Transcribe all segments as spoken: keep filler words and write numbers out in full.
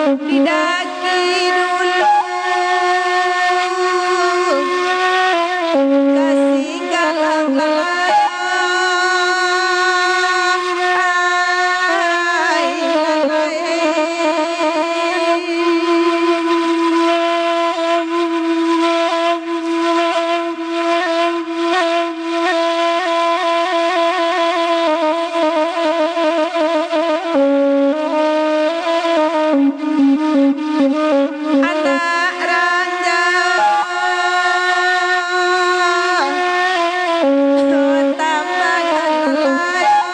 Didaki dulu ka Singgalang Layang. Ai, lalai. Anak ranjau, tambangan layang,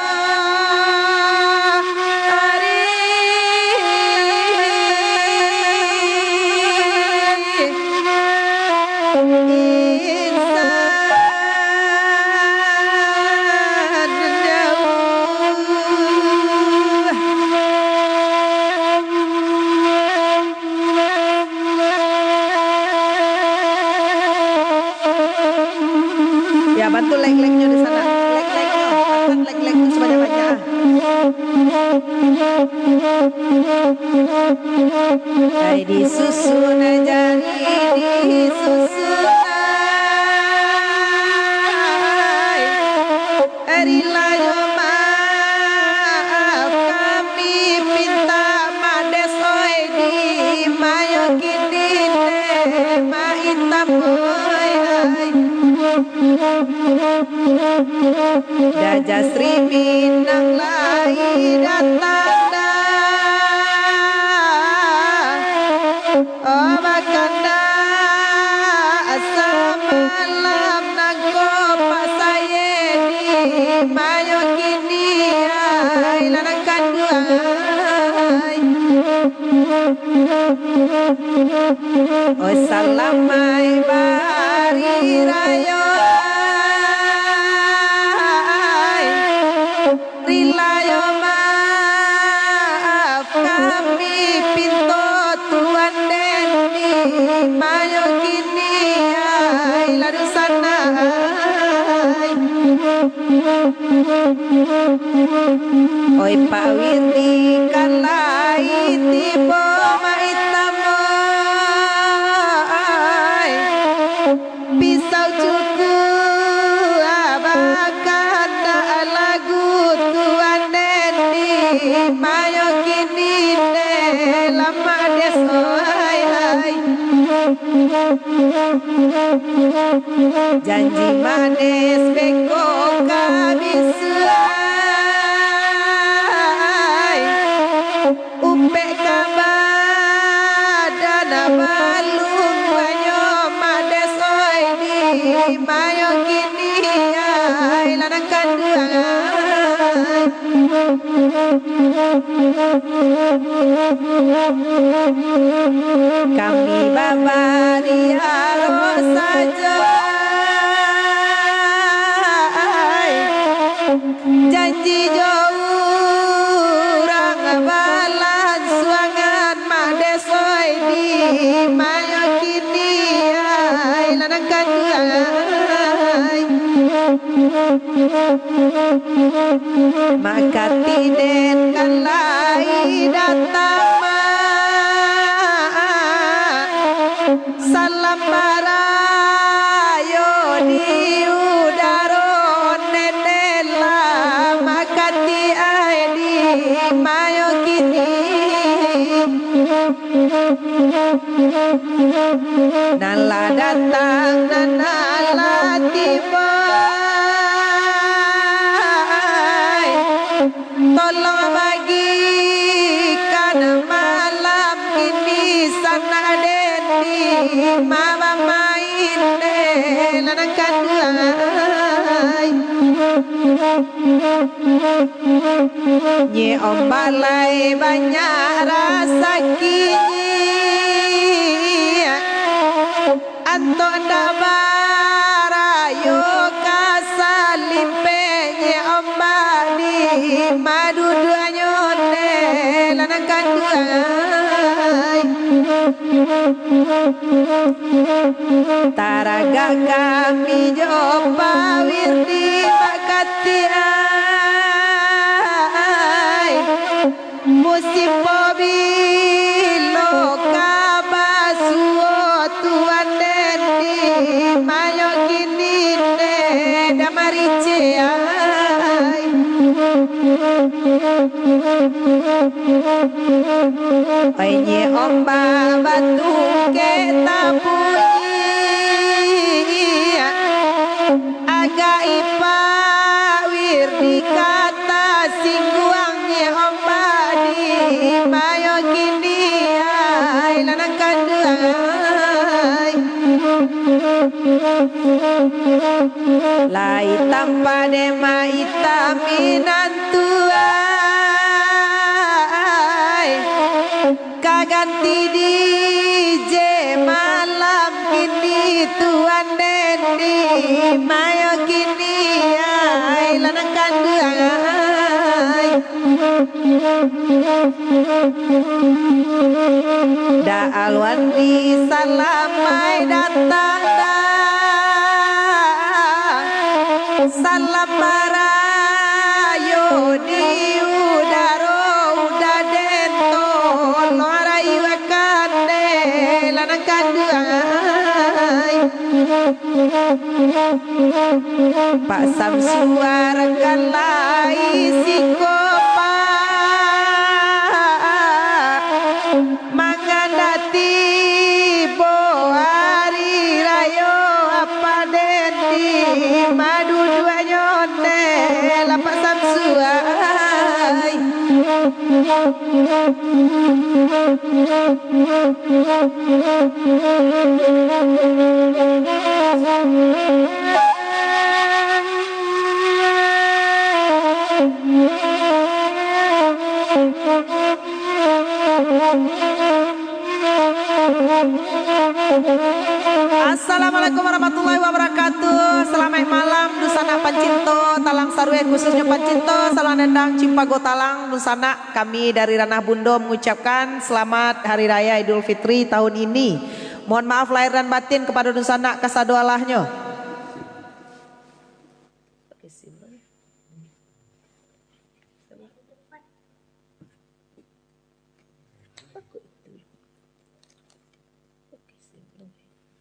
ari insan jauah. Ya, bantu like-like-nyo di sana. Like-like-nyo. Tekan like-like-nyo sebanyak-banyak. Ai, disusun, jadi disusun, ai. Rilayo maaf kami pinta, Mak Des oi, di mayo kini dek Mak Itam oi, ai. Dajah Sri Minang lai datang dah. Oh, bakandak samalam nangko Pak Saye di mayo kini, ai, lah nan kanduang, ai. Oh, salamaik bari rayo, ai. Rilayo maaf kami pinto Tuan den di mayo kini, ai, lah dunsanak, ai. Oi, Pak Wirdi kan lai tibo, Mak Itam oi. Pisau cuku, ah, bakandak lagu Tuan den di mayo kini dek Mak Des oi, ai. Janji manis beko ka bisuak, ai. Upek ka badan balun banyo Mak Des oi, di mayo kini, ai, lah nan kanduang, ai. Kami babariaro sajo, ai. Janji jo urang balansuangan, Mak Des oi, di mayo kini, ai, lah nan kanduang, ai. Mak Katinen kan lai datang, Mak. Salam barayo di udaro, Nenek lah Mak Kati ai di mayo kini. Nan lah datang, nan lah tibo, ai. Tolong bagikan malam kini sanak den di ma bamain dek lah nan kanduang, ai. Nye Om Balai banyak rasakinye. Antok ndak barayo ka salimpek nye ombak di maduduanyo ne lah nan kanduang. Taragak kami jo pawir di bakatiai. Musim pobila Ai, nyo ombak batungkek tabunyi, agak ipak wir dikata singguang, nyo ombak di mayo kini, ai, lanang kanduang, ai. Lai tampa dek mak itam minantu ai, ka ganti D J malam kini, tuan den di mayo kini ai, lanang kanduang ai. Da Alwandi, salam mai datang da. Salam barayo di udaro, uda den tolong rayokan dek lanang kanduang ai. Pak Samsuar kan lai siko, Pak, mangandak tibo ari rayo, apa den di maduduaknyo ne lah Pak Samsuar ai. Assalamualaikum warahmatullahi wabarakatuh. Salamaik malam, dunsanak pancinto Talang Sarueh, khususnyo pancinto Salang Dendang Cimpago Talang, dunsanak. Kami dari Ranah Bundo mengucapkan selamat Hari Raya Idul Fitri tahun ini. Mohon maaf lahir dan batin kepada dunsanak kasadolahnyo.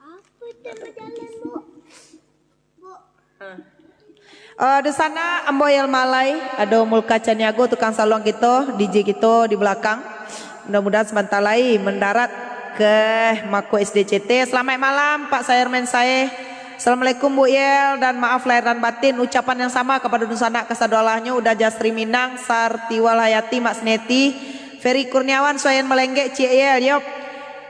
Apa tu berjalan, Bu? Bu. Eh, di sana Ambo Yel Malai, ado Mulka Caniago, tukang saluang kito, D J kito di balakang. Mudah-mudahan sabanta lai mandarat ka mako S D C T. Salamaik malam, Pak Sayerman Sae. Assalamualaikum, Bu Yel, dan maaf lahir dan batin. Ucapan yang sama kapado dunsanak kasadolahnyo, Uda Jasri Minang, Sartiwal Hayati, Mak Sneti, Ferry Kurniawan, Suayan Malenggek, Cik Yel, yop.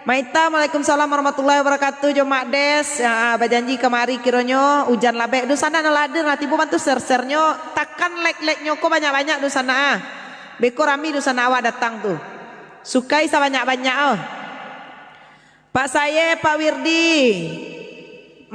Maitam, waalaikumsalam warahmatullahi wabarakatuh, jo Mak Des, ah, bajanji kamari kironyo ujan labek. Dunsanak nan lah hadir, lah tibo bantu share-share-nyo, takan like-like-nyo ko banyak-banyak dunsanak, ah. Beko rami dunsanak awak datang tu. Sukai sabanyak-banyak, oh. Pak Saye, Pak Wirdi.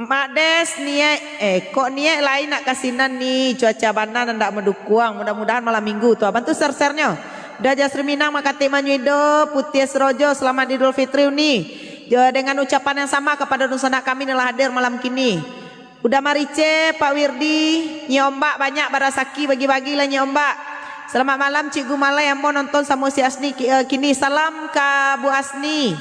Mak Des, niaik, eh, kok niaik lai nak ka sinan ni, cuaca bana nan dak mandukuang, mudah-mudahan malam minggu tu, ah, bantu share-share-nyo. Uda Jasri Minang, Makatik Manyuido, Putia Serojo, selamat Idul Fitri, Uni. Jo, dengan ucapan yang sama kapado dunsanak kami nan lah hadir malam kini. Uda Marice, Pak Wirdi, Nyi Ombak banyak barasaki, bagi-bagilah Nyi Ombak. Selamat malam, Cikgu Malai, ambo nonton samo si Asni ki-, eh, kini. Salam ka Bu Asni.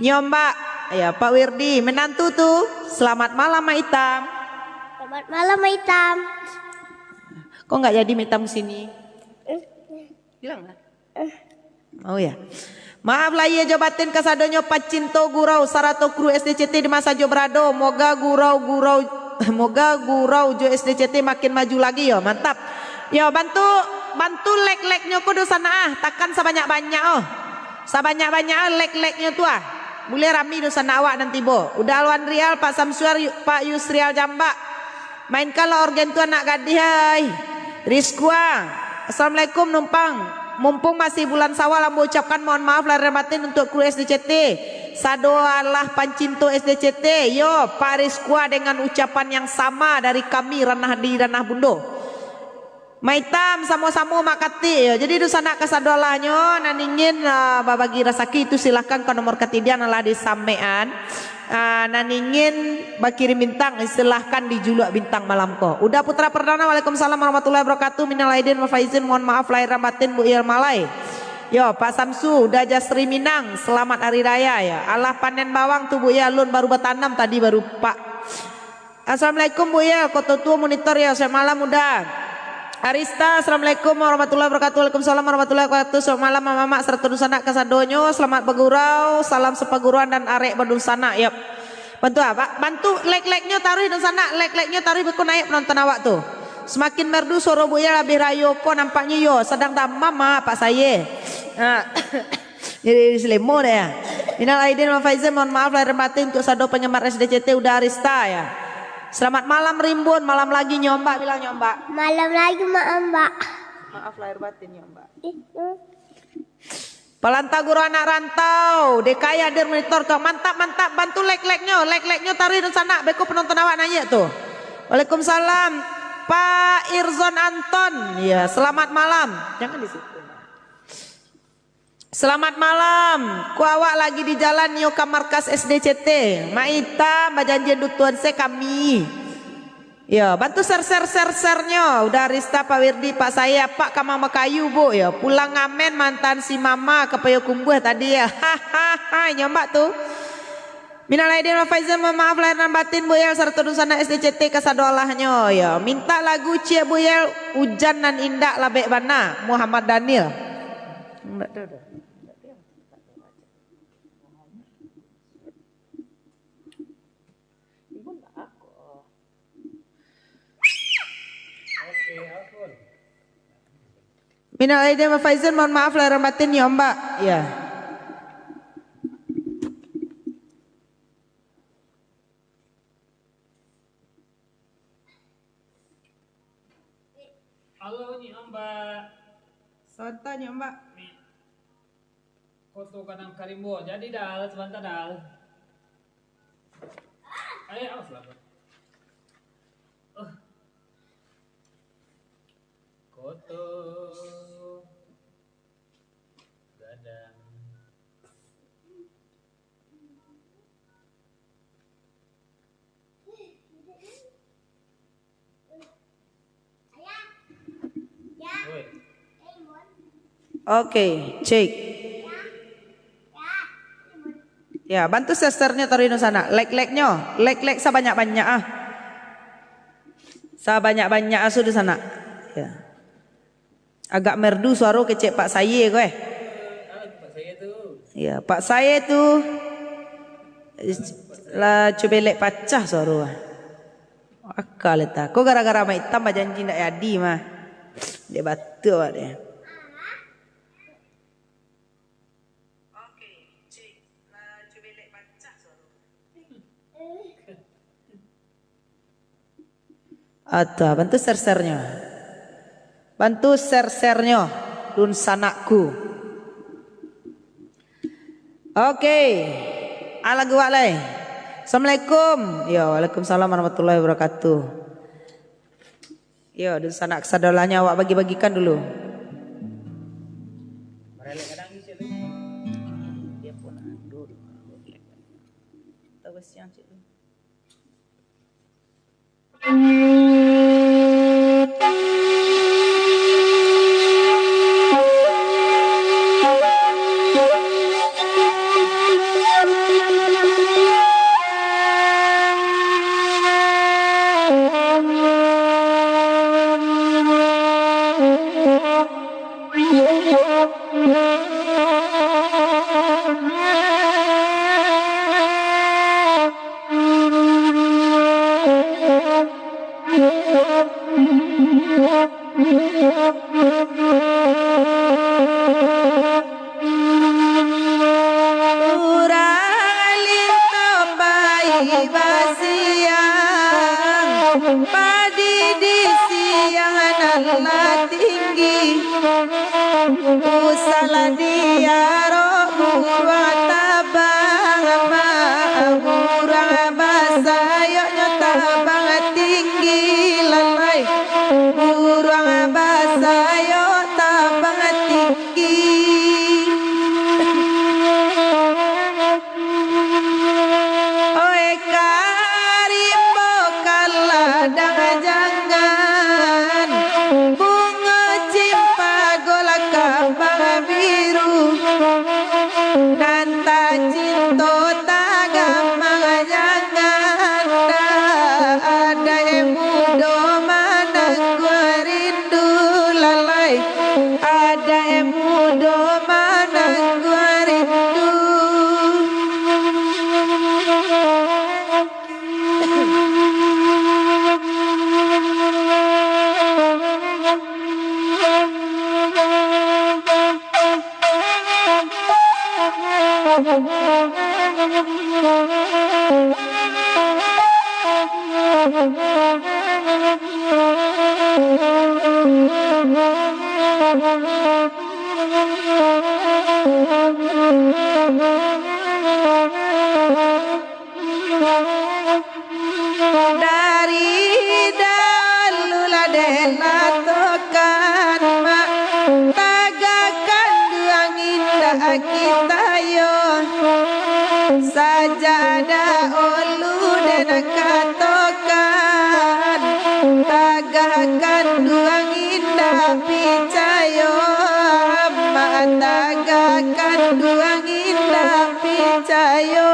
Nyi Ombak, ya, Pak Wirdi, menantu tu, selamat malam, Mak Itam. Selamat malam, Mak Itam. Kok nggak jadi Mak Itam ke sini? Bilang lah. Oh ya. Maaf lahia jo batin kasadonyo pacinto gurau sarato kru S D C T di ma sajo barado. Moga gurau-gurau, moga gurau jo S D C T makin maju lagi yo. Mantap. Yo, bantu, bantu like-like-nyo ko dunsanak ah. Takan sabanyak-banyak oh. Sabanyak-banyak ah like-like-nyo tu ah. Buliah rami dunsanak awak nan tibo. Uda Alwan Rial, Pak Samsuar, Yu-, Pak Yusrial Jambak. Mainkanlah orgen tu anak gadih ai. Rizkua. Assalamualaikum numpang. Mumpung masih bulan Sawal, ambo ucapkan mohon maaf lahir dan batin untuk kru S D C T. Sado alah pancinto S D C T. Yo, Pak Rizkua dengan ucapan yang sama dari kami ranah di Ranah Bundo. Maitam samo-samo Mak Katik yo. Jadi dunsanak kasadolahnyo nan ingin, ah, babagi rasaki tu silahkan ka nomor katidian alah disamekan. Ah, nan ingin bakirim bintang, silahkan dijuluak bintang malam ko. Uda Putra Perdana, waalaikumsalam warahmatullahi wabarakatuh. Minal aidin wal faizin, mohon maaf lahir dan batin, Bu Yel Malai. Yo, Pak Samsu, Uda Jasri Minang, selamat hari raya yo. Alah panen bawang tu, Bu Yel, alun baru batanam tadi baru, Pak. Assalamualaikum, Bu Yel, Koto Tuo monitor yo, selamat malam, Uda. Arista, assalamualaikum warahmatullahi wabarakatuh. Waalaikumsalam warahmatullahi wabarakatuh. Selamat malam, mamak-mamak sarato dunsanak kasadonyo. Selamat bagurau, salam sapaguruan dan arek badunsanak. Yap. Bantu ah, ba-, bantu like-like-nyo taruih dunsanak, like-like-nyo taruih beko naik penonton awak tu. Semakin merdu suaro Buyel, labiah rayo ko nampaknyo yo, sadang damam ah, Pak Saye. Ah. Jadi selemo deh ya. Minal aidin wal faizin, mohon maaf lahir batin untuk sado penggemar S D C T Uda Arista ya. Selamat malam Rimbun, malam lagi nyombak, bilang nyombak. Malam lagi, Mak Ombak. Maaf lahir batin nyombak. Palantau Guru Anak Rantau, D K I hadir monitor tu. Mantap, mantap, bantu like-like-nyo, like-like-nyo taruih dunsanak, beko penonton awak naiak tu. Waalaikumsalam, Pak Irzon Anton. Ya, selamat malam. Jangan di situ. Selamat malam. Ko awak lagi di jalan nio ka markas S D C T. Mak Ita, bajanjian dutuan se kami. Yo, bantu share-share-share-share-nyo. Uda Arista, Pak Wirdi, Pak Saye, Pak Kamang Bakayu, Bu, yo. Pulang ngamen mantan si Mama ka Payokumbuah tadi, yo. Hahaha, nyombak tu. Minal aidin wal faizin, mohon maaf lahir nan batin, Buyel sarato dunsanak S D C T kasado alahnyo, yo. Mintak lagu ciek Buyel, Ujan Nan Indak Labek Bana, Muhammad Daniel. Indak tu doh. Minal aidin wal faizin, mohon maaf lahir batin yo, Mbak. Ya. Halo, Nyi Ombak. Sonto, Nyi Ombak. Ni. Koto Gadang Karimbo. Jadi, Dal, sabanta, Dal. Ayo, awas lah, Bang. Uh. Koto Gadang. Oke, cek. Ya, bantu share-share-nyo taruih di sana. Like-like-nyo, like-like sabanyak-banyak ah. Sabanyak-banyak ah sudah sana. Ya. Agak merdu suaro kecek Pak Saye ko, eh. Pak Saye tu. Ya, Pak Saye tu. Lah, cubelek pacah suaro ah. Akal ta. Ko gara-gara Mak Itam bajanji ndak jadi mah. Dek batua awak deh. Oke, cek. Lah, cubelek pacah suaro. Atau bantu share-share-nyo. Bantu share-share-nyo, dunsanakku. Oke. Ah, lagu wak lai. Assalamualaikum. Yo, waalaikumsalam warahmatullahi wabarakatuh. Yo, dunsanak kasadolahnyo awak bagi-bagikan dulu. Tahu siang, cik. Urang linto pai basiang, padi di siang nan lah tinggi. Usah lah diarok buruang tabang, mak, buruang basayoknyo tabang tinggi, lalai. Buruang basayok tabang tinggi. Oi, karimbo ka ladang jangan, bungo cimpago lah kambang biru. Nan tacinto tagamang jangan, dah ado mudo manangguang rindu. Dari dahulu lah den latokan, Mak, tagakkan duang indak kitayo. Sajak dahulu den katokan, tagakkan duang indak picayo, Mak, tagakkan duang indak picayo.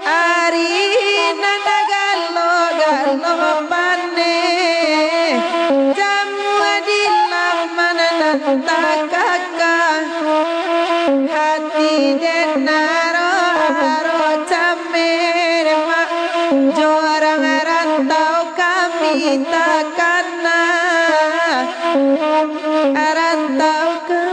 Ari nan galo-galo paneh, jamuah di laman nan takaka. Hati den aro-aro cameh, Mak, jo urang rantau kami takana. Rantau kami.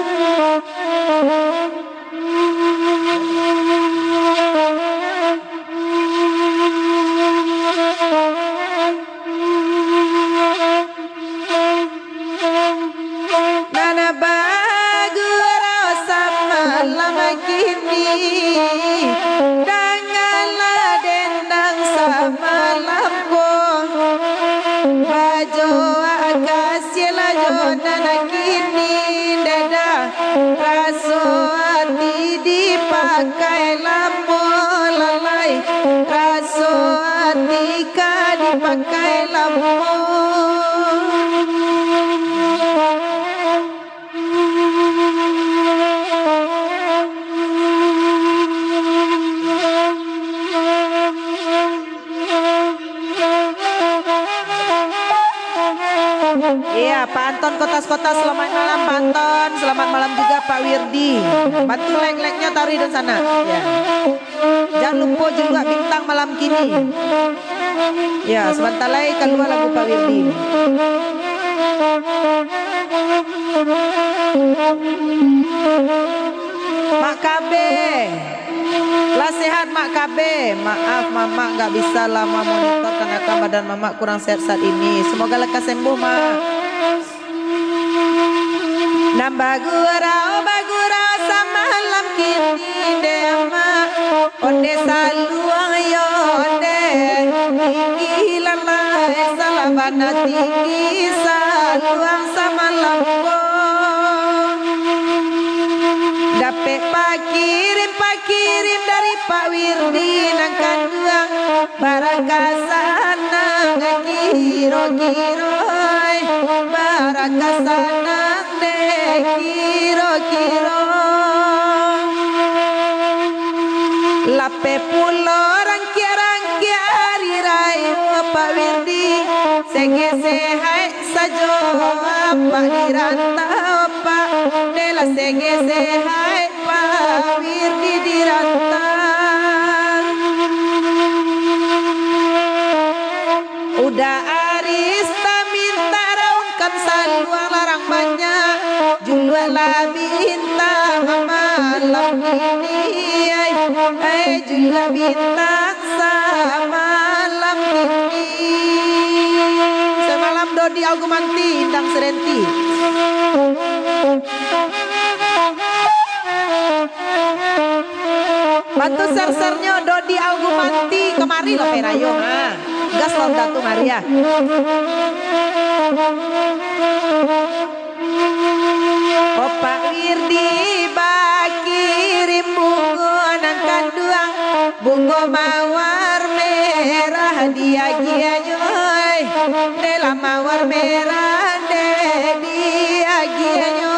Nan bagurau samalam kini, dangalah den nan samalam ko. Bajoak kasiah lah jo nan kini, dada raso ati dipakai lamo lalai, raso ati ka dipakai lamo. Iya, Pak Anton Kotas-Kotas, selamat malam, Pak Anton. Selamat malam juga, Pak Wirdi. Bantu like-like-nyo taruh di sana. Ya. Jan lupo juluak bintang malam kini. Ya, sabanta lai kalua lagu Pak Wirdi. Mak Kabe. Lah sehat, Mak Kabe? Maaf, Mamak nggak bisa lah mamonitor karena badan Mamak kurang sehat saat ini. Semoga lekas sembuh, Mak. Nan bagurau, bagurau samalam kini dek Mak. Onde saluang yo onde, tinggi lalai salah bana tinggi saluang samalam ko. Dapek pakirim, pakirim dari Pak Wirdi nan kanduang. Barakasan nan kiro-kiro, eh, barakasan nan dek kiro-kiro. Lapeh pulo rangkiak-rangkiak ari rayo Pak Wirdi, sege sehat sajo Apak di rantau, Pak, dek lah sege sehat Pak Wirdi di rantau. Uda Aris tamintak raungkan saluang larang banyak, juluaklah bintang malam kini, ai, ai, juluak bintang samalam kini. Samalam Dodi Agumanti, Indang Serenti. Bantu share-share-nyo Dodi Agumanti kamari lo perayo, ha. Gas lo Datu mari, ya. Opak Wirdi bakirim bungo nan kanduang, bungo mawar merah diagiahnyo, oi, dek lah mawar merah dek diagiahnyo.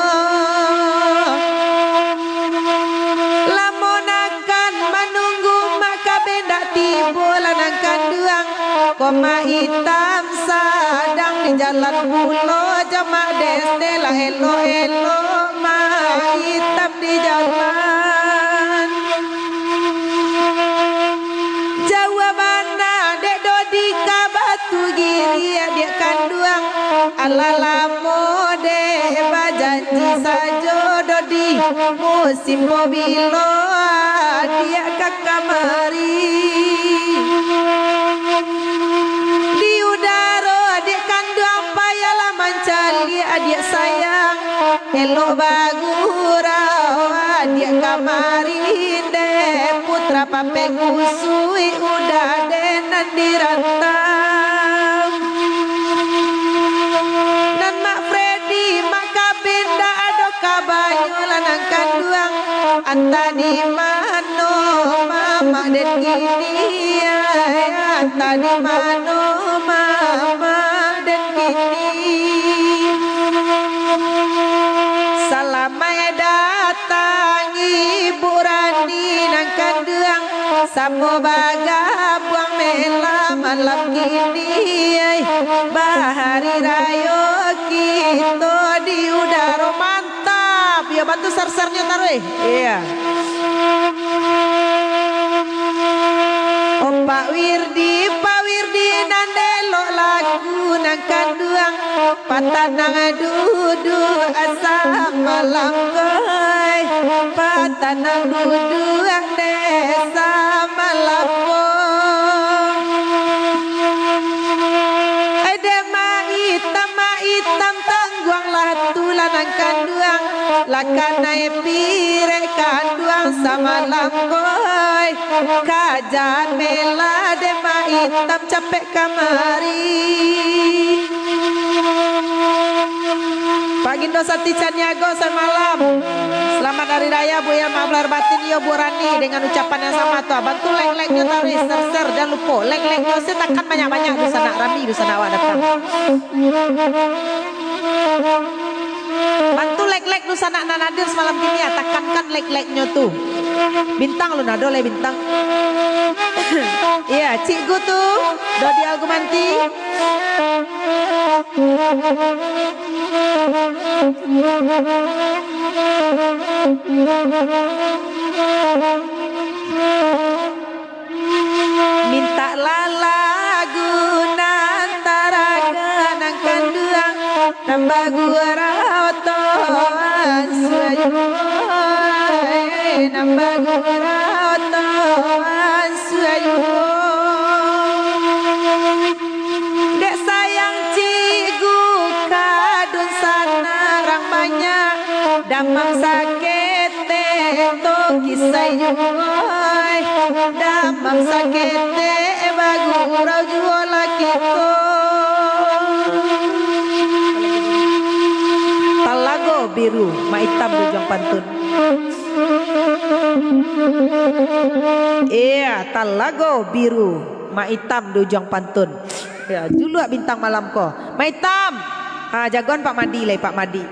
Lamo nakan manunggu Mak Kabe ndak tibo lah nan kanduang, kok Mak Itam sadang di jalan pulo jo Mak Des, dek lah elok-elok Mak Itam di jalan. Jauah bana dek Dodi ka Batugiri, adiak kanduang. Alah lamo dek bajanji sajo dodi, musim ko bilo adiak ka kamari. Di udaro adiak kanduang payahlah mancaliak adiak sayang. Elok bagurau adiak kamari dek putra papeku suik udah dek nan dirantau. Nan Mak Freddy, Mak Kabin, ndak ado kabanyo lah nan kanduang. Antah di mano mamak den kini, ai, antah di mano mamak den kini. Salamaik datang Ibu Rani nan kanduang. Samo bagabuang mela malam kini, ai, bahari rayo kito di udaro mantap. Yo, bantu share-share-nyo taruih. Iya. Oh, Pak Wirdi, Pak Wirdi nan elok lagu nan kanduang. Patanang duduak asa malam ko, ai, patanang duduak dek asa malam ko. Ai, dek Mak Itam, Mak Itam, tangguanglah tu lah nan kanduang, lah kanai pirek kanduang samalam ko, ai. Kajan mela dek Mak Itam capek kamari. Pak Gindo Sati Caniago samalam. Selamat Hari Raya, Buya, maaf lahir batin, iyo, Bu Rani, dengan ucapan yang sama tu. Bantu like-like-nyo taruih, share-share, jan lupo. Like-like-nyo, se takan banyak-banyak, dunsanak, rami dunsanak awak datang. Bantu like-like dunsanak nan hadir samalam kini, ya, takankan like-like-nyo tu. Bintang lu nado lai bintang. Iya, Cikgu tu, Dodi Algumanti. Mintaklah lagu nan taraga nan kanduang, nan bagurau toan suayu, nan bagurau toan suayu. Dek sayang Cikgu ka dunsanak rang banyak, damam saketek to kisai juo, ai, damam saketek bagurau juo lah kito. Talago Biru, Mak Itam di ujuang pantun. Iya, Talago Biru, Mak Itam di ujuang pantun. Ya, juluak bintang malam ko. Mak Itam. Ha, jagoan Pak Madi lai, Pak Madi.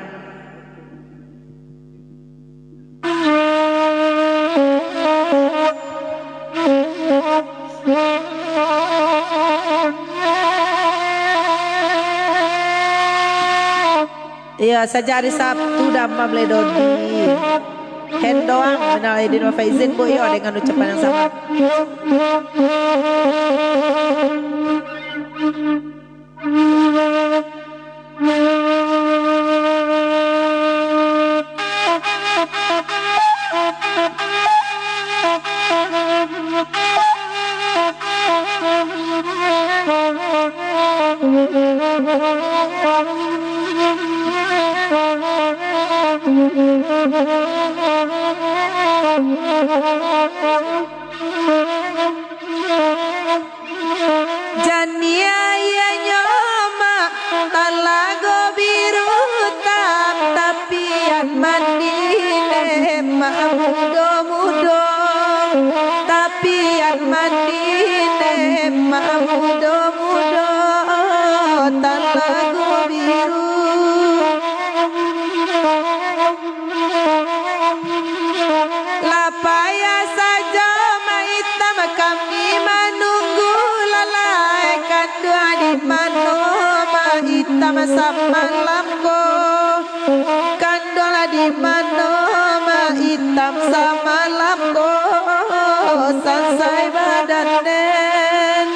Iyo, sajak ari Sabtu damam lai Dodi. Hen doang, minal aidin wal faizin, Bu, iyo, dengan ucapan yang sama. Janiah ianyo mak, Talago Biru tam, tapian mandi ne mak mudo-mudo, tapian mandi ne mak mudo-mudo, Talago Biru. Lah payah sajo Mak Itam kami manunggu, lalai kanduang di mano Mak Itam samalam ko? Kanduang lah di mano Mak Itam samalam ko? Sansai badan den.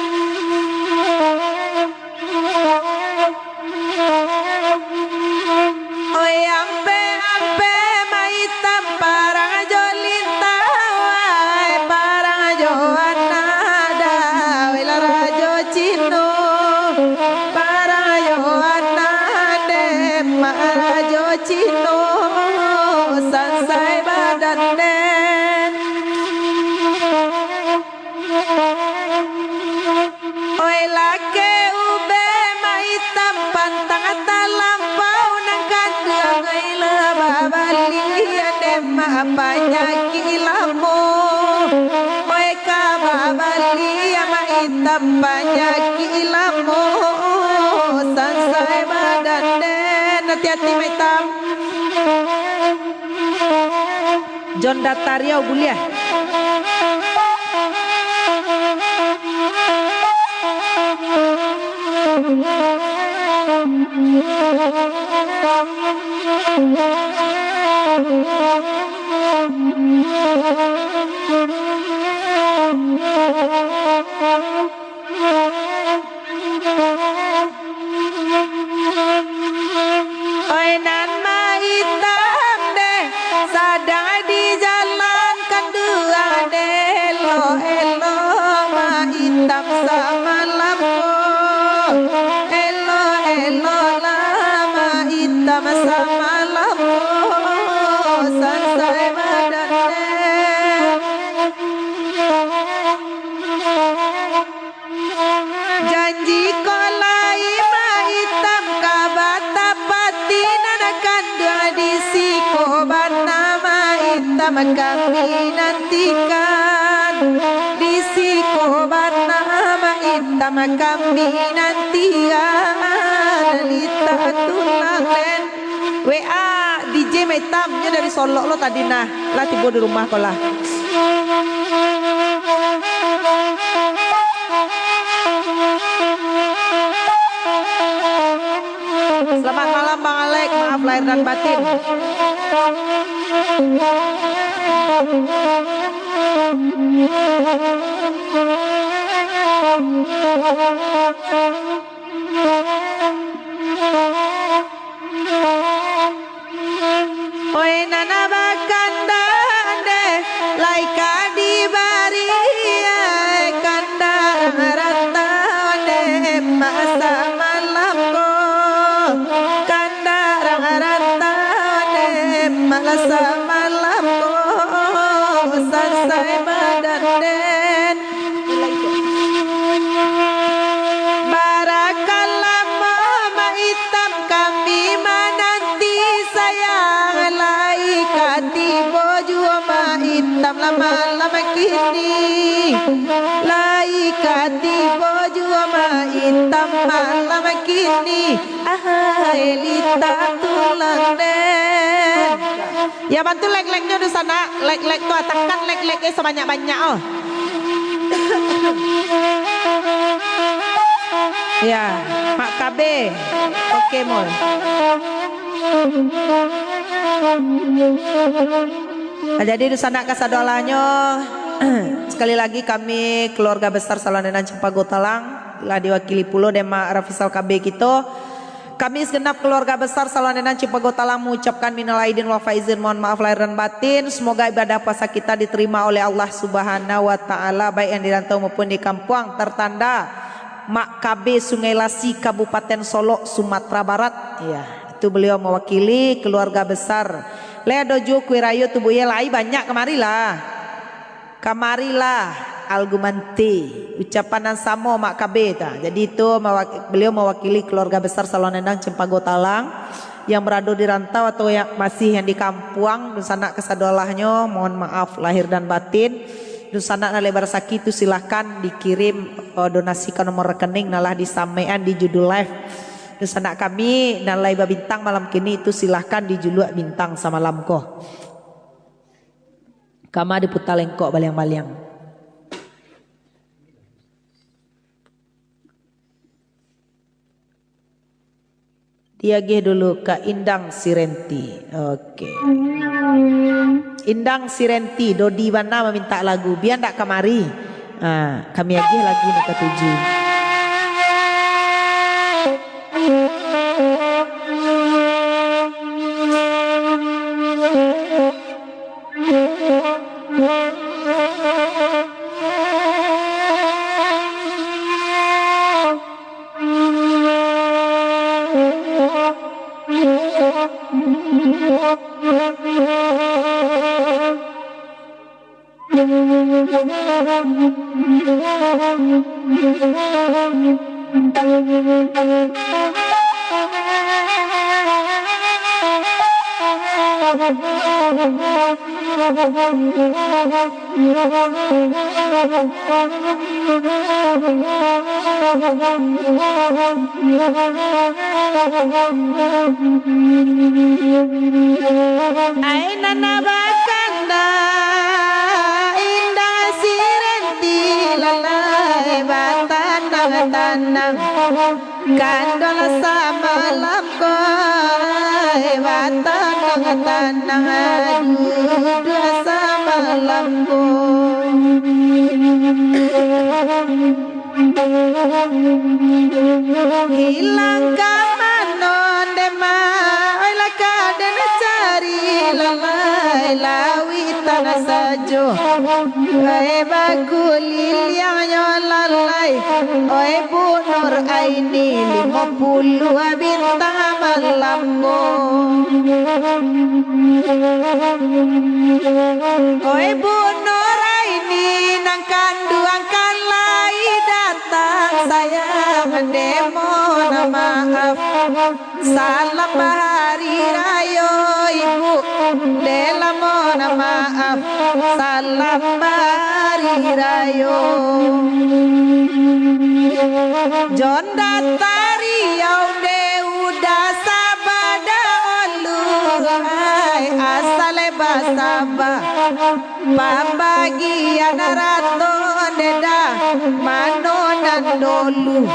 Panyakik lamo, oi ka babali Mak Itam, panyakik lamo, sansai badan den. Hati-hati Mak Itam. Jon Datariau buliah. Oi nan Mak Itam deh, sadang di jalan kanduang deh, elok-elok Mak Itam samalam ko, elok-eloklah Mak Itam samalam ko, sansai badan deh. Janji ko lai Mak Itam ka batapati, nan kanduang di siko bana Mak Itam kami nantikan, di siko bana Mak Itam kami nantikan, Lita tulang den. W A D J Mak Itam, nyo dari Solok lo tadi nah, lah tibo di rumah ko lah. Selamat malam Bang Alek, maaf lahir dan batin. Oi nan bakandak deh, lai ka dibari, eh, kandarang rantau deh, Mak samalam ko. Kandarang rantau deh, Mak samalam ko, sansai badan den. Barakan lamo Mak Itam kami mananti, sayang, lai ka tibo juo Mak Itam lah malam kini, lai ka tibo juo Mak Itam malam kini, ahai Lita tulang den. Ya, bantu lek-leknyo dunsanak. Lek-lek tu, atakan lek-lek, eh, sabanyak-banyak, oh. Ya, Mak K B. Oke, Mul. Nah, jadi dunsanak kasadolahnyo, sekali lagi kami keluarga besar Salonenang Cimpago Talang, lah diwakili pulo dek Mak Rafisal K B kito. Kami segenap keluarga besar Salonenang Cimpago Talang mengucapkan minal aidin wal faizin, mohon maaf lahir dan batin. Semoga ibadah puasa kita diterima oleh Allah Subhanahu wa Ta'ala, baik yang di rantau maupun di kampuang. Tertanda Mak K B Sungai Lasi, Kabupaten Solok, Sumatera Barat. Ya, itu beliau mewakili keluarga besar. Lai ado juo kue rayo tu, Bu, ya, lai banyak, kamarilah. Kamarilah, Al Gumante. Ucapan nan samo, Mak K B, ta. Jadi, itu mewak-, beliau mewakili keluarga besar Salonenang Cimpago Talang yang berado di rantau atau yang masih yang di kampuang, dunsanak kasadolahnyo, mohon maaf lahir dan batin. Dunsanak nan lai barasaki tu, silahkan dikirim, eh, donasi ka nomor rekening nan lah disamekan di judul live. Dunsanak kami nan lai babintang malam kini tu, silahkan dijuluak bintang samalam ko. Kama diputa lengkok baliang-baliang. Diagih dulu ka Indang Sirenti. Oke. Indang Sirenti, Dodi bana mamintak lagu. Bia ndak kamari. Ha, kami agih lagu nan katuju. Ai nan bakanda indak sirenti lalai batanang-tanang. Kanduang samalam ko, ai, batanang-tanang duduak samalam ko. Hilang ka mano dema, oi, lah ka den cari lalai lautan sajo. Oi, bakuliliangnyo lalai, oi, Bu Nur Aini, limo puluah bintang malam ko. Oi, Bu Nur Aini, nan kanduang kan lai datang, sayang, demo na maaf. Salam bahari rayo, Ibu, dek lamo na maaf. Salam bahari rayo. Jon datang riau dek uda sabada olu, ai, asa lai basaba. Pambagian arato neda, mano nan dolu,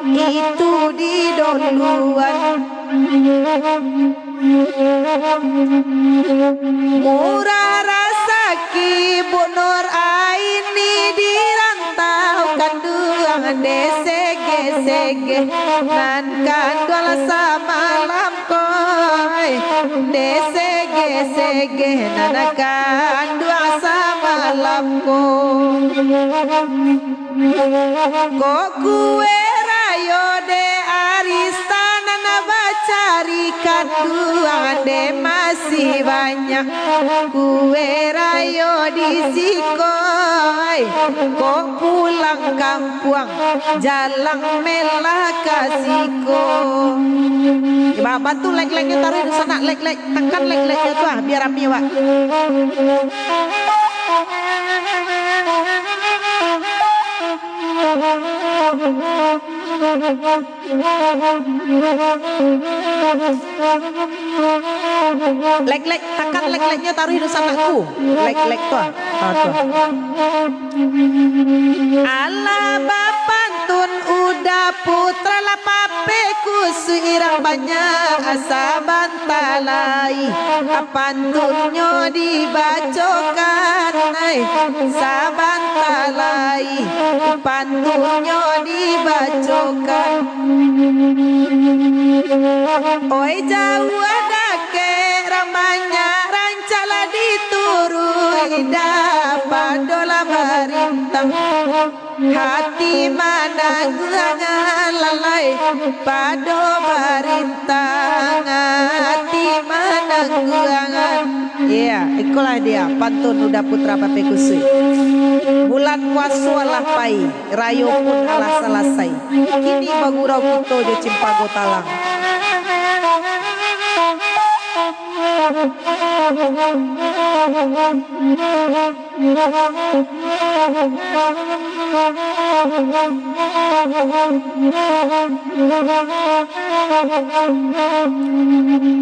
itu didoluan. Murah rasaki Bu Nur Aini di rantau, kanduang dek sege-sege, nan kanduang samalam ko, ai, dek sege-sege, nan kanduang samalam ko. Ko kue rayo dek arisan, nan bacari kanduang dek masih banyak. Kue rayo di siko, ai, ko pulang kampuang, jalang melah ka siko. Ba-, bantu like-like-nyo taruih di sanak, like-like, tekan like-like-nyo tu ah, biar rami awak. Like-like, takan like-like-nyo taruih di sanakku. Like-like tu ah. Ah, tu ah. Alah bapantun uda putra lah pape kusuik irang banyak saban talai. Pantunnyo dibacokan, ai, saban talai. Pantunnyo dibacokan. Oi, jauah dakek, rang banyak rancak lah dituruik, indak pado lah barintang. Hati manangguangan lalai, pado barintang, hati manangguangan. Iya, ikolah dia pantun Uda Putra Pape Kusuik. Bulan puaso alah pai, rayo pun alah salasai. Kini bagurau kito jo cimpago talang.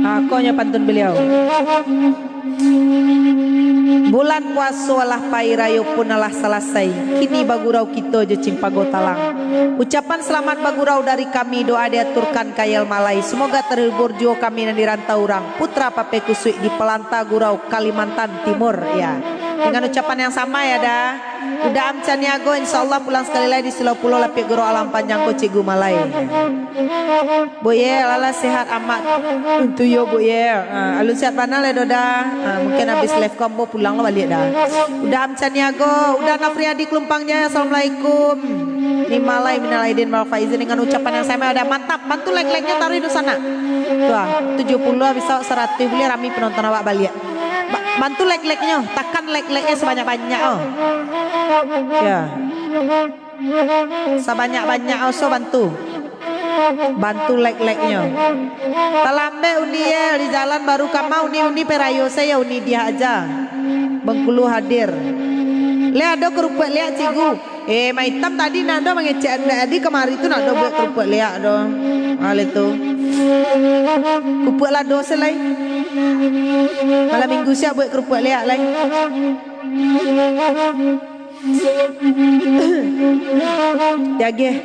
Ha, ko nyo pantun baliau. Bulan puaso alah pai, rayo pun alah salasai. Kini bagurau kito jo cimpago talang. Ucapan salamat bagurau dari kami, doa diaturkan ka Yel Malai. Semoga terhibur juo kami nan di rantau urang. Putra Pape Kusuik di Palanta Gurau, Kalimantan Timur, ya. Dengan ucapan yang sama, ya, Da. Uda Amcaniago, insya Allah pulang sakali lai di Silau Pulo, lapiak gurau alam panjang ko Cikgu Malai. Bu Yel, alah sehat amat. Tu yo, Bu Yel. Ah, alun sehat bana lai doh, Da. Ah, mungkin habis live ko ambo pulang lo baliak, Da. Uda Amcaniago, Uda Nafriadi Kelumpang Jaya, assalamualaikum. Ni Malai minal aidin wal faizin, dengan ucapan yang sama, Da. Mantap. Bantu like-like-nyo taruih di sana. Tu ah, tujuh puluh, bisa seratus, buliah rami penonton awak baliak. Ba-, bantu like-like-nyo, takan like-like-nyo sabanyak-banyak, oh. Ya. Sabanyak-banyak, oh, so bantu. Bantu like-like-nyo. Talambek Uni ye, di jalan baru kama Uni, Uni perayo se yo Uni diah aja. Bengkulu hadir. Le ado kerupuak liak, Cikgu? Eh, Mak Itam tadi nado mangecek anda tadi, kamari tu nado buek kerupuak liak do. Ale tu. Kupuak lado se lai. Malam minggu siap buek kerupuak liak lai. Diagih.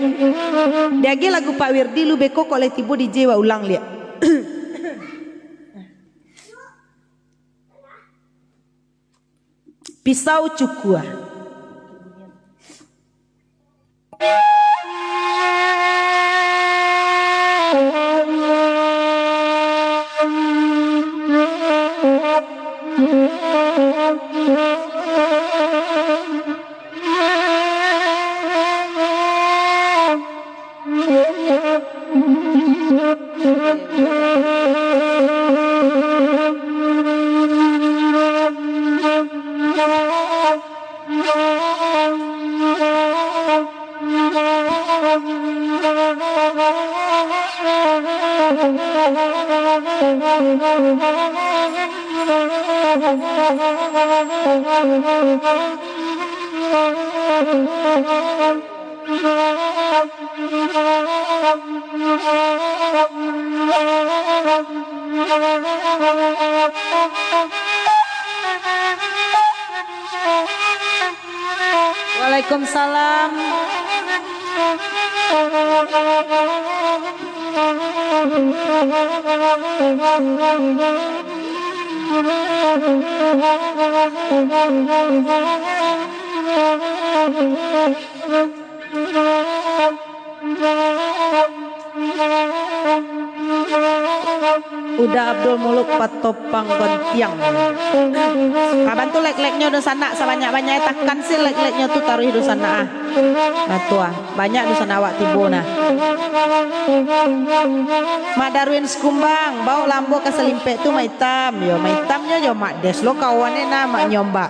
Diagih lagu Pak Wirdi, lu beko kok lai tibo D J wak ulang liak. Pisau cukua. Waalaikumsalam. Uda Abdul Muluk Patopang Gontiang. Ah, bantu like-like-nyo dunsanak sabanyak-banyak, takan se like-like-nyo tu taruih dunsanak ah. Nah, tu ah, banyak dunsanak awak tibo nah. Mak Darwin Sekumbang, baok lambo ka salimpek tu Mak Itam. Yo, Mak Itamnyo jo Mak Des lo kawan e nah, Mak Nyombak.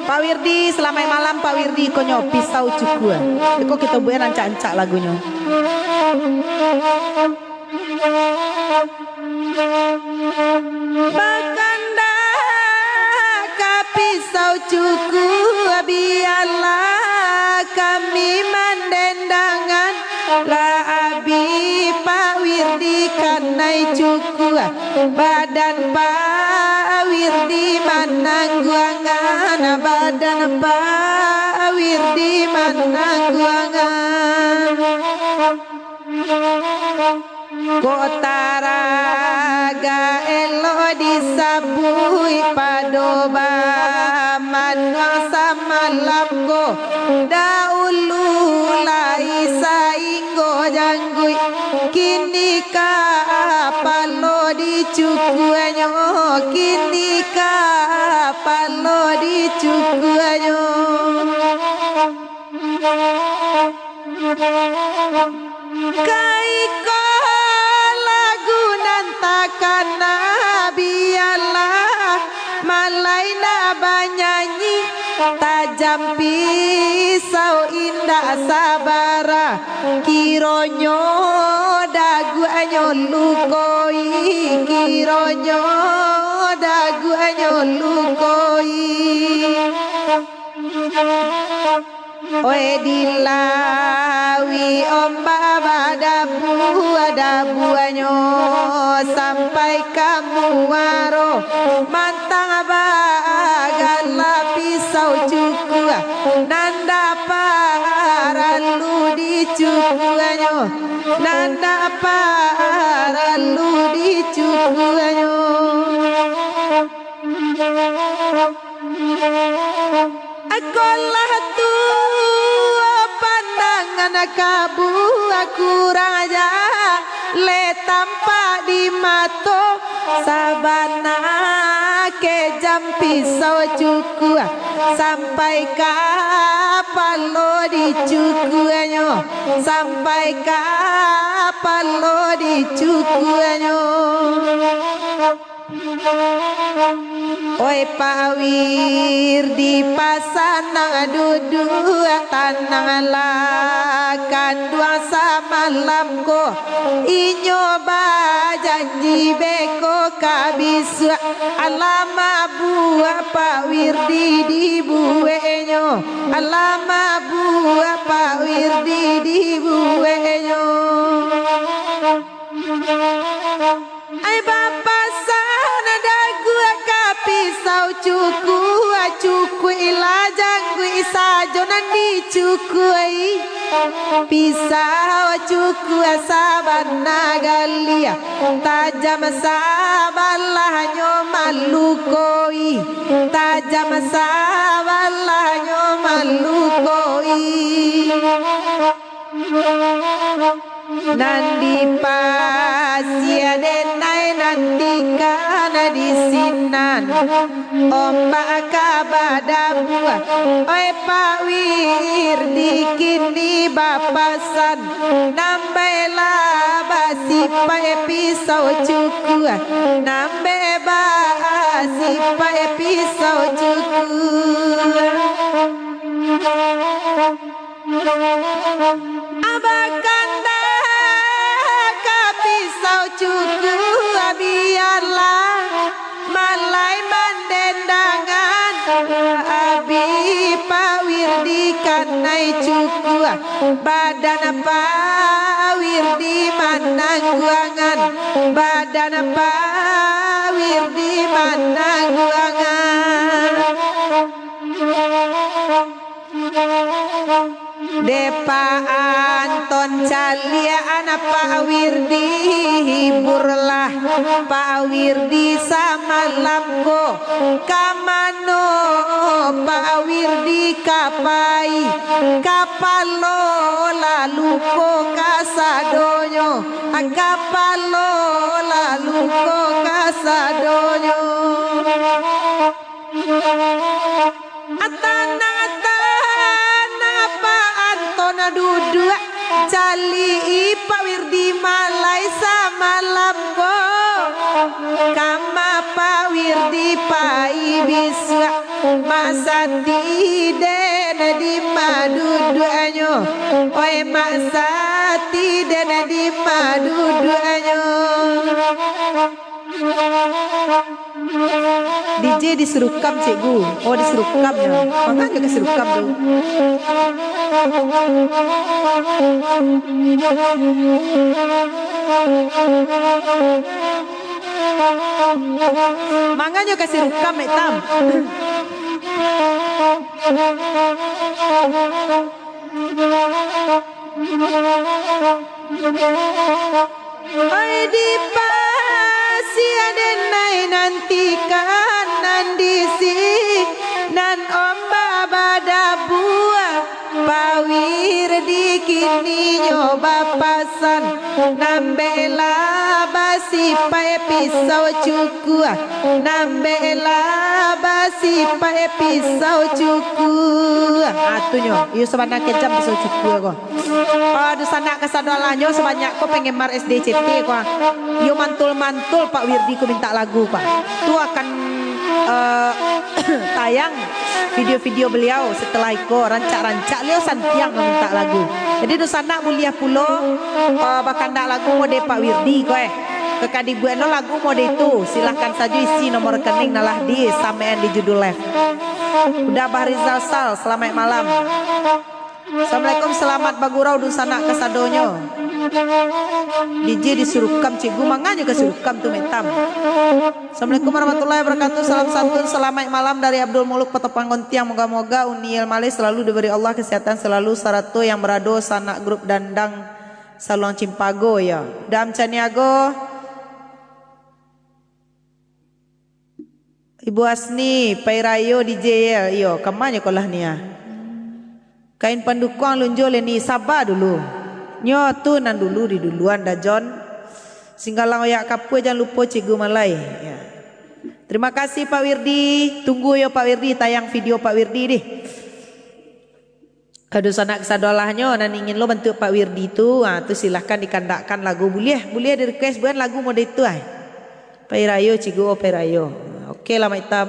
Pak Wirdi, salamaik malam Pak Wirdi, konyo pisau cukua. Iko kito buek rancak-rancak lagunyo. Bakandak ka pisau cukua, bialah kami mandendangan. Lah abih Pak Wirdi kanai cukua, badan Pak Wirdi manangguangan, badan Pak Wirdi manangguangan. Kok taragak elok disabuik, pado bamanuang samalam ko, daulu lai sainggo jangguik, kini kapalo dicukuanyo, kini kapalo dicukuanyo. Ka iko lagu nan takana, bialah malai nak banyanyi, tajam pisau indak sabara, kironyo daguanyo lukoi, kironyo daguanyo lukoi. Oi, dilawi ombak badabu-dabuanyo sampai ka muaro, mantang bagala pisau cukua, nan dak paralu dicukuanyo, nan dak paralu dicukuanyo. Akolah tuo pandangan kabua kurang aja. Leh tampak di mato, sabana kejam pisau cukua, sampai kapalo dicukuanyo, sampai kapalo dicukuanyo. Oi Pak Wirdi, pasanang duduak tananglah, kanduang samalam ko inyo bajanji beko ka bisuak. Alah mabuak Pak Wirdi dibueknyo, alah mabuak Pak Wirdi dibueknyo. Ai bapasan daguak ka pisau cukua, cukuiklah jangguik sajo nan dicukuai. Pisau cukua sabana gali, tajam sabalahnyo malukoi, tajam sabalahnyo malukoi. Nan di pasia denai nantikan di sinan, ombak ka badabua. Oi Pak Wirdi kini bapasan, nan bek lah basipaik pisau cukua, nan bek basipaik pisau cukua. Abah kandak ka pisau cukua, bialah malai mandendangan. Abih Pak Wirdi kanai cukua, badan Pak Wirdi manangguangan, badan Pak Wirdi manangguangan. Dek Pak Anton caliak-an Pak Wirdi, hiburlah Pak Wirdi samalam ko. Ka mano Pak Wirdi ka pai? Kapalo lalu ko kasadonyo, kapalo lalu ko kasadonyo. Atanang-atanang Pak Anton duduak, caliak Pak Wirdi malai samalam ko. Kama Pak Wirdi pai bisuak, Mak Sati den di ma duduaknyo. Oi Mak Sati den di ma duduaknyo. D J disuruh kam, Cikgu. Oh, disuruh kam, yo. Mangkonyo ka suruh kam tu. Mangkonyo ka suruh kam, Mek Tam. Oi, di pasia denai nantikan nan di sinan, ombak badabua. Pak Wirdi kininyo bapasan, nan bek lah basipaik pisau cukua, nan bek lah basipaik pisau cukua. Ah, tu nyo, iyo sabana kejam pisau cukua ko. Ah, dunsanak kasadolahnyo sabanyak ko penggemar S D C T ko, ah. Iyo mantul-mantul Pak Wirdi ko mintak lagu ko, ah. Tu akan, eh, tayang video-video beliau setelah iko, rancak-rancak liau santiang mamintak lagu. Jadi dunsanak buliah pulo, eh, bakandak lagu mode Pak Wirdi ko, eh. Ka dibuekno lagu mode itu, silahkan sajo isi nomor rekening nan lah disamekan di judul live. Uda Bahrizal Sal, salamaik malam. Assalamualaikum, salamat bagurau dunsanak kasadonyo. D J disuruh kam, Cikgu, mangkonyo ka suruh kam tu, Mek Tam. Assalamualaikum warahmatullahi wabarakatuh. Salam santun, salamaik malam dari Abdul Muluk Patapang Gontiang. Moga-moga Uni Elmaleh selalu diberi Allah kesehatan selalu, sarato yang berado sanak grup Dandang Saluang Cimpago, yo. Dam Caniago. Ibu Asni, Pai Rayo D J yo, iyo, kamanyo ko lah ni ah. Kain pandukuang lunjo leni, saba dulu. Nyo tu nan dulu di duluan dah, Jon. Singgalang oyak kapua, jan lupo Cikgu Malai. Ya. Terima kasih Pak Wirdi. Tunggu yo Pak Wirdi, tayang video Pak Wirdi dih. Aduh, sanak kasadolahnyo, nan ingin lo bantuak Pak Wirdi tu, ha, tu silahkan dikandakkan lagu. Buliah, buliah di-request bukan lagu model tu ai. Pai rayo, Cikgu, oh, pai rayo. Oke lah, Mak Itam.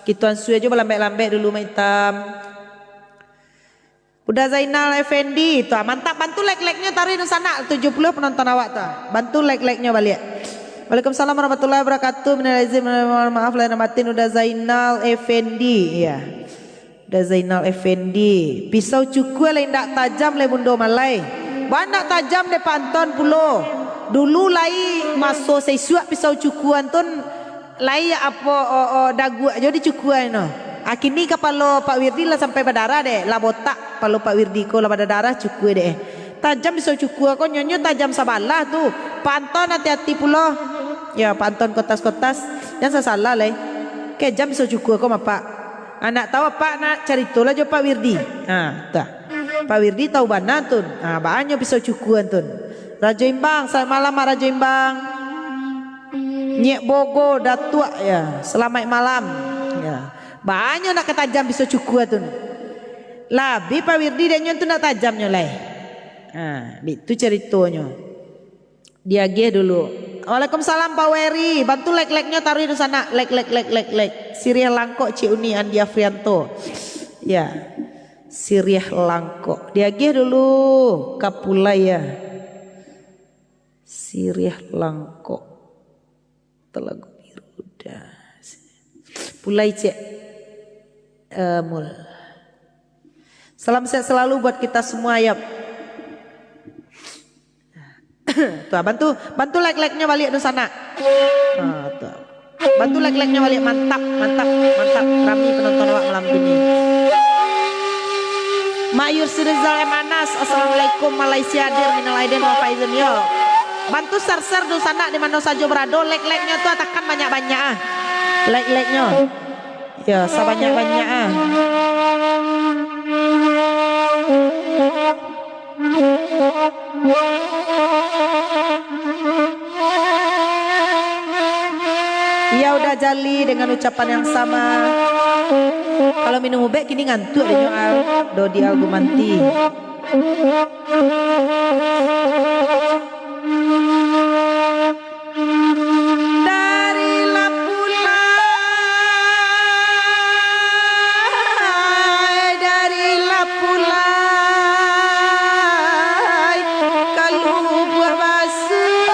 Kito ansua jo balambek-lambek dulu, Mak Itam. Uda Zainal Effendi, tu ah, mantap, bantu like-like-nyo taruih dunsanak, tujuh puluh penonton awak tu ah. Bantu like-like-nyo baliak. Waalaikumsalam warahmatullahi wabarakatuh. Minal aizin, minal mohon maaf lahir dan batin, Uda Zainal Effendi. Iya. Uda Zainal Effendi. Pisau cukua lai indak tajam lai Bundo Malai. Baa indak tajam dek Pak Anton pulo. Dulu lai maso saisuak pisau cukuan tun lai apo, o, o, daguak jo dicukuan no. Ah, kini kapalo Pak Wirdi lah sampai badarah dek, lah botak kapalo Pak Wirdi ko lah badarah cukua dek. Tajam pisau cukua ko, nyo nyo tajam sabalah tu. Pak Anton hati-hati pulo. Ya, Pak Anton kotas-kotas, jan sasalah lai. Kejam pisau cukua ko mapak. Anak tahu apak nak carito lah jo Pak Wirdi. Ha, tu ah. Pak Wirdi tahu bana tun. Ha, baa nyo pisau cukuan tun. Rajo Imbang, selamat malam Mak Rajo Imbang. Nyek Bogo, Datuak, ya, selamat malam. Ya. Baa nyo nak ka tajam pisau cukua tun. Labiah Pak Wirdi dek nyo tu nak tajamnyo lai. Ha, bitu caritonyo. Diagiah dulu. Waalaikumsalam Pak Weri. Bantu like-like-nyo taruih dunsanak. Like, like, like, like, like. Siriah Langkok Cik Uni Andi Afrianto. Ya. Siriah Langkok. Diagiah dulu. Kapulai ya. Siriah Langkok. Telagu Biru dah. Pulai cek. Eh, mul. Salam sehat selalu buat kita semua, yap. Tuh, bantu, bantu like-like-nyo baliak tu sanak. Ah, tuh. Bantu like-like-nyo baliak, mantap, mantap, mantap. Rami penonton awak malam kini. Mak Yusrizal M Anas, assalamualaikum, Malaysia hadir, minal aidin wal faizin, yo. Bantu share-share dunsanak di mano sajo berado, like-like-nyo tu atakan banyak-banyak ah. Like-like-nyo. Ya, sabanyak-banyak ah. Ia Uda Jali dengan ucapan yang sama. Kalau minum ubek kini ngantuak deh nyo ah. Dodi Algumanti. Dari Lapulai, dari Lapulai, ka Lubuak Basuang.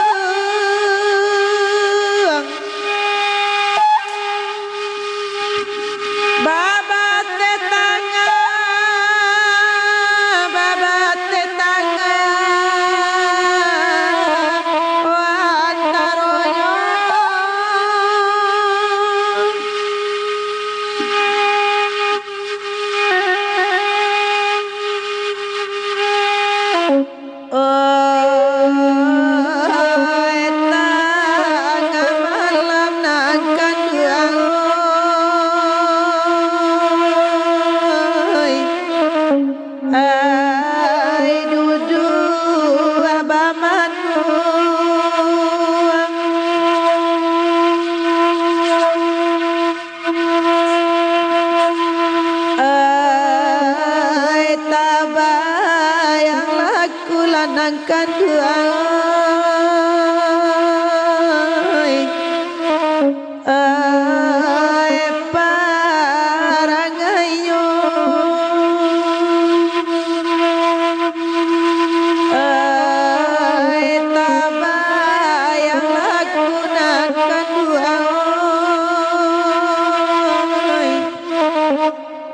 Babateh tangan, babateh tangan, oh, antaronyo. Oi, tangah malam nan kanduang, oi. Ai, duduak bamanuang. Ai, tabayanglah kulah nan kanduang, ai, parangainyo. Ai, tabayanglah kunan kanduang,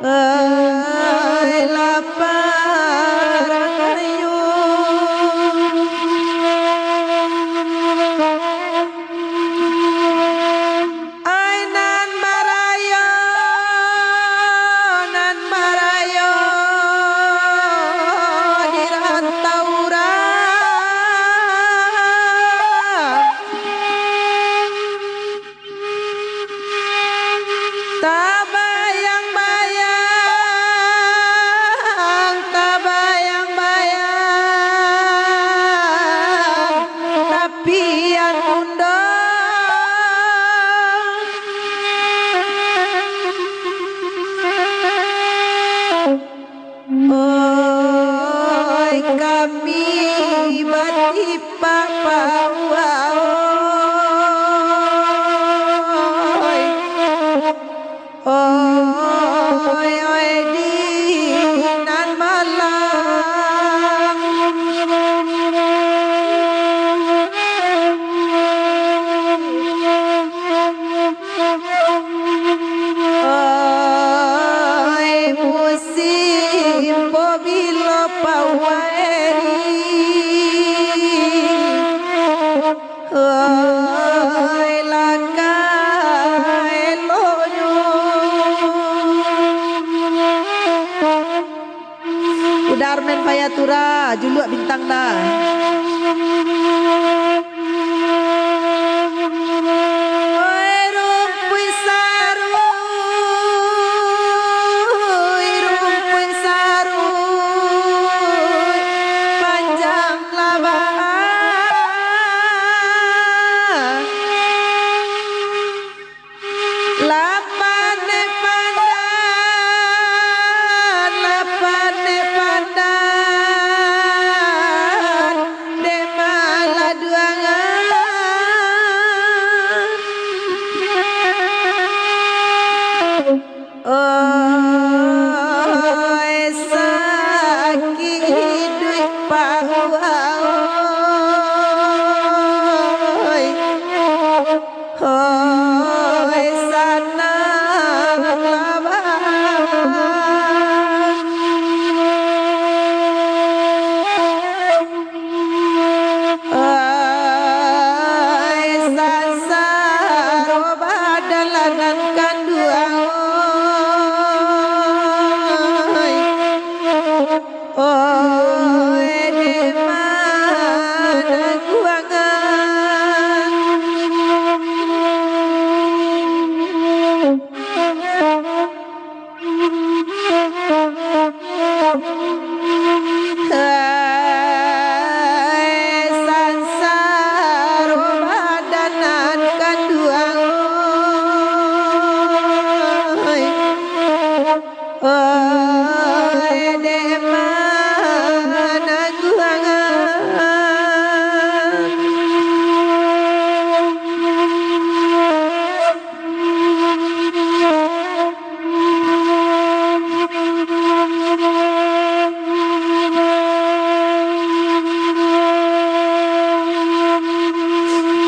ai, lapar ayo. Bapak, oi. Oi, oi, di nan malang. Oi, musim pobilo pawaeri. Oi, langkah eloknyo. Uda Armen Fayatura, juluak bintang dah. Oi, rumpuik saruik, rumpuik saruik, panjang labaik. Lah panek pandan, lah panek pandan, dek maladuangan. Oi, sakik iduik paua, oi. Oi, sanang laban. Ai, sansaro badan lah nan kanduang, oi. Oi, dek manangguangan. Hai, sansaro badan nan kanduang, oi. Oi, dek manangguangan.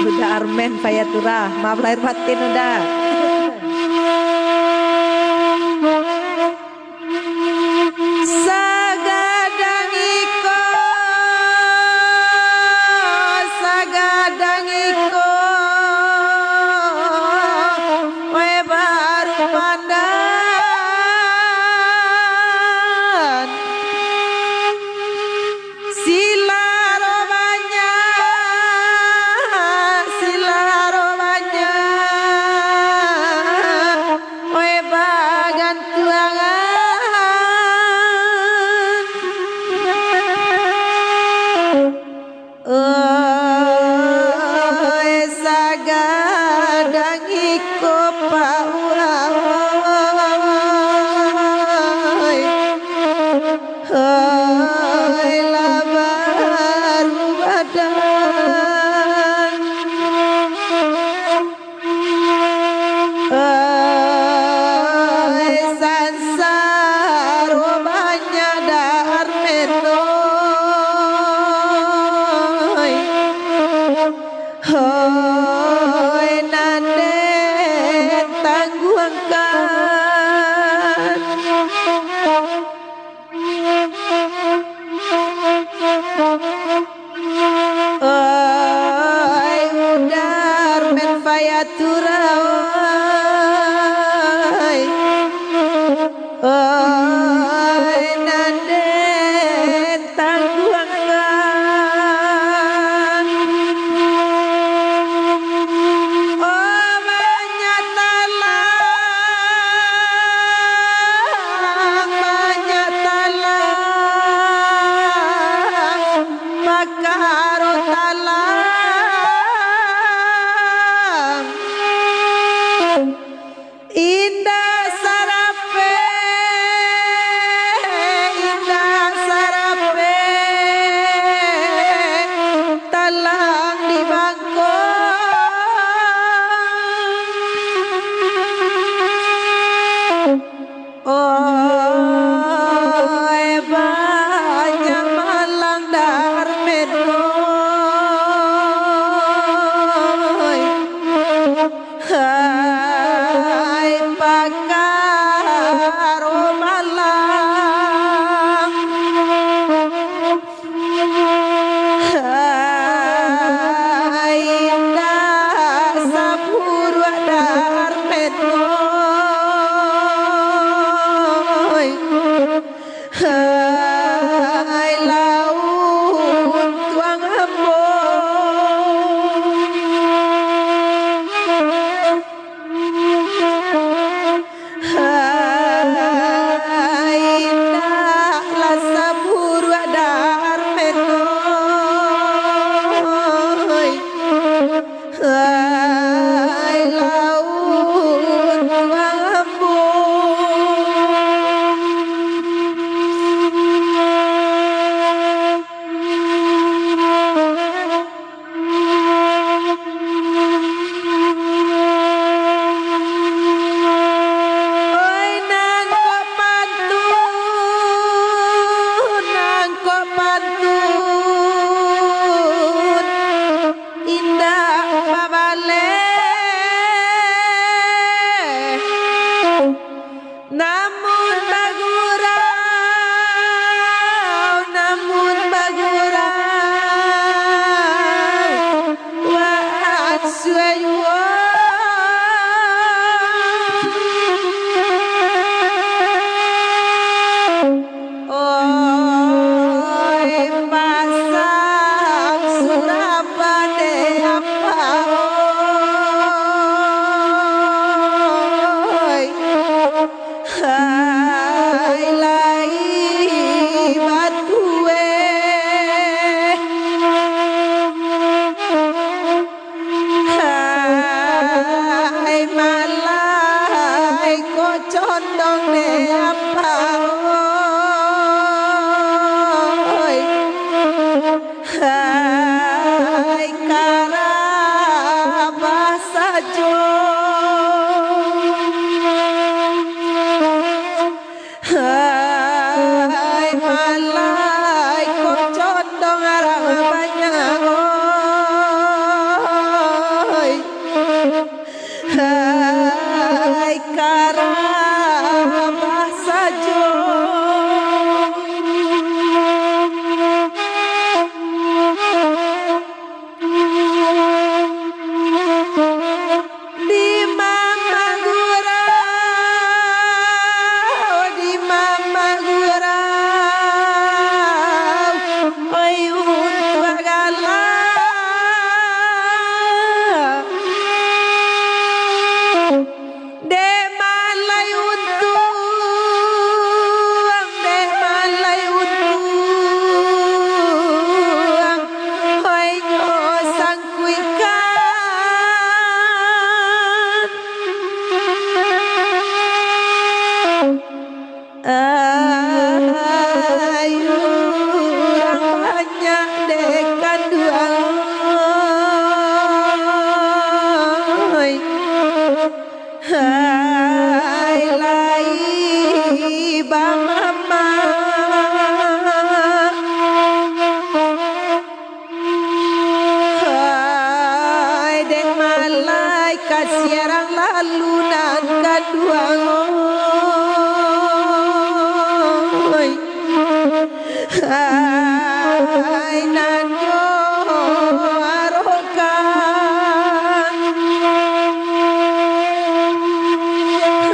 Uda Armen Fayatura, maaf lahir batin, Uda. Sagadang iko, sagadang iko, we baru pandan. Silaro banyak, silaro banyak, oi bagantuangan. Oi sagadang iko paua, oi. Hai, lah baru badan. Hai, sansaro banyak dek Armen, oi. Hai, nan den tangguangkan. Oi, Uda Armen Fayatura, oi. Oi, nan den tangguangkan. Oh, banyak talang, banyak talang, pakaro talang. Indak sarapek, indak sarapek, Hai lauik tuang ambo. Hai indak lah saburuak darmen, oi. Hai lauik tuang ambo. Oi, nangkok pantun, nangkok pantun, indak babaleh. Namun bagurau, namun bagurau, wak suayuo. Oi, pasang suraban dek apa, oi. Hai lai batue. Hai malai ko condong dek apa, oi. Hai karabah sajo. Hai malai ko condong urang banyak, oi. Hai karabah sajo. Di mama gurau, di mama gurau, oi untuak galak. Dek malai untuang, dek malai untuang, hoi nyo sangkuikan. Ai, urang banyak dek kanduang, oi. Hai, lai bamamak. Hai, dek malai kasiarang lalu nan kaduo, oi. Hai, nan nyo arokan.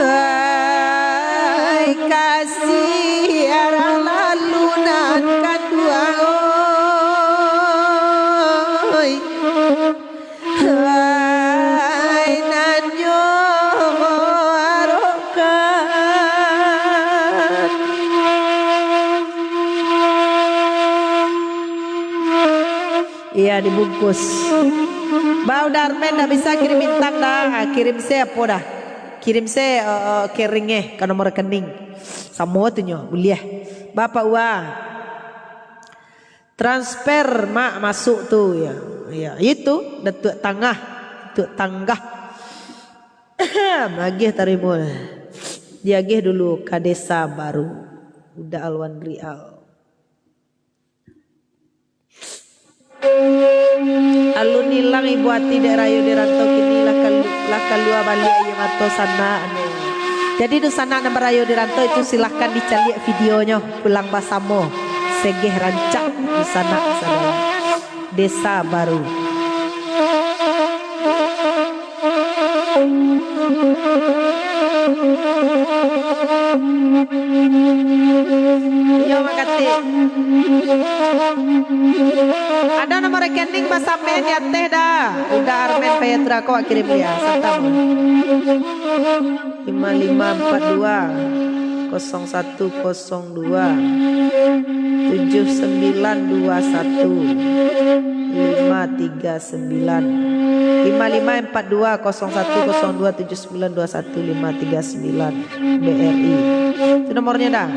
Hai, kasiarang lalu nan kaduo, oi. Hai, nan nyo arokan. Iya, dibungkus. Bau Darmen ndak bisa kirim bintang dah. Kirim se apo dah? Kirim se, eh, eh, kering eh, ka nomor rekening. Samo tu nyo, buliah. Bapak Ua. Transfer mak masuk tu, ya. Ya, itu Datuak Tangah, Datuak Tanggah. Magiah tarimo. Diagiah dulu ka Desa Baru. Uda Alwan Rial. Alun ilang ibo ati dek rayo di rantau, kini lah kalu-, lah kalua baliak aia mato sanak. Jadi, dunsanak nan barayo di rantau itu, silahkan dicaliak videonyo, Pulang Basamo, Segeh Rancak, dunsanak sadang. Desa Baru. Iyo, makatik. Ado nomor rekening basampaian di ateh dah. Udah Armen Payatra ko kirim dia. Santam. Lima lima empat dua, kosong satu kosong dua, tujuh sembilan dua satu, lima tiga sembilan. Lima lima empat dua, kosong satu kosong dua, tujuh sembilan dua satu, lima tiga sembilan, B R I. Itu nomornya dah.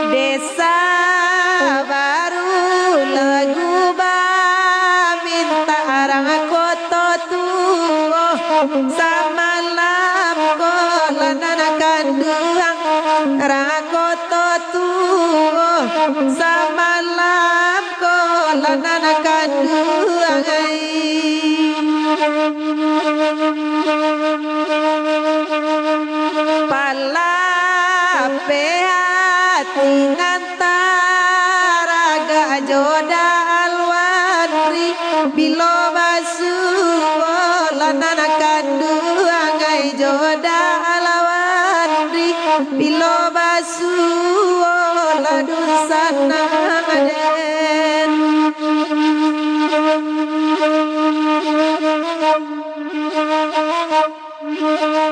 Desa Baru Lagu bamintak rang Koto Tuo, samalam ko lah nan kanduang rang Koto Tuo, samalam ko lah nan kanduang ai. Palapeh ati nan taragak jo Alwandri, bilo basuo lah nan kanduang ai jo Alwandri, bilo basuo lah dunsanak den.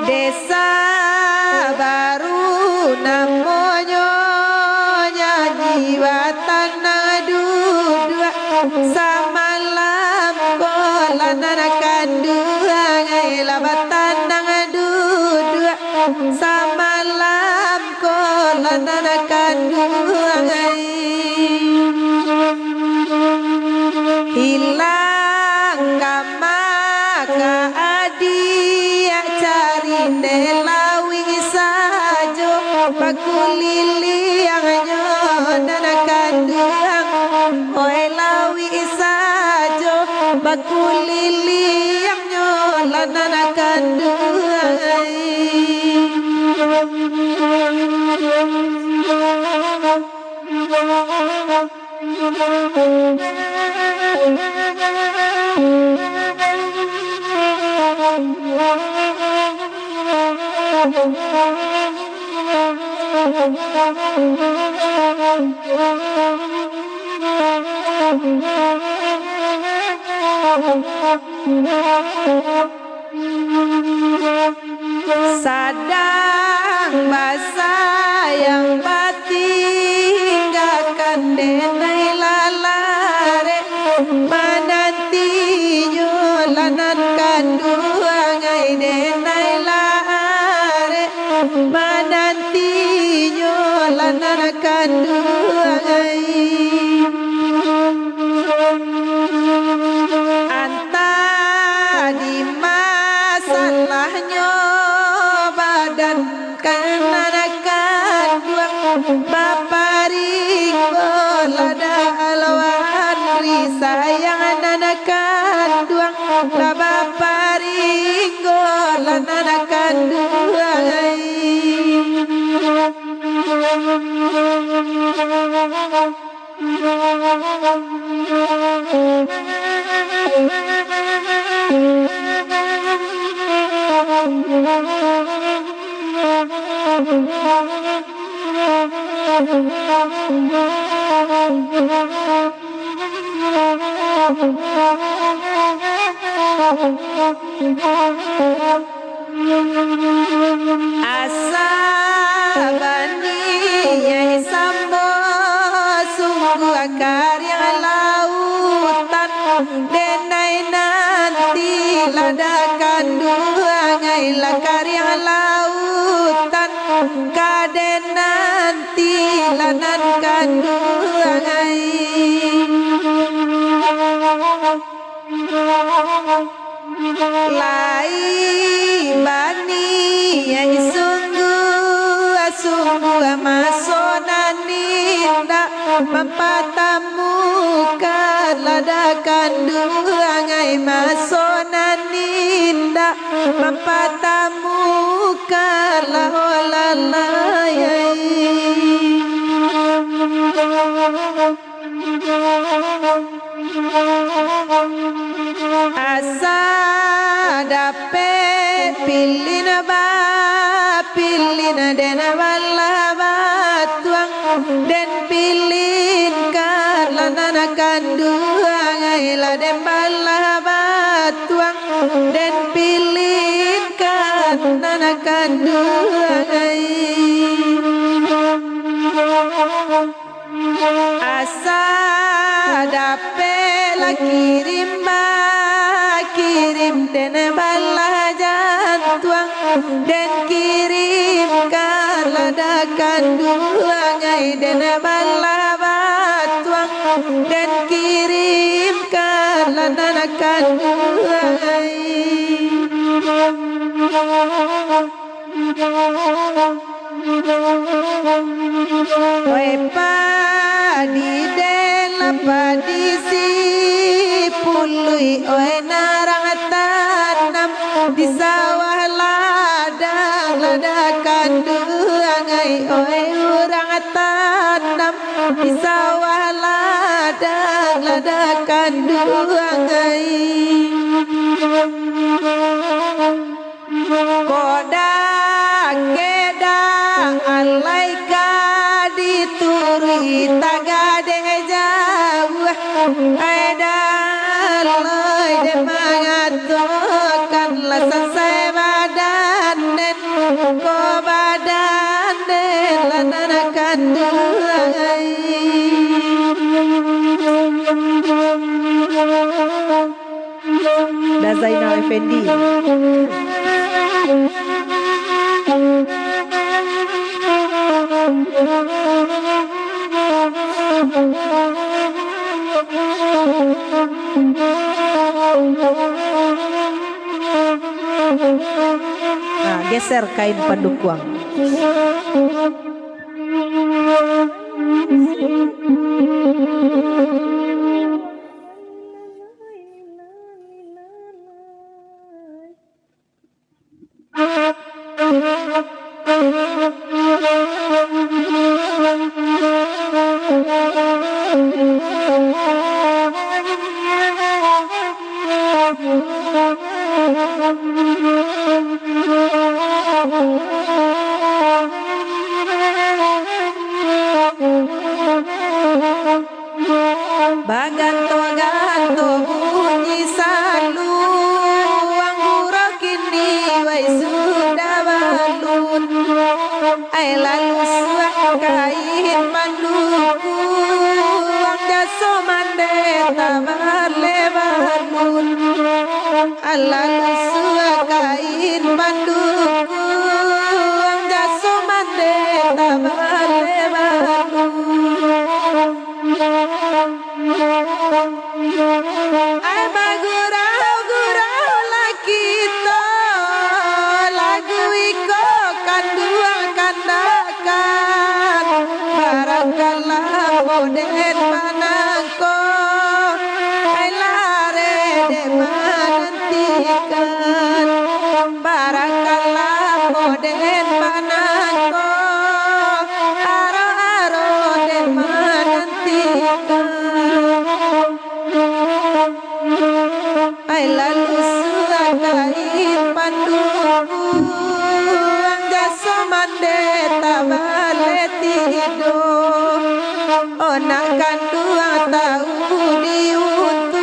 Desa Baru namonyo nyanyi batanang duduak, samalam ko lah nan kanduang ai lah batanang duduak, samalam ko lah nan kanduang ai. Hilang ka maka adiak cari dek lawik sajo, bakuliliangnyo nan kanduang. Oi lawik sajo, bakuliliangnyo lah nan kanduang ai. Sadang basayang batinggakan denai lalarek, manantinyo lah nan kanduang ai denai lalarek, manantinyo lah nan kanduang ai. Antah di masalahnyo badan ka nan kanduang, baparinggo lah dek Alwandri sayang nan kanduang, lah baparinggo lah nan kanduang ai. Asa baniaik sambo sungguah kariang lautan, denai nanti lah dek kanduang ai lah kariang lautan, ka den nanti lah nan kanduang ai. Lai baniaik sungguah-sungguah maso nan Mampatamukan lah dah kanduang ai, maso nan indak, mampatamukan lah olah lai ai. Asa dapek pilin ba, pilin den balah batuang, den pilinkan lah nan kanduang ai, lah den balah batuang, den pilinkan lah nan kanduang ai. Asa dapek lah kirim ba, kirim den balah jantuang, den kirimkan lah dah kanduang ai, den balah batuang, den kirimkan lah nan kanduang ai. Oi padi den lah padi sipului, oi nan urang tanam di sawah ladang, lah dah kanduang ai, oi urang tanam di sawah ladang, lah dah kanduang ai. Kok dakek dak alai ka dituruik, tagadeh jauah ai, dak alai den mangatokan lah sansai badan den, ko badan den lah nan kanduang ai. Da Zainal Effendi. Nah, geser kain pandukuang. Baganto-ganto bunyi saluang, gurau kini wai sudah balun. Ai lalu suak kain pandukuang, jaso mande tabaleh balun. Ai lalu suak kain pandukuang, jaso mande tabaleh balun. Ai bagurau-gurau lah kito, lagu iko kanduang kandakan. Barangkalah moden manangko, ai lareh dek manantikan. Barangkalah moden manangko, aro-aro den manantikan. Ai lalu suak kain pandukuang, jaso mande tabaleh tido. Oh nak kanduang tau diuntuang,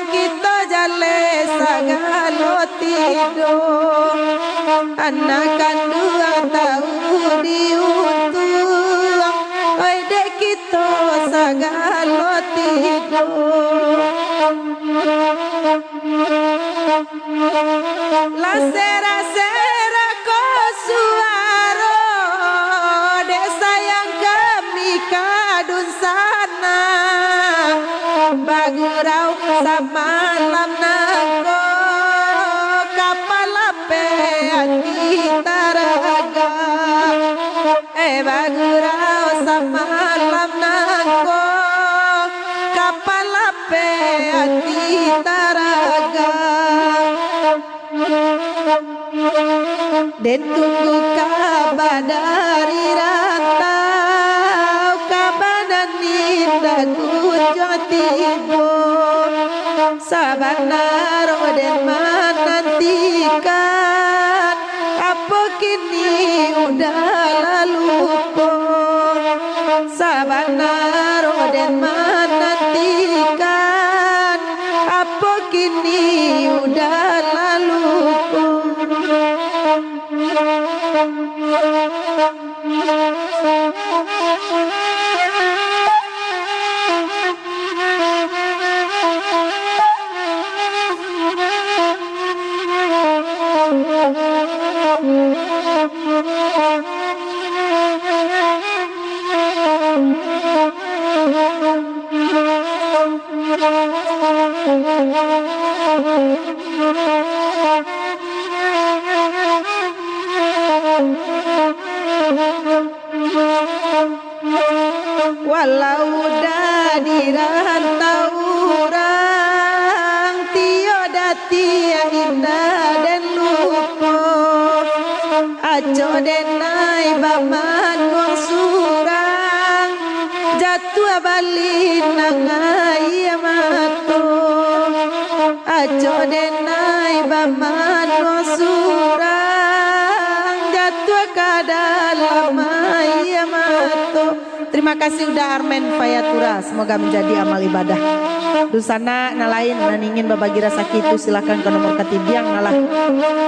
kito jaleh sagalo tido. Anak kanduang tau diuntuang, oi dek kito sagalo tido. Lah serak-serak ko suaro, dek sayang kami ka dunsanak. Bagurau samalam nangko, kapalo pe ati taragak. Eh, bagurau samalam Den tunggu kaba dari rantau, kaba nan indak kunjuang tibo. Sabana den manantikan, apo kini udah lah lupo. Sabana den manantikan, apo kini udah lah lupo. Walau udah di rantau urang, tiok datiak indak den lupo. Acok den ai bamanuang surang, jatuah balinang aia mato. Acok den ai bamanuang surang, jatuah ka dalam aia mato. Terima kasih Uda Armen Fayatura, semoga menjadi amal ibadah. Dunsanak nan lain nan ingin babagi rasaki tu, silakan ka nomor katidiang lah.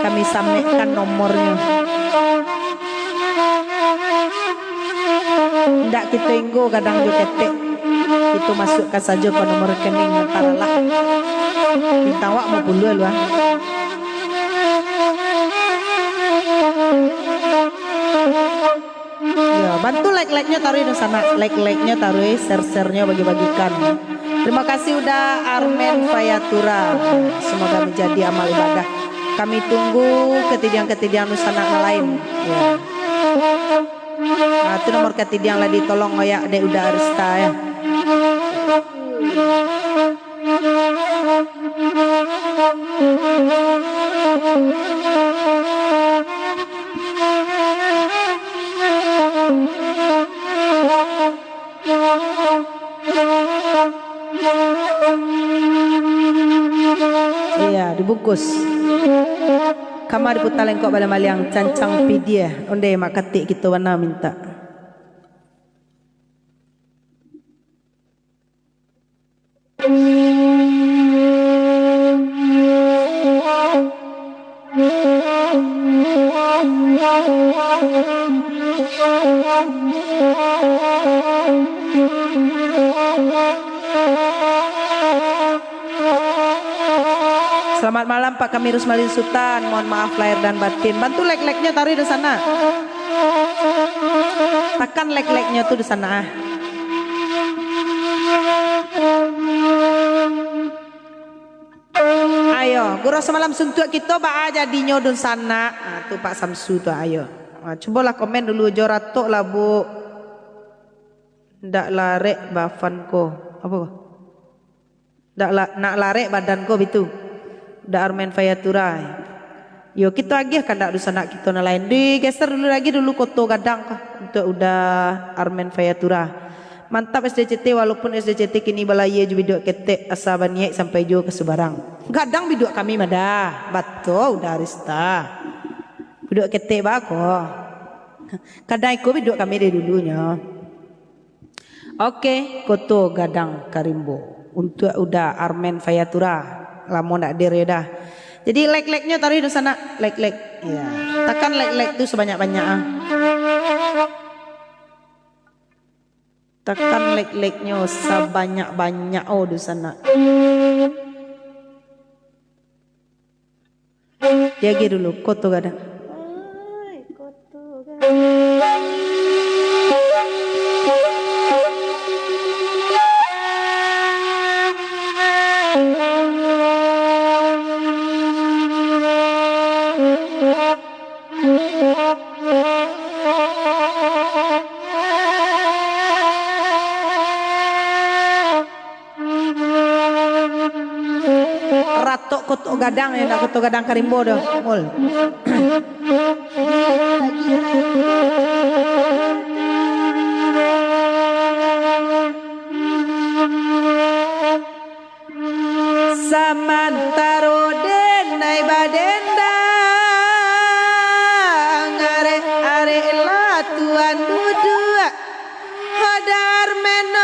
Kami samekkan nomornyo. Ndak kito inggo gadang jo ketek. Kito masuakkan sajo ka nomor rekening nan talalah. Bintang wak mau puluah lu, ah. Yo, bantu like-like-nyo taruih dunsanak, like-like-nyo taruih, share-share-nyo bagi-bagikan. Terima kasih Uda Armen Fayatura. Semoga menjadi amal ibadah. Kami tunggu katidiang-katidiang dunsanak nan lain. Ya. Nah, tu nomor katidiang lah ditolong oyak dek Uda Arista, ya. Iya, dibungkus. Kama diputa lengkok baliang-baliang, cancang pidiah, ondeh mak katik kito bana mintak. Selamat malam, Pak Kami Rusmali Sutan. Mohon maaf lahir dan batin. Bantu like-like-nyo taruih di sana. Takan like-like-nyo tu di sana, ah. Ayo, gurau samalam suntuak kito baa jadinyo dunsanak. Ah, tu Pak Samsu tu, ayo. Ah, cubolah komen dulu, jo ratok lah, Bu. Ndak larek bafan ko. Apo ko? Ndak la-, nak larek badan ko bitu. Ndak Armen Fayatura. Yo, kito agiah kandak dunsanak kito nan lain. Digeser dulu lagi dulu koto gadang ko. Untuak Uda Armen Fayatura. Mantap S D C T, walaupun S D C T kini balayia jo biduak ketek, asa baniaik sampai juo ka subarang. Gadang biduak kami mah dah. Batua, Uda Arista. Biduak ketek baa ko. Kadang iko biduak kami dari dulunyo. Oke, koto gadang ka rimbo. Untuak Uda Armen Fayatura. Lamo ndak hadir yo dah. Jadi like-like-nyo taruih di sana, like-like. Ya. Takan like-like tu sabanyak-banyak ah. Takan like-like-nyo sabanyak-banyak oh di sana. Diagiah dulu, koto gadang. Ratok Koto Gadang, yo, ndak Koto Gadang ka rimbo doh, Mul. Samantaro denai badendang, arek-arek lah tuan duduak. Hadar menoi,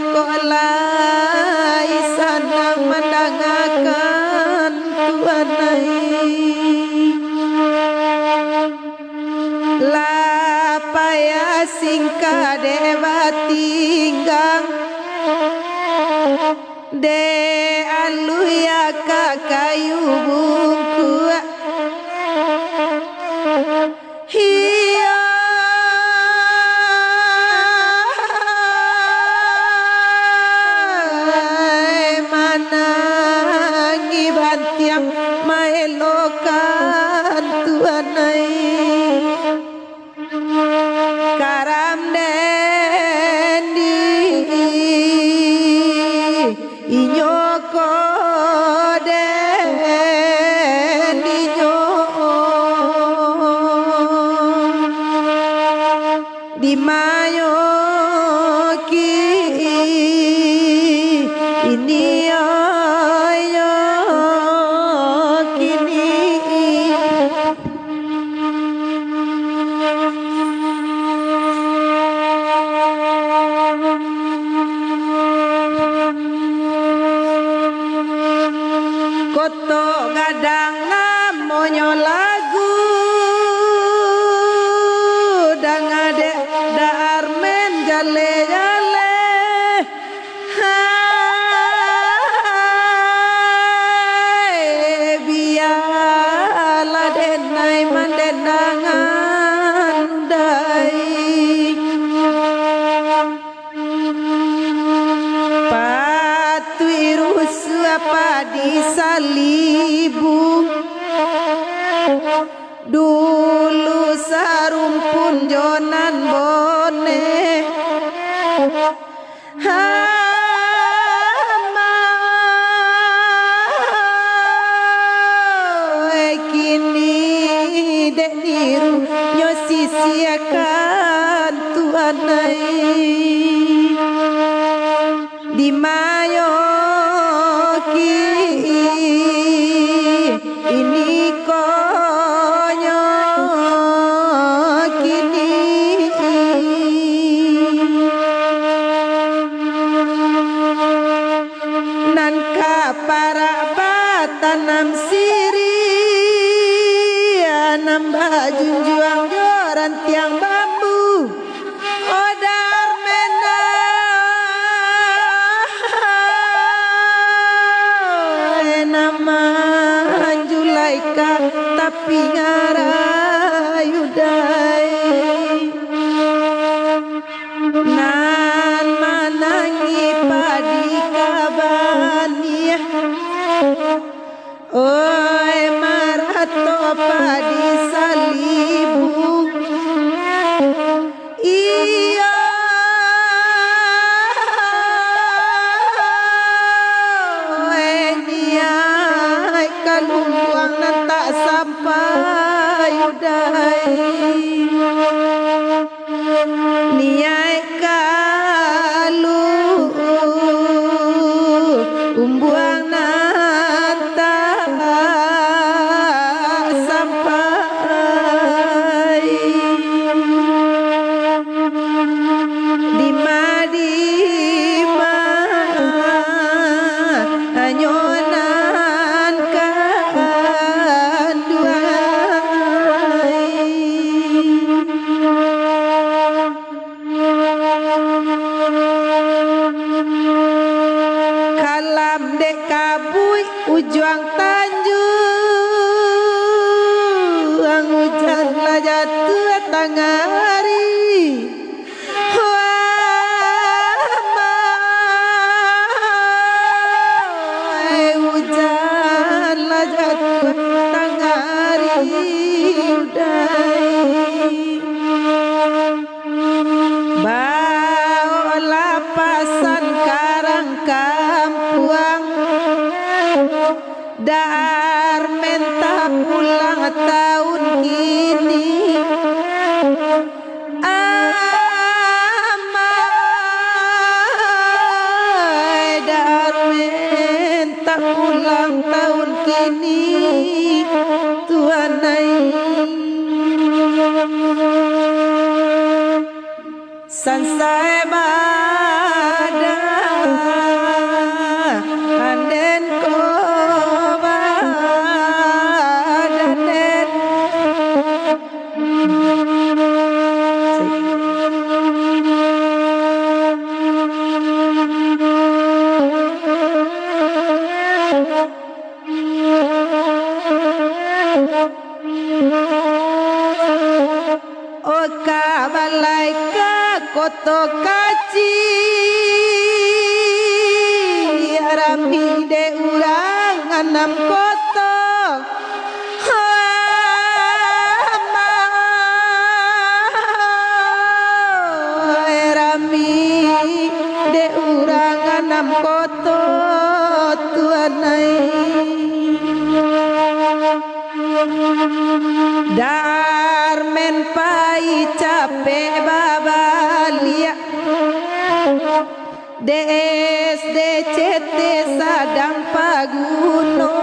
kok lai sanang mandangakan tuan ai. Lah payah singkah dek batinggang, dek aluih ka kayu bungkuak. Hiyo, manangih bantiang maelokkan tuan ai. Karam den di inyo ko den inyo. Dimayo kini, ayo kini. Koto Gadang namonyo lagu, danga dek Da Armen jale-jale. Hai, bialah denai mandendangan dai. Patuik rusuah padi salibu, dulu sarumpun jo nan boneh. Hama, kini dek niru nyo sisiakan tuan ai. Dimayo kini, ini konyo kini. Nan ka parak batanam siriah, nan bajunjuang jo rantiang bambu. Odar menai, nama anjulai ka tapi ngarai udai. Nan manangih padi ka baniah. Oi, marato padi salibu. Iyo, oi, niaik ka lumbuang nan tak sampai udai. Niaik ka lumbuang nan tak sampai. Dima-dima hanyo nan kanduang. Darmen tak ulang tahun kini. Amai Darmen tak ulang tahun kini, Tuan ai. Sansai badan den ko badan den. O ka balai ka koto kaciak, rami dek urang anam koto. Amai, rami dek urang anam koto, Tuan ai. Darmen pai capek babaliak, dek S D C T sadang paguno.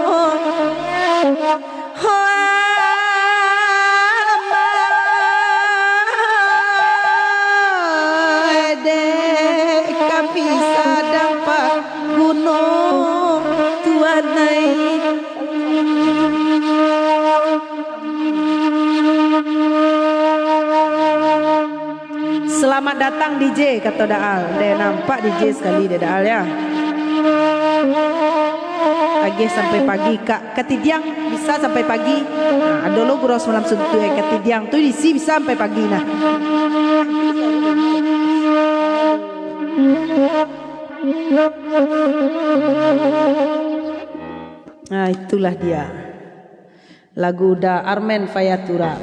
Ho amai, dek kami sadang paguno, Tuan ai. Selamat datang D J, kato Daal. Ndeh nampak D J sakali dek Daal, yo. Agiah sampai pagi, Kak. Katidiang bisa sampai pagi. Nah, ado lo gurau samalam suntuak, eh, katidiang tu isi bisa sampai pagi, nah. Nah, itulah dia. Lagu Da Armen Fayatura.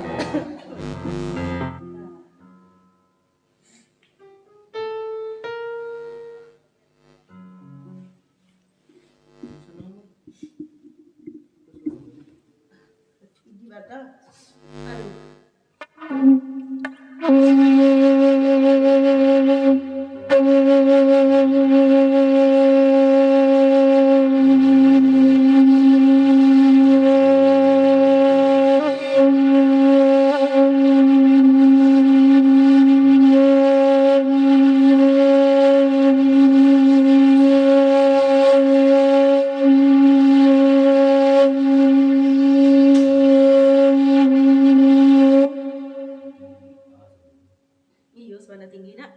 Iyo, suara tinggi, Nak.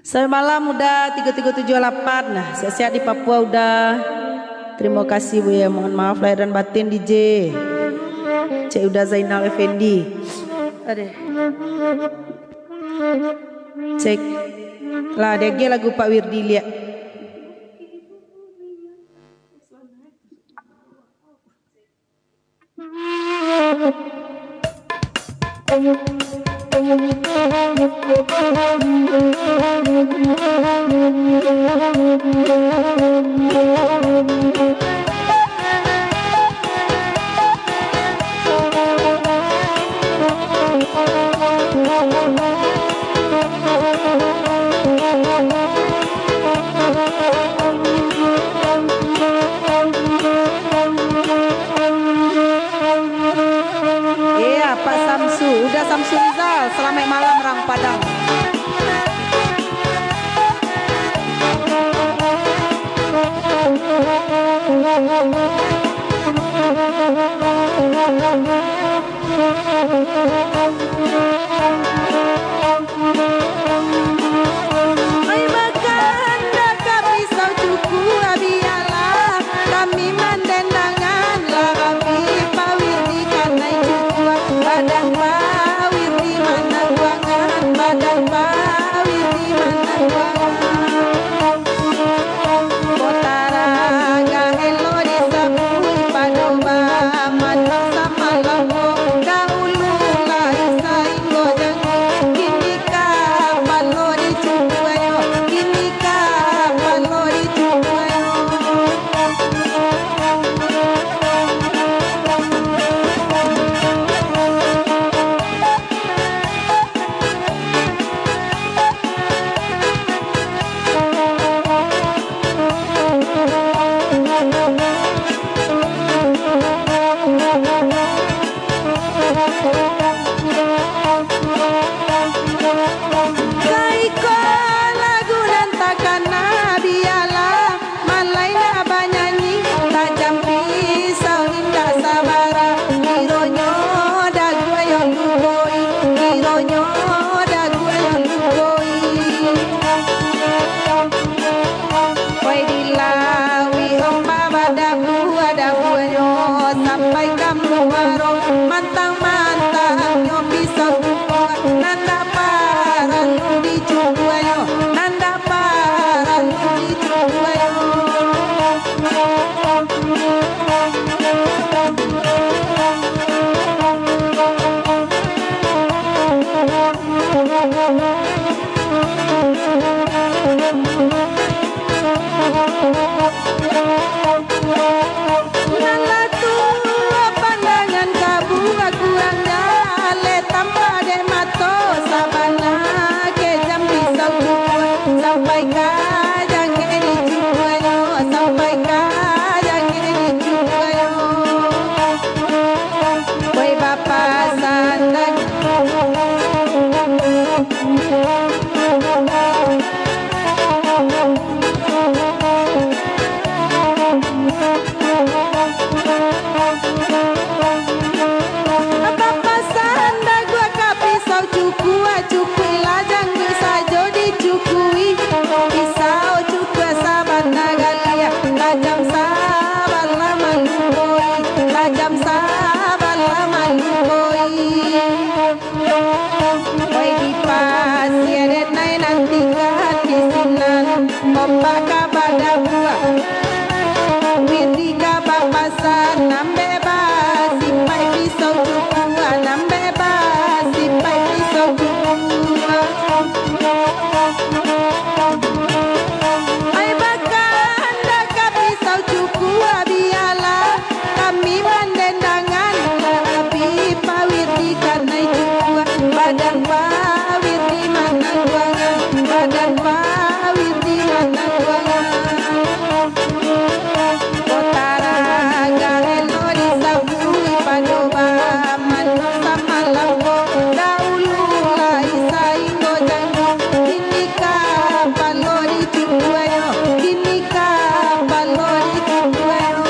Sampai malam Uda tiga tiga tujuh lapan. Nah, siap-siap di Papua Uda. Terima kasih, Buya. Mohon maaf lahir dan batin, D J. Cek Uda Zainal Effendi. Aduh. Cek. Lah, dia ge lagu Pak Wirdi liak. Iya, Pak Samsu, Uda Samsu Rizal, salamaik malam, urang Padang. Nan lah tuo pandangan ka buah kurang jaleh, tambah dek mato sabana, kejam pisau cukua, sampai ka jangkek dicukuanyo, sampai ka jangkek dicukuanyo. Woi bapak sandang. Bapak sandang gua ka pisau cukua, cukui lah jangkui sajo dicukui. Pisau cukua sabana galiah, tajam sabalah malukoi, tajam sabalah malukoi. Oi di pasia denai nan tingga di sinan, ombak ka badabuah. Wirdi ka bapasan, ambek basipai pisau cukua, ambek basipai pisau cukua. Ai bakandak ka pisau cukua, bialah kami mandendangan, tapi Pak Wirdi kanai cukua, badan Pak Wirdi manangguangan, badan Pak Wirdi manangguangan. Kota Raga elo disabui pado baman samalam ko, daulu lai sainggo janggo, kini kapalo dicukuanyo, kini kapalo dicukuanyo.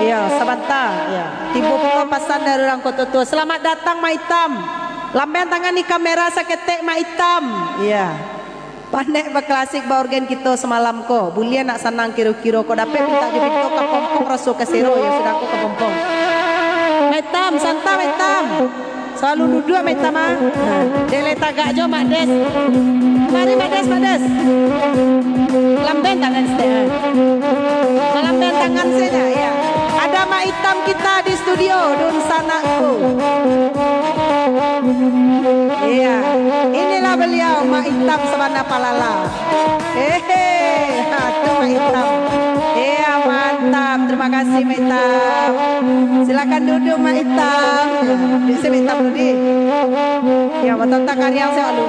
Iyo, sabanta. Iyo. Tibo pulo pasan dari urang Koto Tuo. Selamat datang, Mak Itam. Lambean tangan di kamera saketek, Mak Itam. Iyo. Pandek baklasik baorgen kito samalam ko. Buliah nak sanang kiro-kiro ko. Dapek pintak jo pinto ka pompong raso ka sero, yo sudah ko ka pompong. Mak Itam, santa Mak Itam. Salalu duduak Mak Itam, ah. Nah, dek lai tagak jo Mak Des. Mari Mak Des, Mak Des. Lambean tangan sajo, ah. Malambean tangan sajo, ya. Ada Mak Itam kita di studio, dunsanakku. Iya, inilah beliau, Mak Itam Sabana Palala. Hehe, ha, tu Mak Itam. Iya, mantap. Terima kasih, Mak Itam. Silakan duduk, Mak Itam. Duduk sini, Mak Itam, duduk. Ya, batontak kariang saya dulu.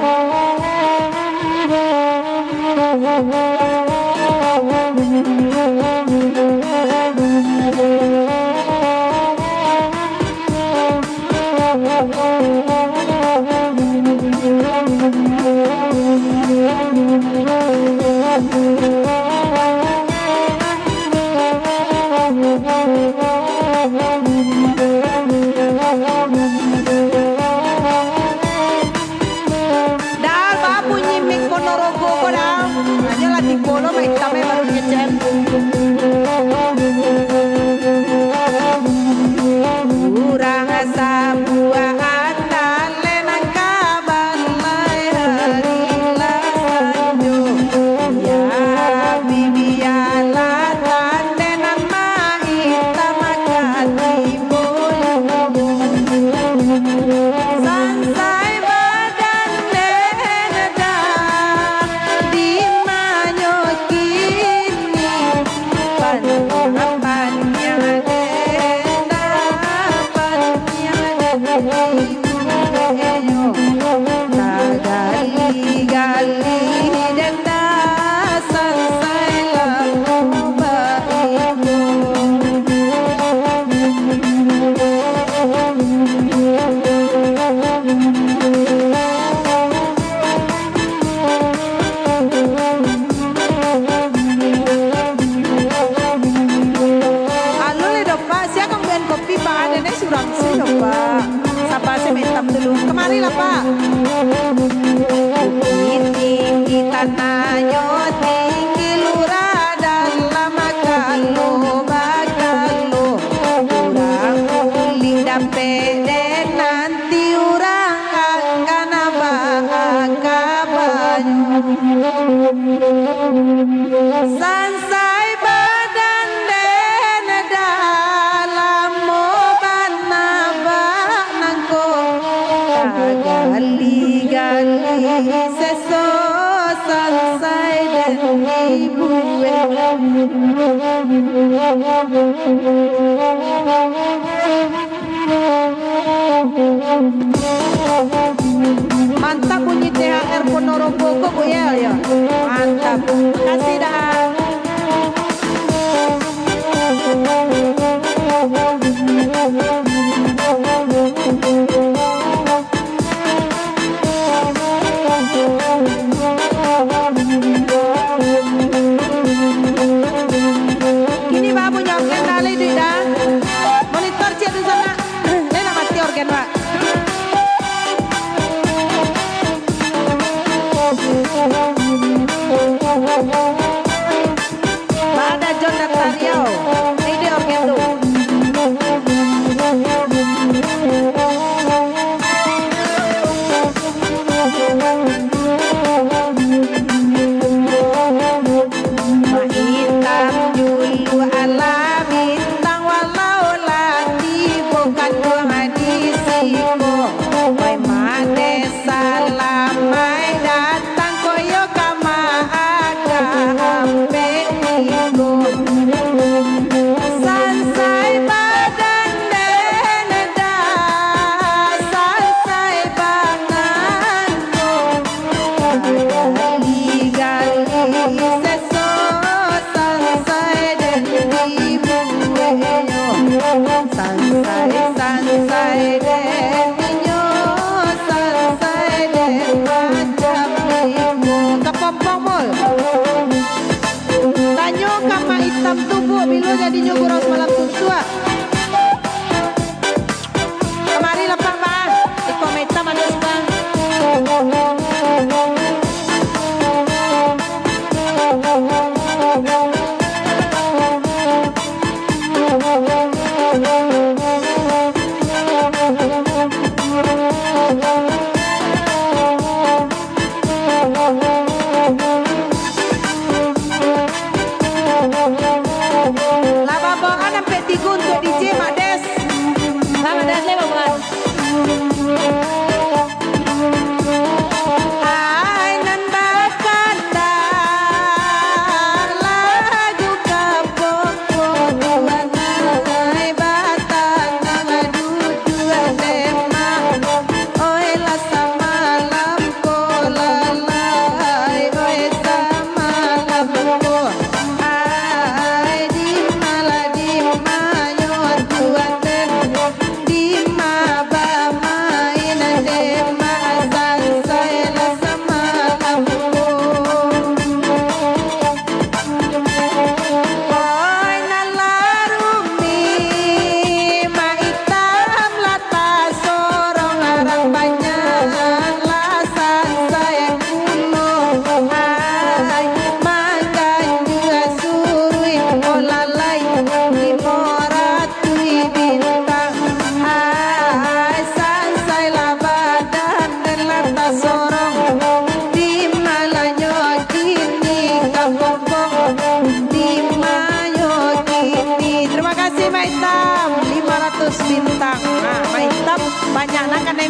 Tibo lo mak itam e baru kecek. Urang sabuah atale nan ka balai hari lah sanjo. Ya, bibialah tande nan mak itam ka tibo. Sansai badan den dah di manyo kini, paniang-paniang den dah, paniang-paniang den dah, tagalih-galih den dah, sansai lah baibo. Alun lai doh, Pak. Sia ka mambuek kopi, Pak? Ado ne surang se doh, Pak. Saba se, mak itam dulu. Kamarilah, Pak. Bukik tinggi, tananyo tinggi, lurah dalam kalo bakalo. Urang ulih dapek den, nanti urang anggan bakabanyo. Sansai badan den dah, lamo bana bak nangko, tagalih-galih seso, sansai den dibuek. Mantap bunyi T H R Ponorogo ko, Buya, yo. Mantap. Makasih dah. Kini babunyi organ dah lai, duit dah. Monitor ciek tu sanak. Lai nak mati organ, Pak. Pada John Datario, ide organ tu. Maitam julu alah bintang, walau lah tibo kanduang di siko. Wai made salamai datang, koyo ka maagah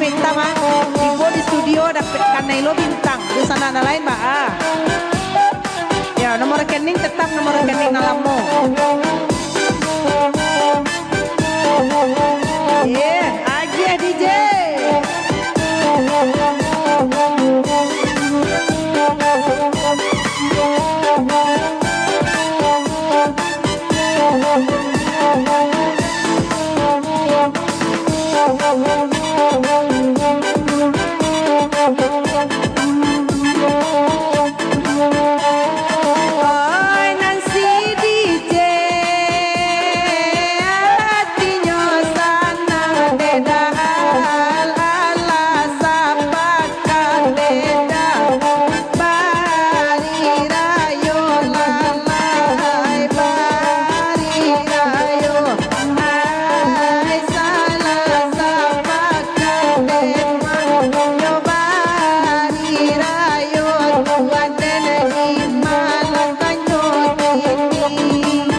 Bintang, ah. Tibo di studio, dapek kanai lo bintang. Di sana ada lain, Pak. Ah. Ya, nomor rekening tetap nomor rekening nan lamo. Yeah, agiah D J. Oi, nan si D J, atinyo sanang dek dah, alah sapakat dek dah. Bari rayo lalai, bari rayo. Ai, salah sapakat dek mah, nyo bari rayo, Tuan den di malam tanyo kini.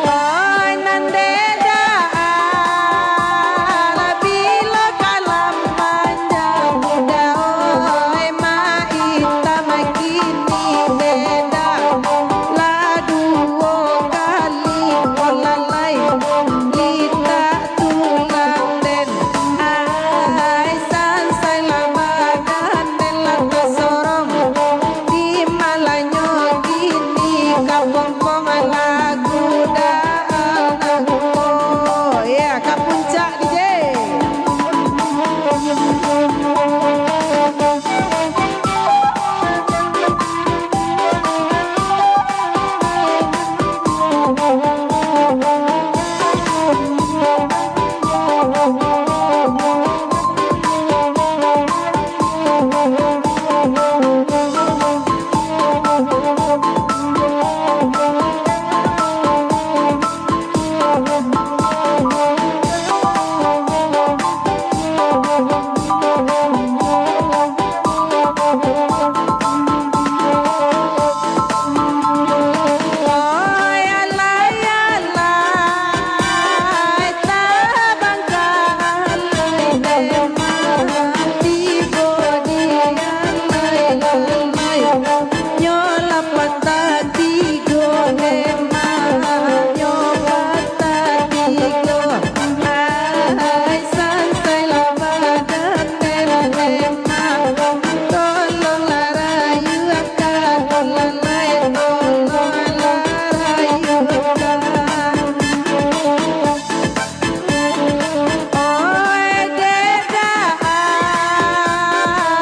Oi, nan deda, lah bilo kalam panjang, daoi ma itam kini deda, lah duo kali, oh lalai, litak tulang den. Ai, sansai lah badan den lah tasorong, di malanyo kini ka pongpong lagu dah. Oh, ya, ka puncak, D J. Nyo lah patah tigo, lemak nyo patah tigo. Ai, sansai lah badan lemak, tolonglah rayuakan, lalai tolonglah rayuakan. Oi, deda,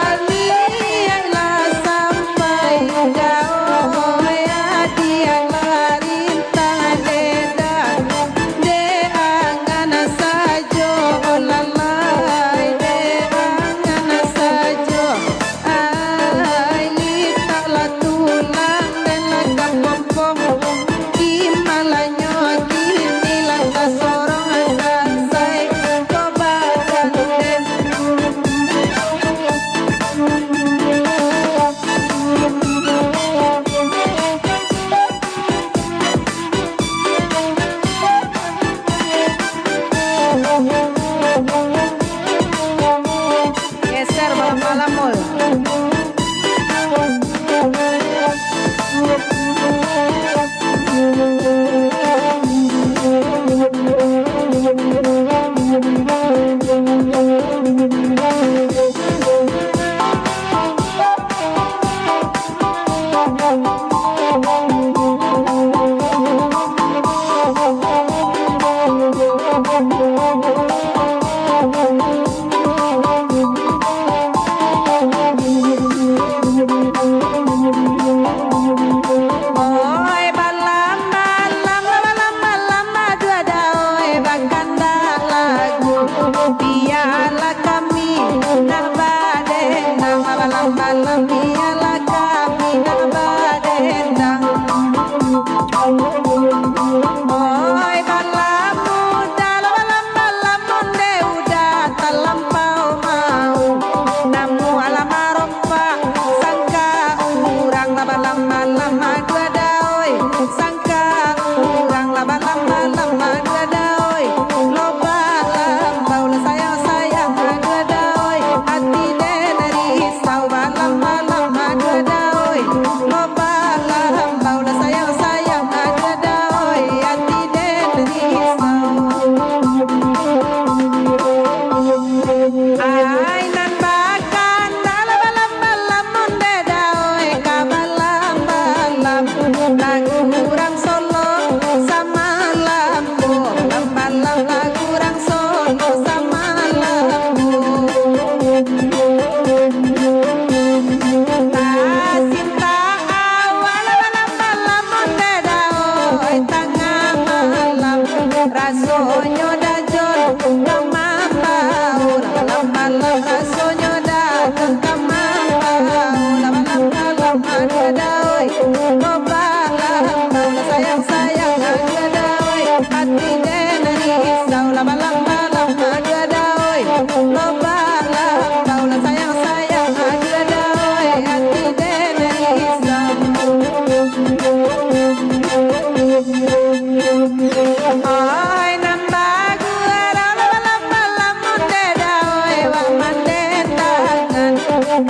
aliak lah sampai, daoi adiak lah rintang, deda, dek angan sajo, oh lalai, dek angan sajo. Ai, litak lah tulang den lah ka pongpong, di malanyo kini lah tasorong, sansai ko badan den. Geser malam-malam, oi. Oi, balam-balam, balam-balam, aduh, aduh, oi, bakandak lagu, bialah kami nak badendang, balam-balam, bialah kami nak badendang. Oi, balam mudo, balam-balam, onde udah talampau mau, namuah lah marompak, sangka urang lah balam-balam, aduh, aduh, oi, sangka urang lah balam-balam, aduh, aduh, oi, lobak lah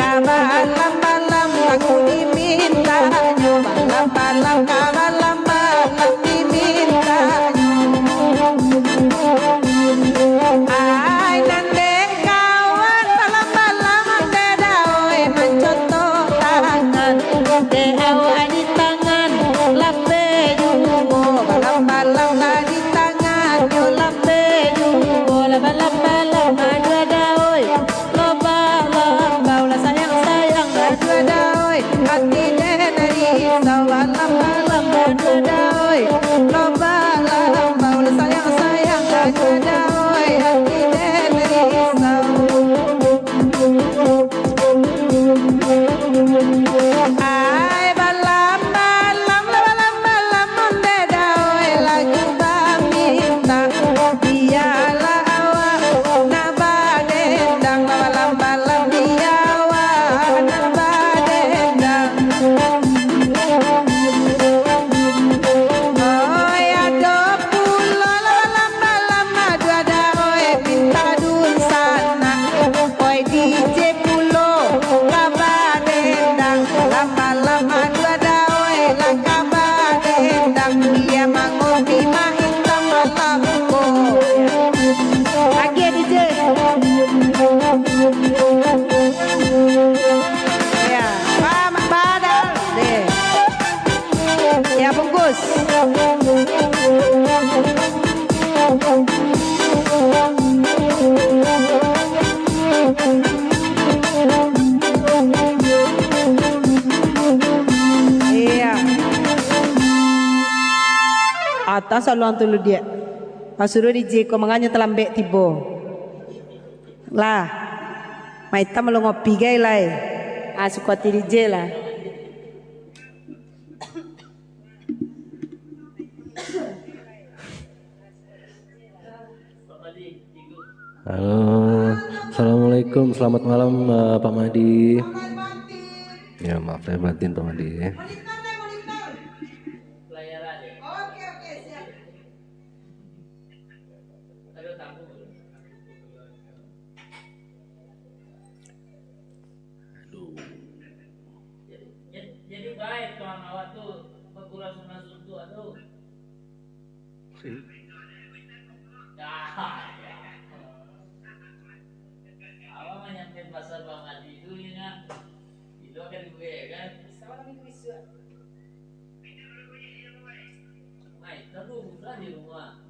Ka balam-balam laku dimintanyo, balam-balam ka balam-balam dimintanyo. Ai nan dek kawan balam-balam dek dawai mancoto tangan, dek awak di tangan lapeh juo, balam-balam ka di tangannyo lapeh juo, lah balam-balam aduh dawai. Lo balambau lah sayang-sayang, aduh dawai, ati den risau. Balambau lah aduh dawai, lo balambau lah sayang-sayang, aduh dawai, ati den risau. Ai balam-balam, lah balam-balam, ondeh dawai, lagu baminta. Bialah awak nan badendang, balam-balam bialah awak nan badendang. Oi, ado pulo lah balam-balam, aduh dawai, minta dunsanak. Oi, D J pulo ka badendang, balam-balam aduh dawai, lah ka badendang. Iyo, mangopi main tambah lagu. Agiah D J. Ya, pa-, padahal deh. Ya, bungkus. Iya. Ateh saluang tu, Ludiak. Pasuruah D J ko manganyo talambek tibo. Lah. Maitam lo ngopi gai lai. Ah, suko ati D J lah. Halo, assalamualaikum, selamat malam, eh, Pak Mahdi. Ya, maaf lahir batin, Pak Mahdi. Aduh. Jadi, jadi, jadi baik tuan awak tu bagurau sama suntuk tu. Dah, ya. Awak manyampai pasal Bang Adi tu, ya, nak? Itu akan gue, kan? Sama kami kuis juga. Mai, tahu bukan di rumah.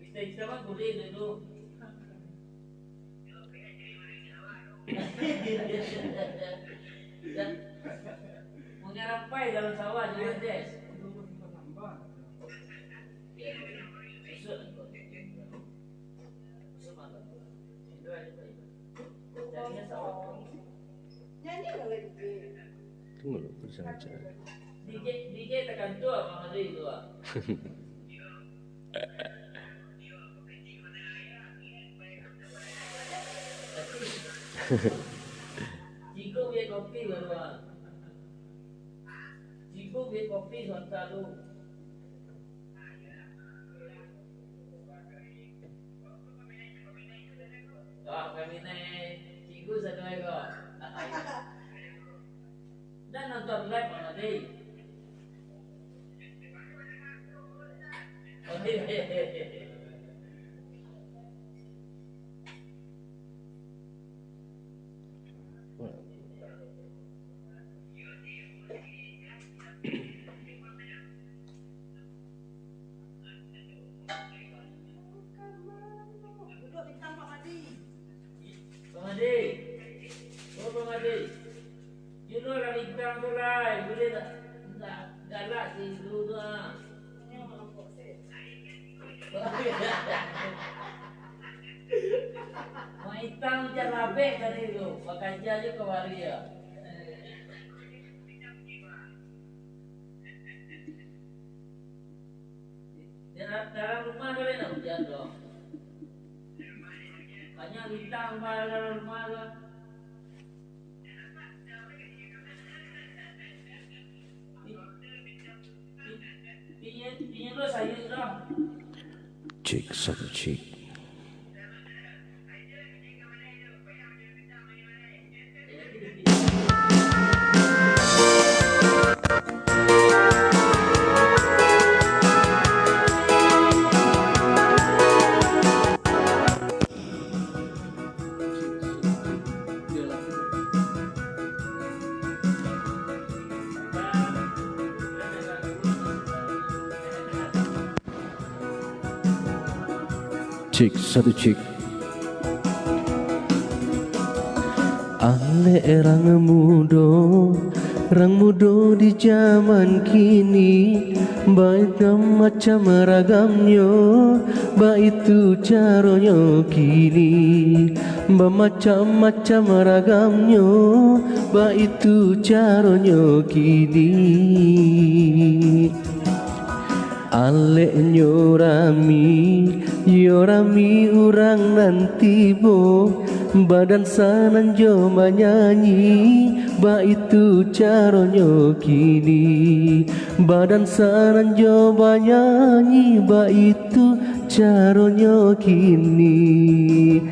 Kita, kita mah boleh dulu. Mangarapai dalam sawah juga, Des. Susut. Susut mantap. Itu aja, Pak. Jadinya sawah. Nyanyi lah lagi. Tunggu dulu, aku disangka. D J, D J tekan tu, Abang Adi tu, ah. Cikgu beli kopi baru, ah. Cikgu beli kopi sebentar tu. Wah, kami naik cikgu satu ekor. Dan nonton live, Bang Adi. Oh, iya. Pamadi. Oh, Pamadi. Juno lah bintang tu lah. Boleh tak? Ndak galak si Zul tu, ah. Maitang hujan labek tadi tu, bakaja je ka wari ya. Dalam, dalam rumah tu lain hujan tu. Banyak bintang dalam rumah tu. Cek, satu cek. Cek, satu cek. Alek rang mudo, rang mudo di jaman kini, baitu macam ragamnyo, baitu caronyo kini, bamacam-macam ragamnyo, baitu caronyo kini. Aleknyo rami, yo rami urang nan tibo, badansa nan jo manyanyi, baitu caronyo kini. Badansa nan jo manyanyi, baitu caronyo kini.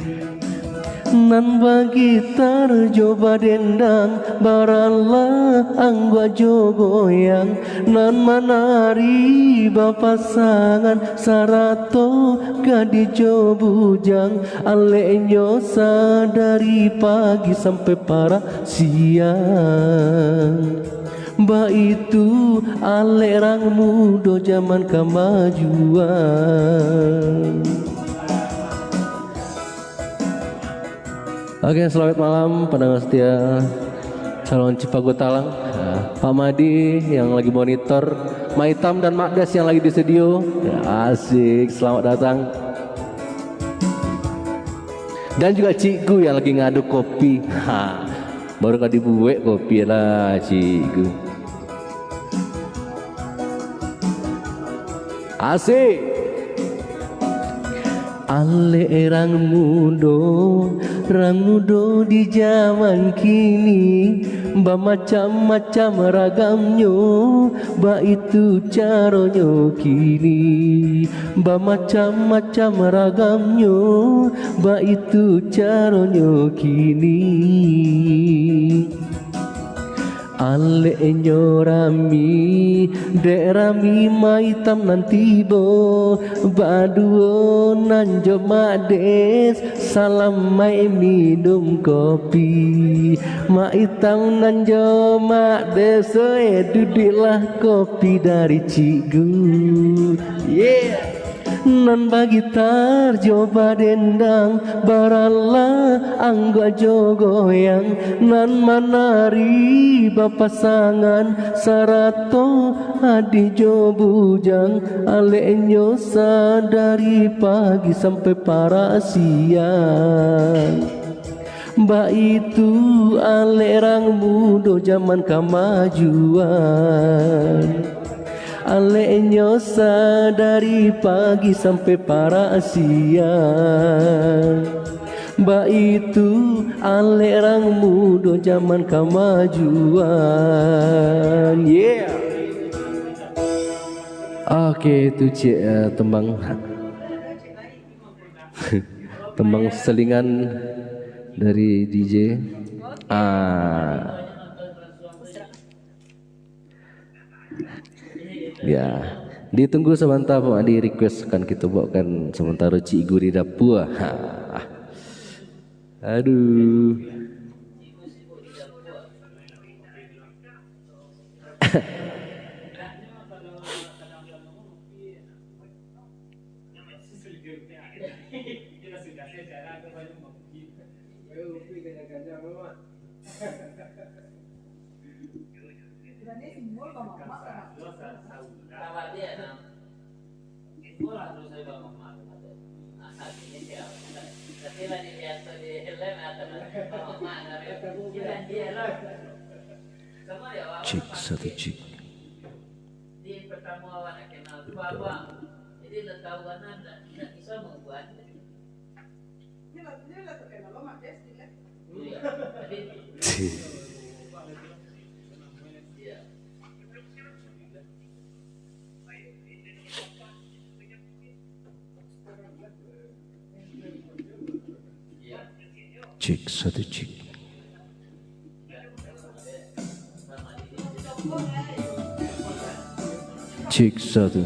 Nan bagitar jo badendang, baralah angguak jo goyang, nan manari bapasangan, sarato gadih jo bujang, aleknyo sadari pagi sampai parak siang. Baitu alek rang mudo jaman kamajuan. Oke, selamat malam pendengar setia Salon Cipago Talang. Ya, Pak Madi yang lagi monitor, Mak Itam dan Mak Des yang lagi di studio. Ya, asik, selamat datang. Dan juga Cikgu yang lagi ngaduk kopi. Ha, baru ka dibuek kopi lah, Cikgu. Asik. Alek rang mudo, rang mudo di jaman kini, bamacam-macam ragamnyo, baitu caronyo kini, bamacam-macam ragamnyo, baitu caronyo kini. Aleknyo rami, dek rami Mak Itam nan tibo, baduo nan jo Mak Des, salamaik minum kopi. Mak Itam nan jo Mak Des, oi, duduaklah kopi dari Cikgu. Yeah. Nan bagitar jo badendang, baralah angguak jo goyang, nan manari bapasangan, sarato gadih jo bujang, aleknyo sadari pagi sampai parak siang. Baitu alek rang mudo jaman kamajuan. Aleknyo sadari pagi sampai parak siang. Baitu alek rang mudo jaman kamajuan. Yeah. Oke, itu cek, eh, tembang. Tembang selingan dari D J. Ah. Ya. Ditunggu sabanta, Pak Adi request akan kita bawakan sementara Cikgu di dapur. Ha. Aduh. Cek, satu cek. Di pertama awak nak kenal tu apa? Jadi, nak tahu kan, nak, nak bisa membuat. Cek, satu cek. Cek, satu.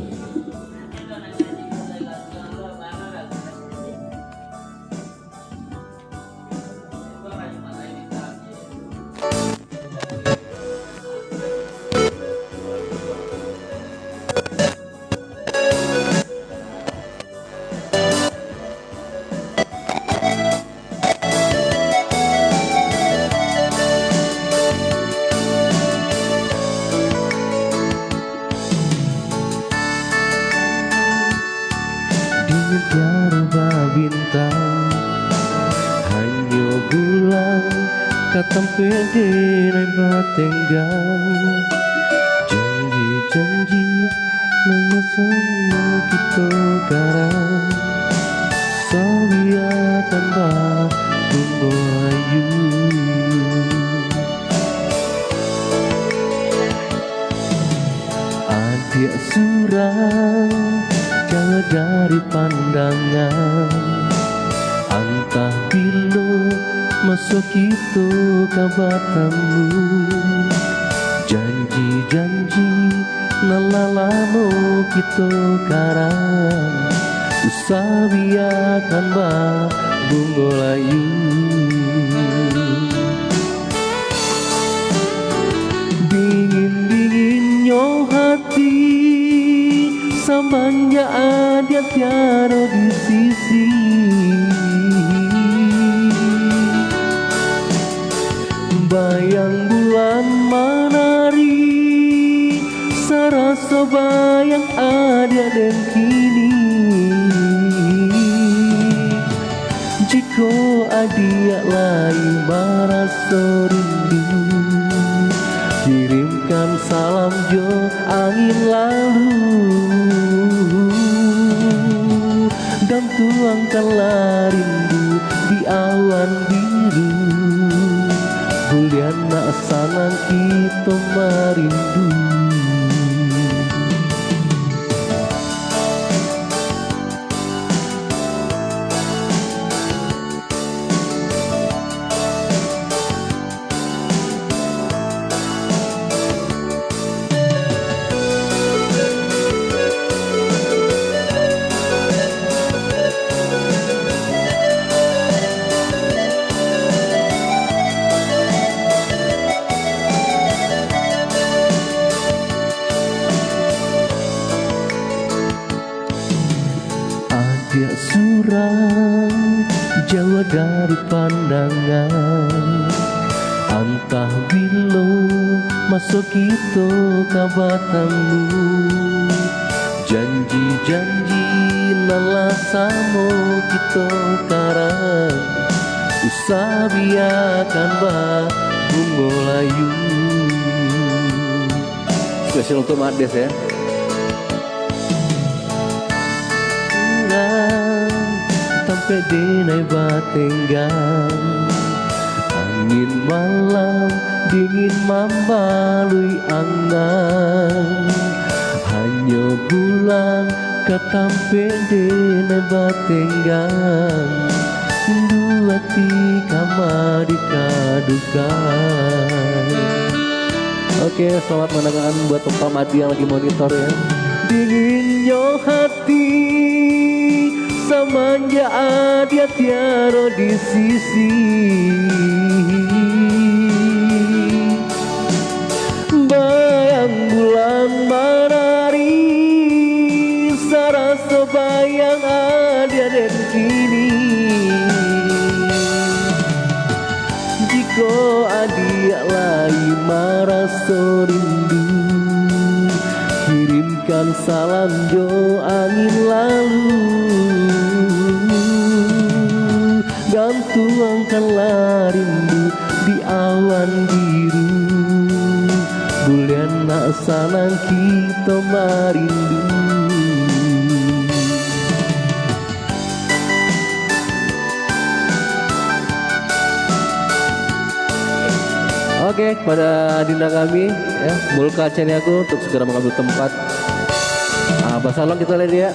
Ka tampek denai batenggang, janji-janji nan samo kito karang, sawiakan babungo ayu. Adiak surang, jauah dari pandangan. Antah bilo maso kito ka batamu. Janji-janji nan lah lamo kito karang, sawiakan babungo ayu. Dingin-dinginnyo hati, samanjak adiak tiado di sisi. Bayang bulan manari, saraso bayang adiak den kini. Jikok adiak lai maraso rindu, kirimkan salam jo angin lalu. Gantuangkanlah rindu di awan biru, buliah nak sanang kito marindu. Adiak surang, jauah dari pandangan. Antah bilo maso kito ka batamu. Janji-janji nan lah samo kito karang, usah biakan babungo layu. Spesial untuk Mak Des, ya. Urang tampek denai batenggang, angin malam dingin mambalui angan. Hanyo bulan ka tampek denai batenggang, rindu ati ka maduka-duka. Oke, selamat mendengarkan buat Papa Madi yang lagi monitor, ya. Dinginnyo hati, samanjak adiak tiado di sisi. Bayang bulan manari, saraso bayang adiak den kini. Jikok adiak lai maraso rindu, kirimkan salam jo angin lalu. Gantuangkanlah rindu di awan biru, buliah nak sanang kito marindu. Oke, kepada adinda kami, ya, Mulka Caniago untuk segera mengambil tempat. Ah, basalon kita lihat, ya.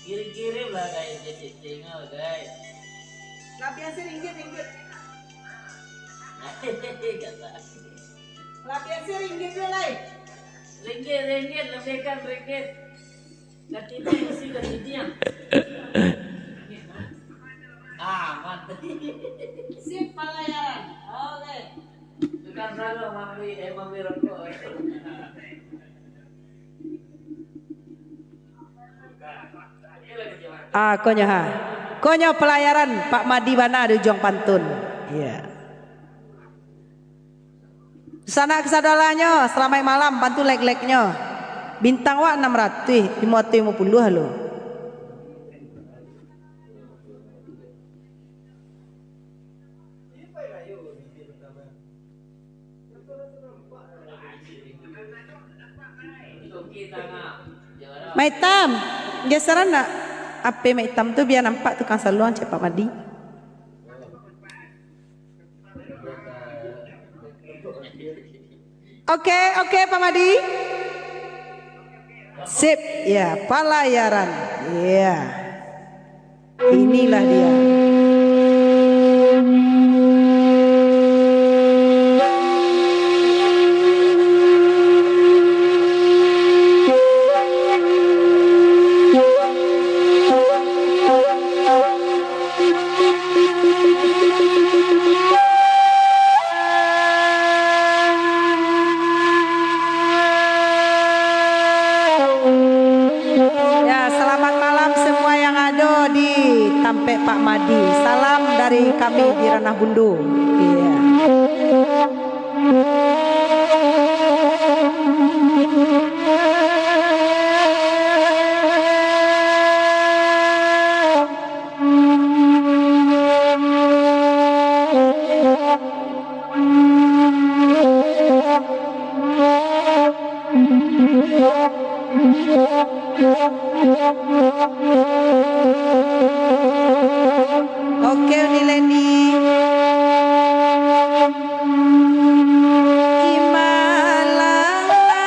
Kirim-kirim lah, guys. Jadi tengok, guys. Labiah si ringgit, ringgit. Kata. Labiah si ringgit tu, lai. Ringgit, ringgit, lebihkan ringgit. Katidiang, si katidiang. Aman. Sip palayaran. Oke. Tukang saluang mambali, eh, mambali rokok. Ah, konyo ha. Konyo palayaran Pak Madi bana di ujuang pantun. Iya. Sanak kasadolahnyo, salamaik malam, bantu like-like-nyo. Bintang wak anam ratuih, limo ratuih limo puluah lo. Maitam, geseran nak H P Maitam tu bia nampak tukang saluang cek Pak Madi. Oke, oke, Pak Madi. Sip, ya, palayaran. Ya. Inilah dia. Ya, selamat malam semua yang ado di tampek Pak Madi. Salam dari kami di Ranah Bundu. Iya. Oke, Uni Leni. Imalang lai.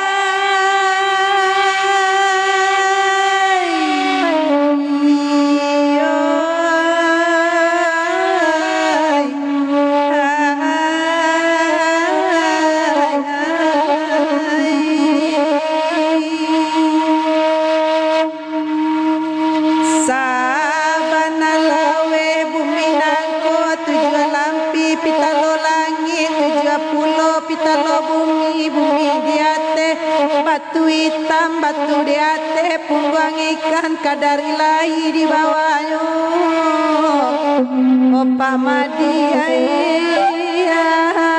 Sabana laweh bumi nangko, tujuah lampih pitalo langik, tujuah pulo pitalo bumi, bumi di ateh, batu itam, batu di ateh, pungguang ikan, kadar ilahi di bawahnyo. Opak Madi, ai, ai.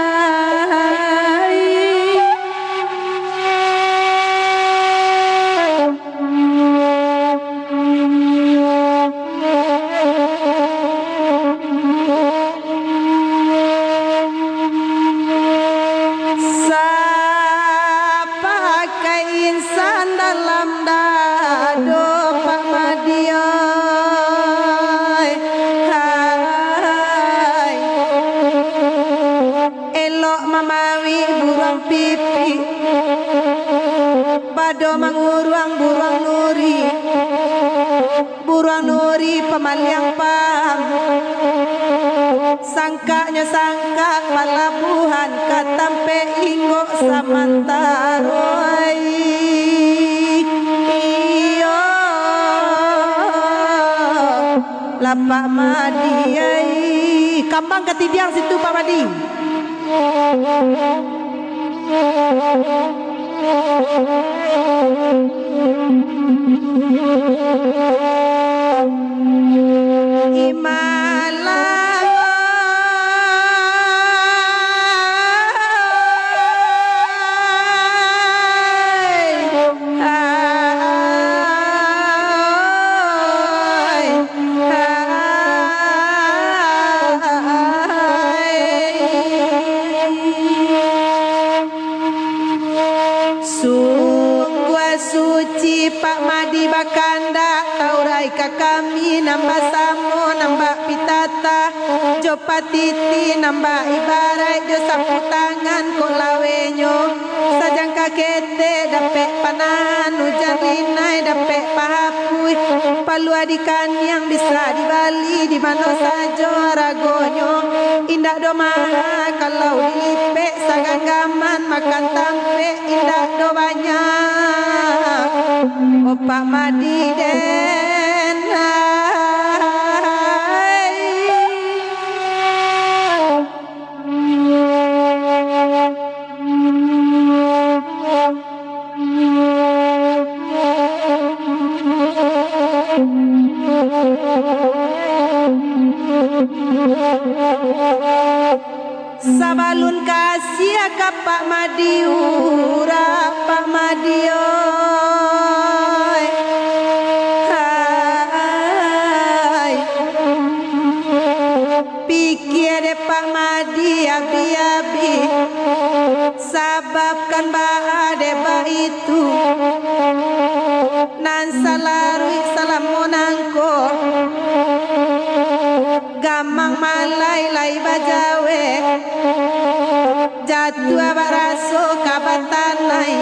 Sapakai insan dalam dado, Pak Madi, oi. Hai. Elok mamawik buruang pipik, bado manguruang buruang nuri, buruang nuri pamaliang pam, sangkaknyo sangkak palabuhan ka tampek inggok samantaro. Ai, iyo. Lapak Madi, ai. Kambang katidiang situ, Pak Madi. Imalang. Sungguah suci Pak Madi bakandak, ka urai ka kami nan basamo, nan bak pitatah, jo patiti nan bak ibaraik, jo sapu tangan kok lawenyo. Sajangka ketek dapek panahan, ujan rinai dapek pahapuih, paluah di kaniang bisa dibali di mano sajo aragonyo. Indak doh maha kalau dilipek saganggaman makan tampek, indak doh banyak. Opak Madi den, ai. Sabalun kasiah ka Pak Madi, urang Pak Madi oi. Hai. Pikia dek Pak Madi abih-abih, sabab kan baa dek baitu, nan salaruik salamo nangko, gamang malai lai bajawek, jatuah baraso ka batanai.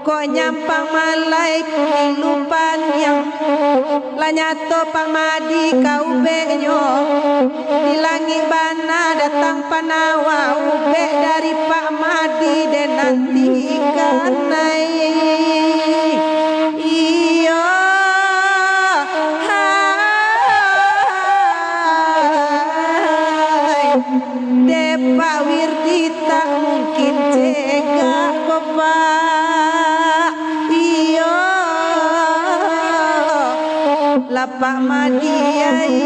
Kok nyampang malai pilu paniang, lah nyato Pak Madi ka ubeknyo. Di langik bana datang panawa, ubek dari Pak Madi den nantikan ai. Iyo, hai. Dek Pak Wirdi tak mungkin cegak ko, Pak. Iyo, lah Pak Madi ai.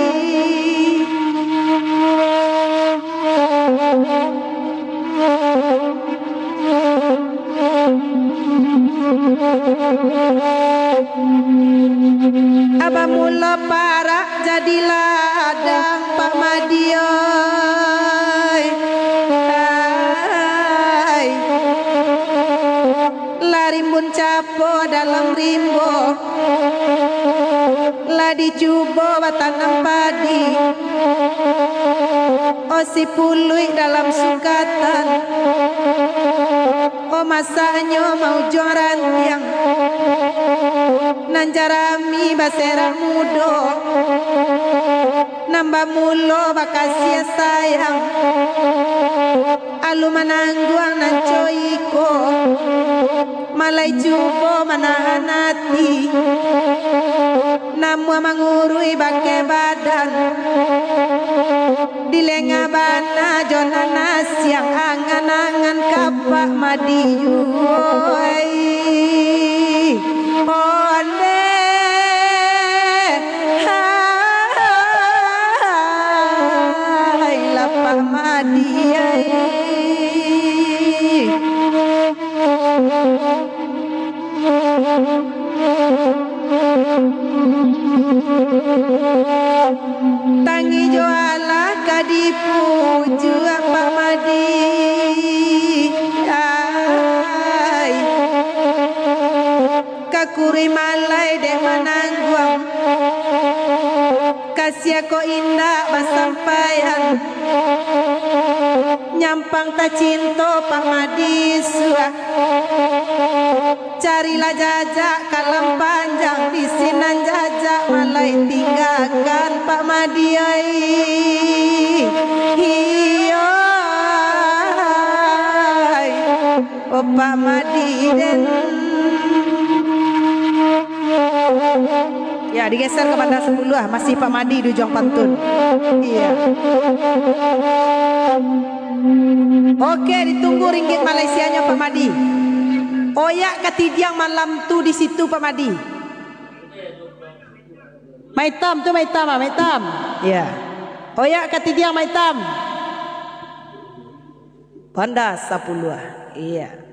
Abah mulo parak jadi ladang, Pak Madi oi. Hai. Lah rimbun capo dalam rimbo, lah dicubo batanam padi. Osi puluik dalam sukatan, o masaknyo maujuang rantiang, nan jarami baserak mudo, nan bamulo bakasiah sayang. Alun manangguang nan co iko, malai cubo manahan ati, namuah manguruih bakeh badan. Dilengah bana jo nan asiang angan-angan ka Pak Madi juo ai. Ondeh, hai, lah Pak Madi ai. Tangih jo alah ka dipujuak Pak Madi. Ai. Ka kuruih malai dek manangguang. Kasiah ko indak basampaian. Nyampang tacinto Pak Madi suah. Carilah jajak ka nan panjang, di sinan jajak malai tinggakan Pak Madi ai. Iyo ai. Oh, Pak Madi den. Ya, digeser ka banda sapuluah, masih Pak Madi di ujuang pantun. Iya. Oke, ditunggu ringgit Malaysianyo, Pak Madi. Oyak katidiang malam tu di situ, Pak Madi. Maitam tu, maitam, ah, maitam. Iya. Oyak katidiang maitam. Banda sapuluah. Iya.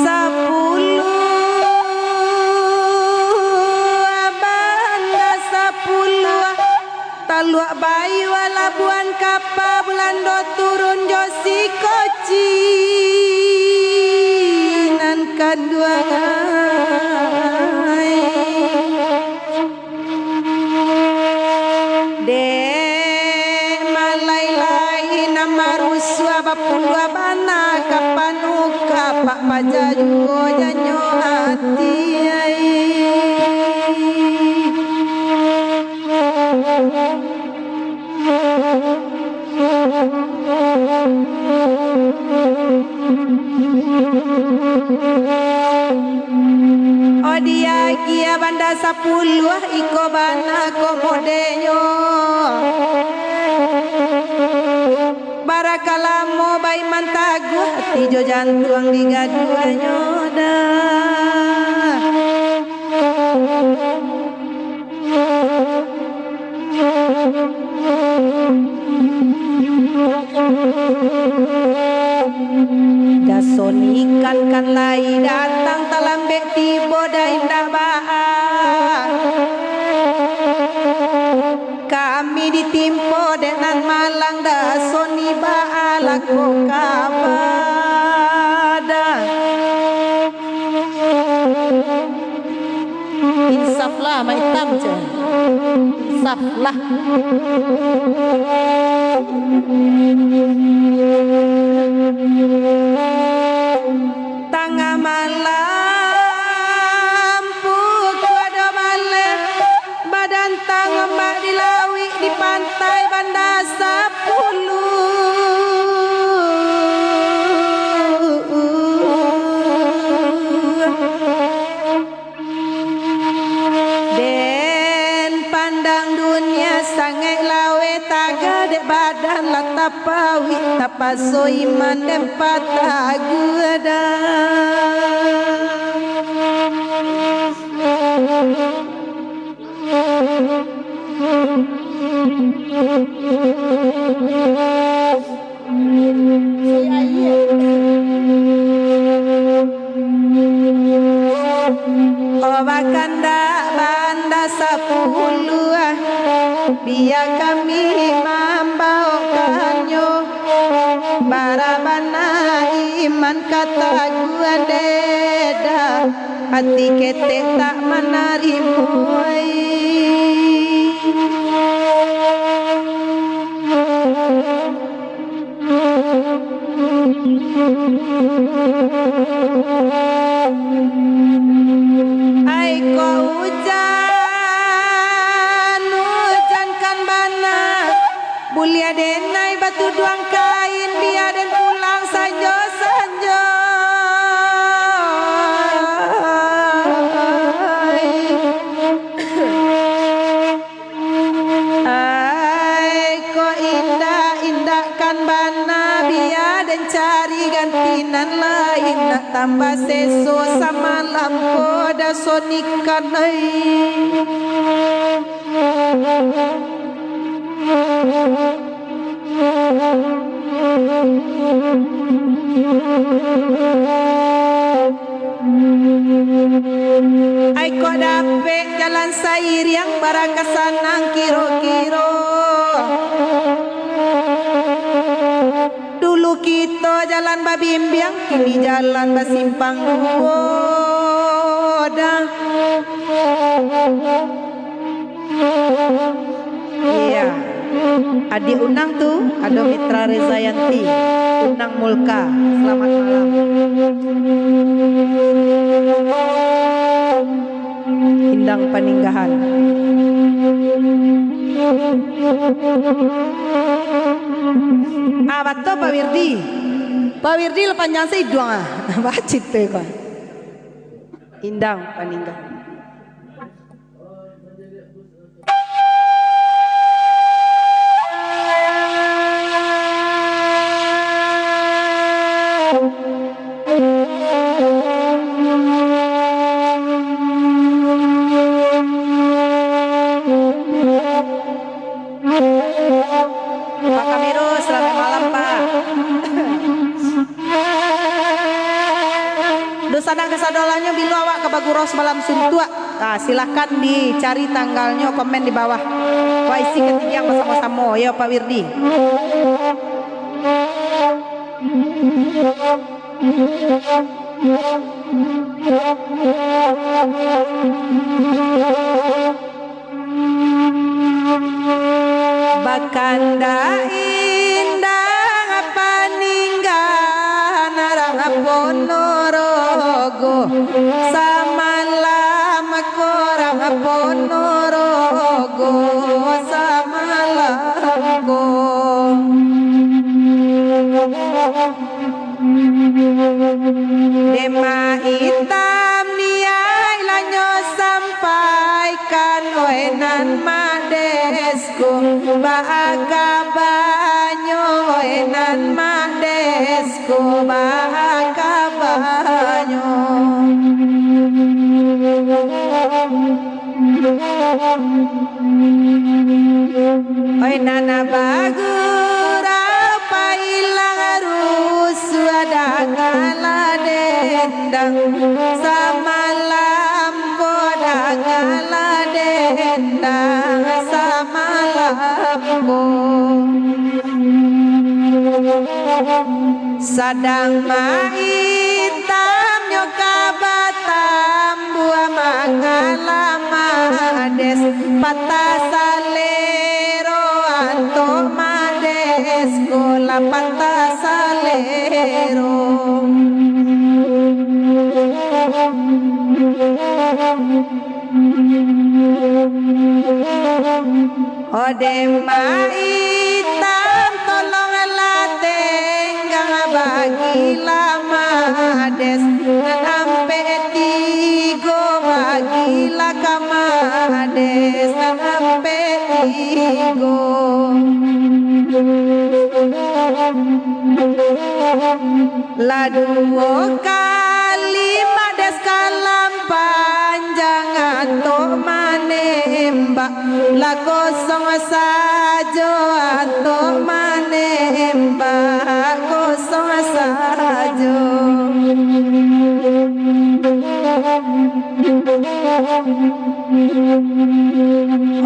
Sapuluah. Luak bayu labuan kapa, Bulando turun jo si Koci nan kanduang ai. Dek malai-lai nan marusuah, bapuluah bana ka panuka, pak paja juo janyo ati ai. Oh, diagiah banda sapuluah, iko bana ko modenyo. Barakalamo baiman taguah, ati jo jantuang digaduahnyo dah. Dasoni ikan kan lai datang, talambek tibo dah indak baa. Kami ditimpo dek nan malang, Dasoni baa lako kaba dah. Insaflah, Mak Itam, ceh. Insaflah. Tangah malam, pukua duo baleh, badantang ombak di lauik, di pantai Banda Sapuluah. Den pandang dunia sangaik laweh, taga dek badan lah tapauik, tapaso iman den pataguah dah. Oh, bakandak Banda Sapuluah, bia kami mambaokannyo. Bara bana iman kataguahan, deda, ati ketek tak manarimo ai. Ai ko ujan, ujan kan bana, buliah den ai batuduang kain, bia den pulang sanjo-sanjo. Ai ko indak-indak kan bana, bia den cari ganti nan lain, nak tambah seso samalam ko daso nikan ai. Ai kok dapek jalan sairiang, barangka sanang kiro-kiro. Dulu kito jalan babimbiang, kini jalan basimpang duo dah. Iya. Adik Unang tu, ado Mitra Rezayanti, Unang Mulka. Selamat malam. Indang Paninggahan. Ah, batua, Pak Wirdi. Pak Wirdi lah panjang saiduang, ah. Bacit tu, Pak. Indang Paninggahan. Pak Kamero, selamat malam, Pak. Dunsanak kasadonyo, bilo awak ka bagurau samalam suntuak. Ah, silakan dicari tanggalnyo, komen di bawah. Wah, isi katidiang basamo-samo, yo, Pak Wirdi. Bakandak indak paninggan urang Ponorogo, samalam ko urang Ponorogo, samalam ko. Dema Itam niaik lah nyo sampaikan, oi nan Mak Des ko, baa kabanyo, oi nan Mak Des ko, baa kabanyo. Oi nan bagurau pailang rusuah, dangalah dendang samalam ko, dangalah dendang samalam ko. Sadang Mak Itam nyo ka batambuah, mangalah Mak Des, patah salero, antok Mak Des ko lah patah salero. Ode Mak Itam, tolonglah tenggang, bagilah Mak Des nan ampek tigo, bagilah ka Mak Des nan ampek tigo. Lah duo kali Mak Des kalam panjang, antok manembak lah kosong sajo, antok manembak kosong sajo.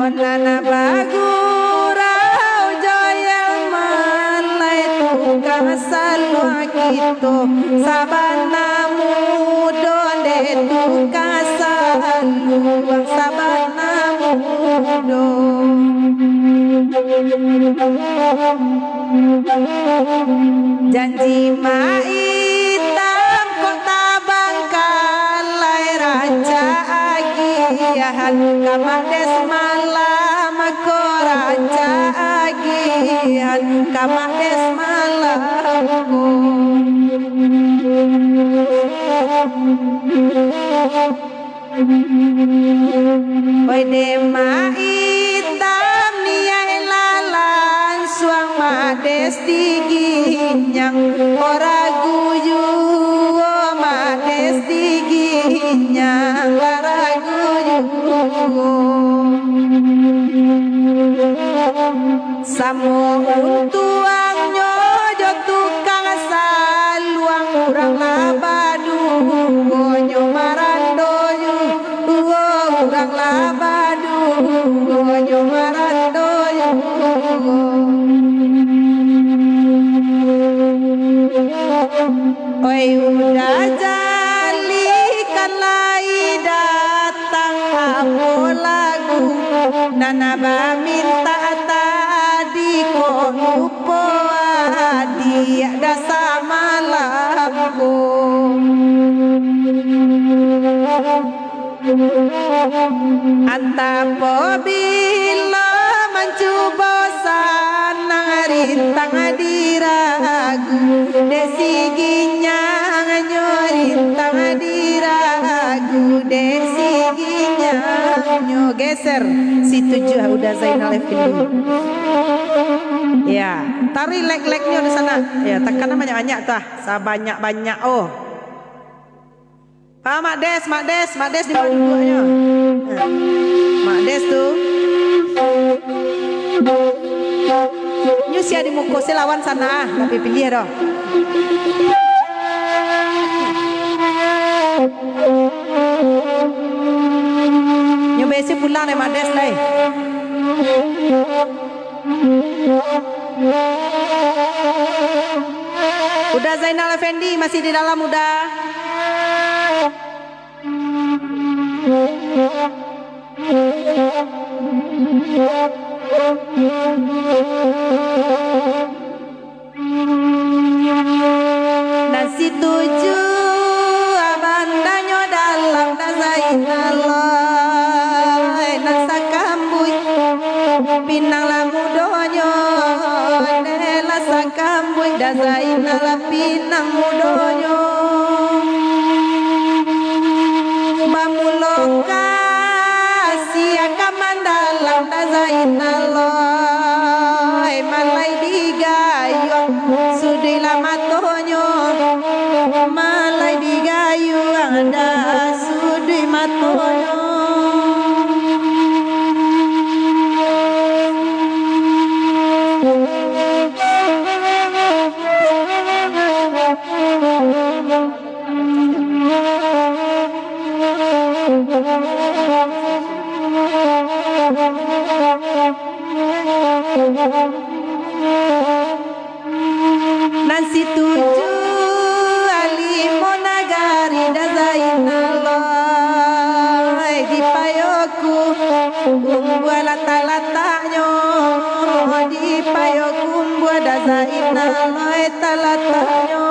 Onan bagurau jo yang malai, tukang saluang kito sabana mudo, dek tukang saluang sabana mudo. Janji Mak Itam kok tabangkalai, rancak agiahan ka Mak Des malam ko, rancak agiahan ka Mak Des malam ko. Oi dek Mak Itam, niaik lah lansuang Mak Des diginyang, ora guyu, oh, Mak Des diginyang, ora guyu. Samo untuangnyo jo tukang saluang, urang lah baduo nyo marando juo, urang lah baduo nyo marando juo. Oi, Uda Jali kan lai datang, apo lagu nan bamintak tadi, kok lupo adiak dasa malam ko. Antah po bilo mancubo sanang, rintang diragu dek si ginyang nyo, rintang diragu dek si ginyang nyo. Geser si tujuah Uda Zainal Effendi. Ya, tari lek-leknyo di sana. Ya, takanan banyak-banyak tu ah, sabanyak-banyak oh. Ah, Mak Des, Mak Des, Mak Des di bawah duduaknyo. Ah, Mak Des tu. Nyo sia di muko, sia lawan sana, ah, ndak pilih doh. Isi pulang deh, Mades, lai. Uda Zainal Effendi masih di dalam, Uda. Nan situju abandanyo dalam Da Zainal, nan sakambuik pinang lah mudonyo, deh lah sakambuik Da Zainal pinang mudonyo. Bamulo ka Sia ka mandalam Da Zainal, malai digayuang suduik lah matonyo, malai digayuang Da suduik matonyo. Nan situju alimo nagari Da Zainal, di payoku umbua latak-lataknyo, di payoku umbua Da Zainal talataknyo.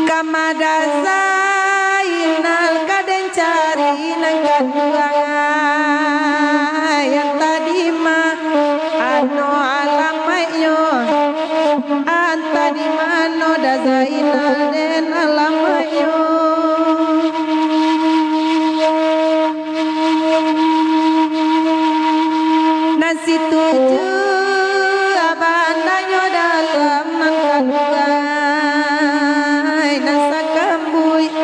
Kama Da Zainal ka den cari nan kaduangan, antah di ma-, ano alamaiknyo, antah di mano Da Zainal den alamaiknyo. Nan situju abandanyo dalam nan kaduai, nan sakambuik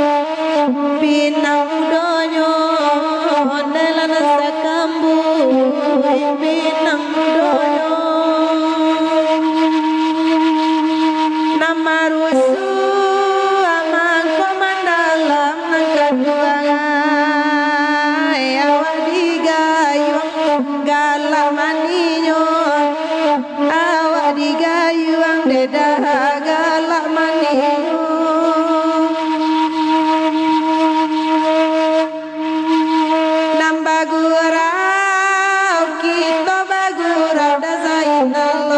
pinang mudonyo, ondeh lah nan sakambuik pinang mudonyo. Nan marusuah mangko mandalam nan kaduai, awak digayuang galak maninyo, awak digayuang dek Da galak maninyo. Nan bagurau, kito bagurau Da Zainal,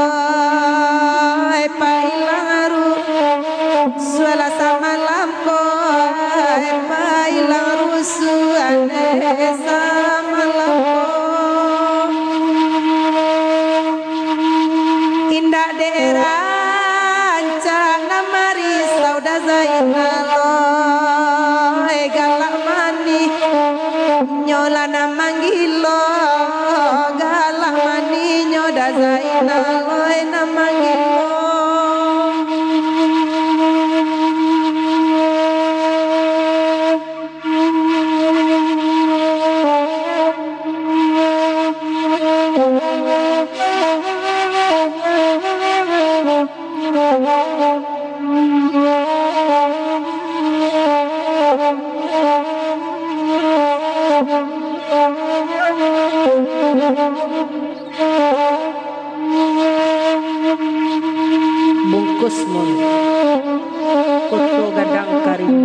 eh, pailang rusuah lah samalam ko, eh, pailang rusuah, eh, samalam ko. Indak dek rancak nan marisau Da Zainal, eh, galak maninyo lah nan manggilo, galak maninyo Da Zainal, eh, nan manggilo. Bungkus Mall, Koto Gadang Karibu.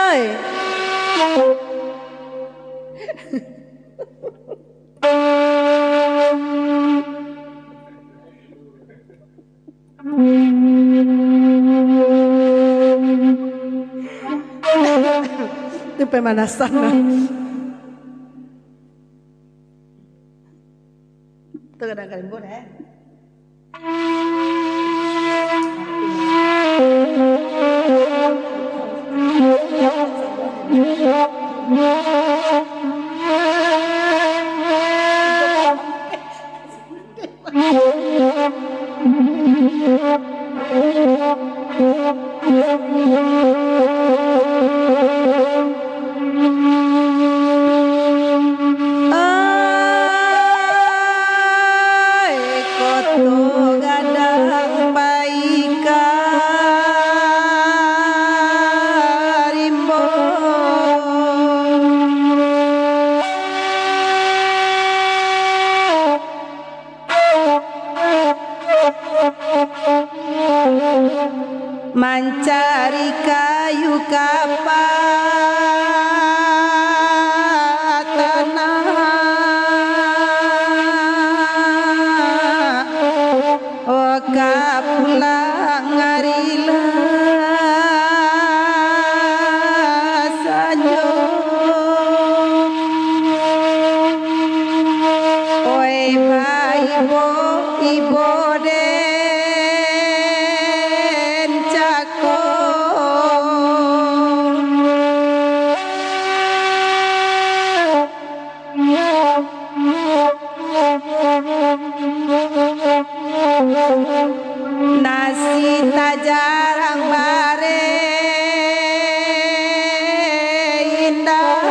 Ai. Tu pemanasan lah. Tu kadang kalimbun, eh. Ai, koto gadang pai ka rimbo. Mancari kayu ka patanah, oh, ka pulang ari lah sanjo. Oi, baibo-ibo den cako. Nasi tajarang bare indak,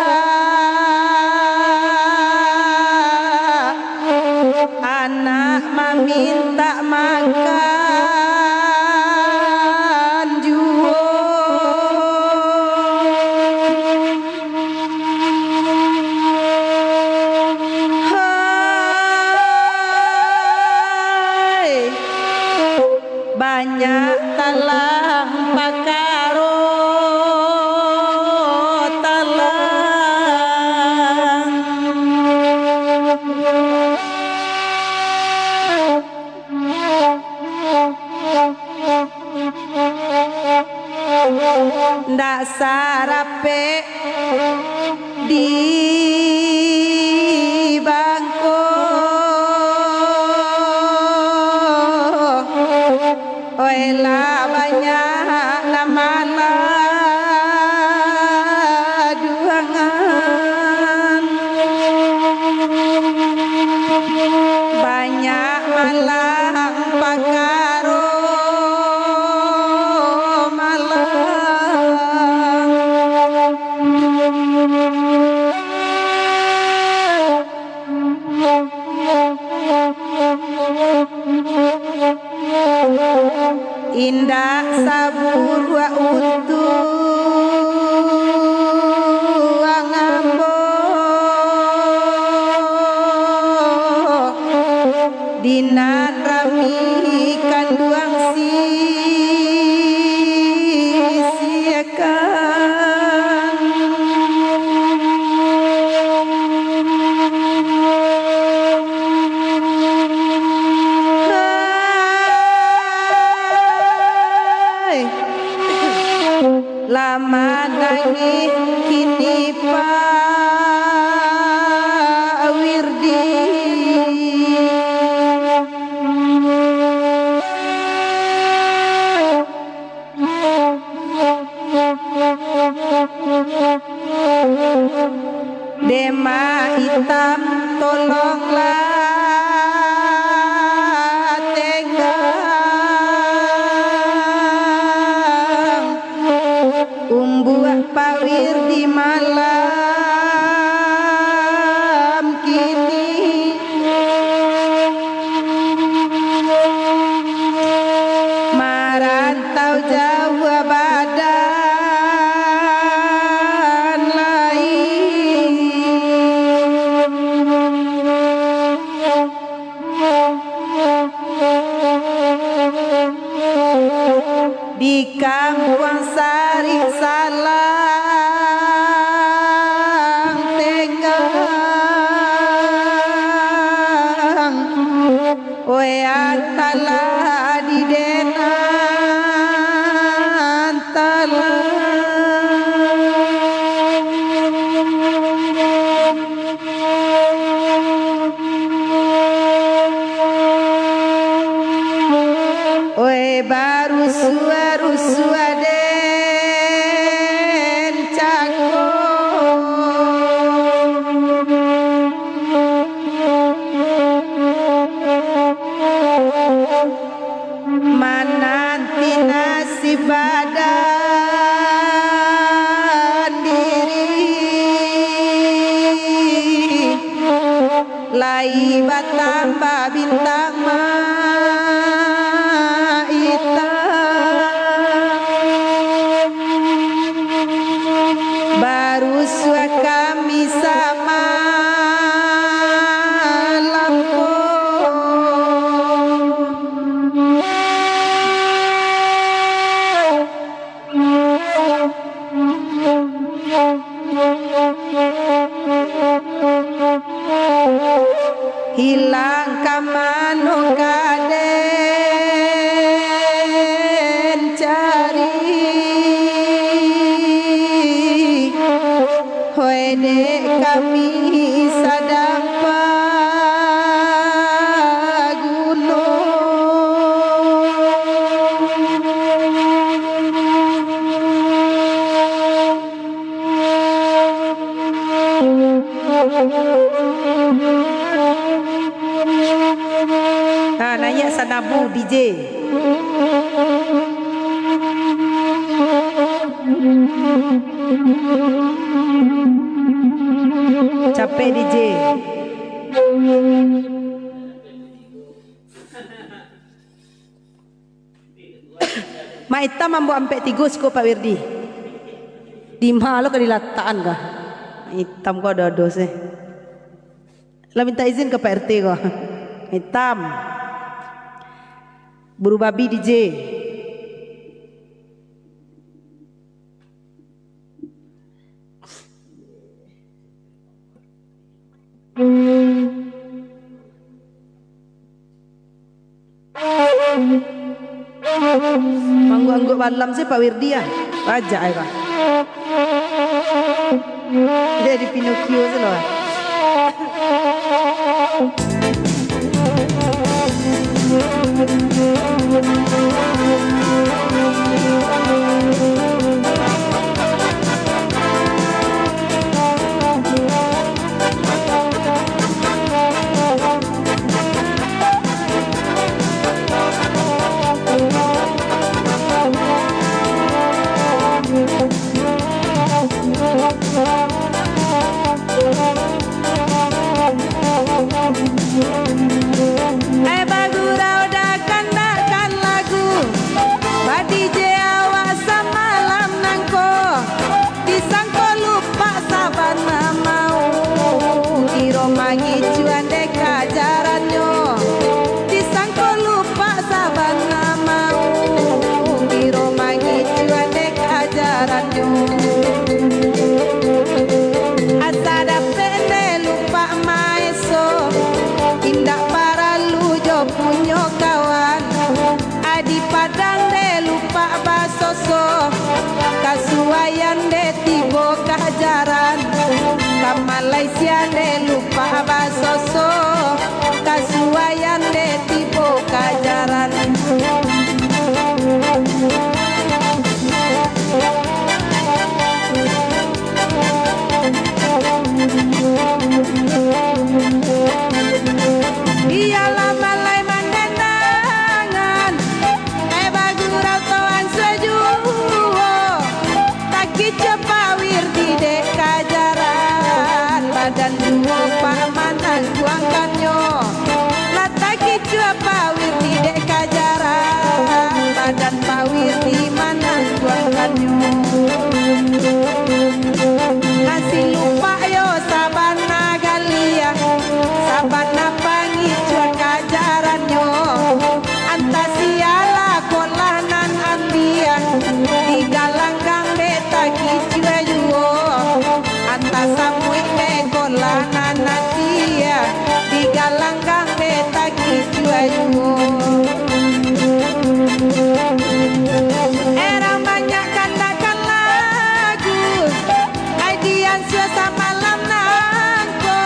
anak mamintak makan juo. Hai, banyak talang pakaro talang. Ndak sarapek di bangko, oi lah banyak lah malah duangan. Banyak malang pakaro malang. Indak saburuak utuang ambo, di nan rami kanduang sisiakan. Hai. Lah manangih kini Pak Wirdi. Demak Itam, tolonglah tenggang umbuak Pak Wirdi malam kini. Marantau jauah badan lai. Di kampuang Sarik Salam. Dek kami sadang paguno. Ha, naiak sanabu, D J. Capek, D J. Mak Itam ambo ampek tigo siko, Pak Wirdi. Di ma lo ka dilatakan ka? Mak Itam ko ado-ado se. Lah minta izin ka Pak R T ko. Mak Itam. Buru babi, D J. Mangguak-angguak balam se Pak Wirdi ah. Pajak ai, Pak. Jadi Pinocchio se lo, ah. Eh, bagurau dakan-dakan lagu, ba-D J awak samalam nangko, disangko lupak sabana mau, kiro mangicuan dek ajarannyo, disangko lupak sabana mau, kiro mangicuan dek ajarannyo. Asa dapek nde lupak maeso, indak paralu jo punyo kawan. Adi Padang nde lupak basoso, kasuaian nde tibo ka jaran. Ka Malaysia nde lupak basoso, kasuaian nde tibo ka jaran. Bialah malai mandandangan, ai bagurau toan sajuo. Takicuah Pak Wirdi dek kajaran, badan juo Pak manangguangkannyo. Lah takicuah Pak Wirdi dek kajaran, badan Pak Wirdi manangguangkannyo. Nasi lupak yo sabana galiah, sabana pangicuah kajarannyo. Antah sialah kolah nan ambiak, digalanggang dek takicuah juo. Antah samuik dek kolah nan ambiak, digalanggang dek takicuah juo. Erang banyak kandakan lagu, ai diansuah samalam nangko.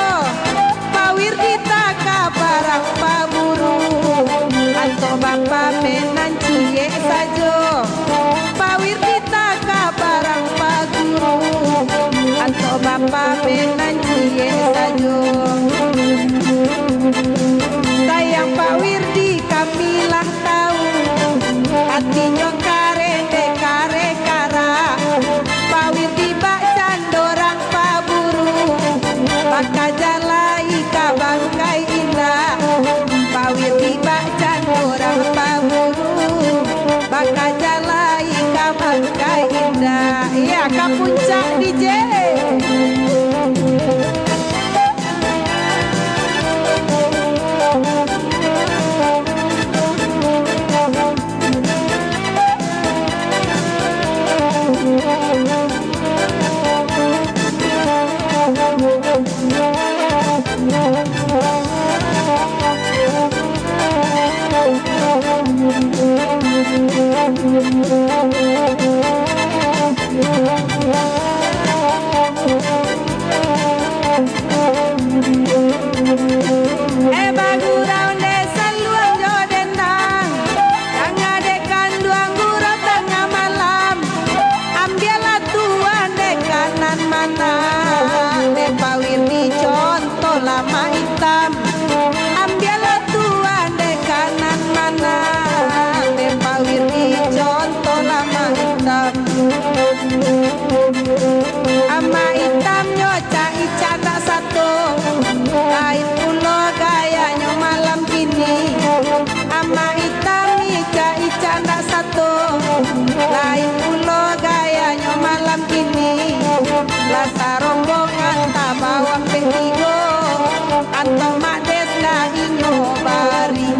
Pak Wirdi takabarang paburu, antok bapamenan ciek sajo. Pak Wirdi takabarang paguru, antok bapamenan ciek sajo. Sayang Pak Wirdi kami lah tau, atinyo kareh dek kareh karak. Pak Wirdi bak cando urang paburu, bakaja lai ka bangkai indak. Pak Wirdi bak cando urang paburu, bakaja lai ka bangkai indak. Ya, ka puncak D J. Sarombongan tabao ampek tigo, antong Mak Des ka inyo bari.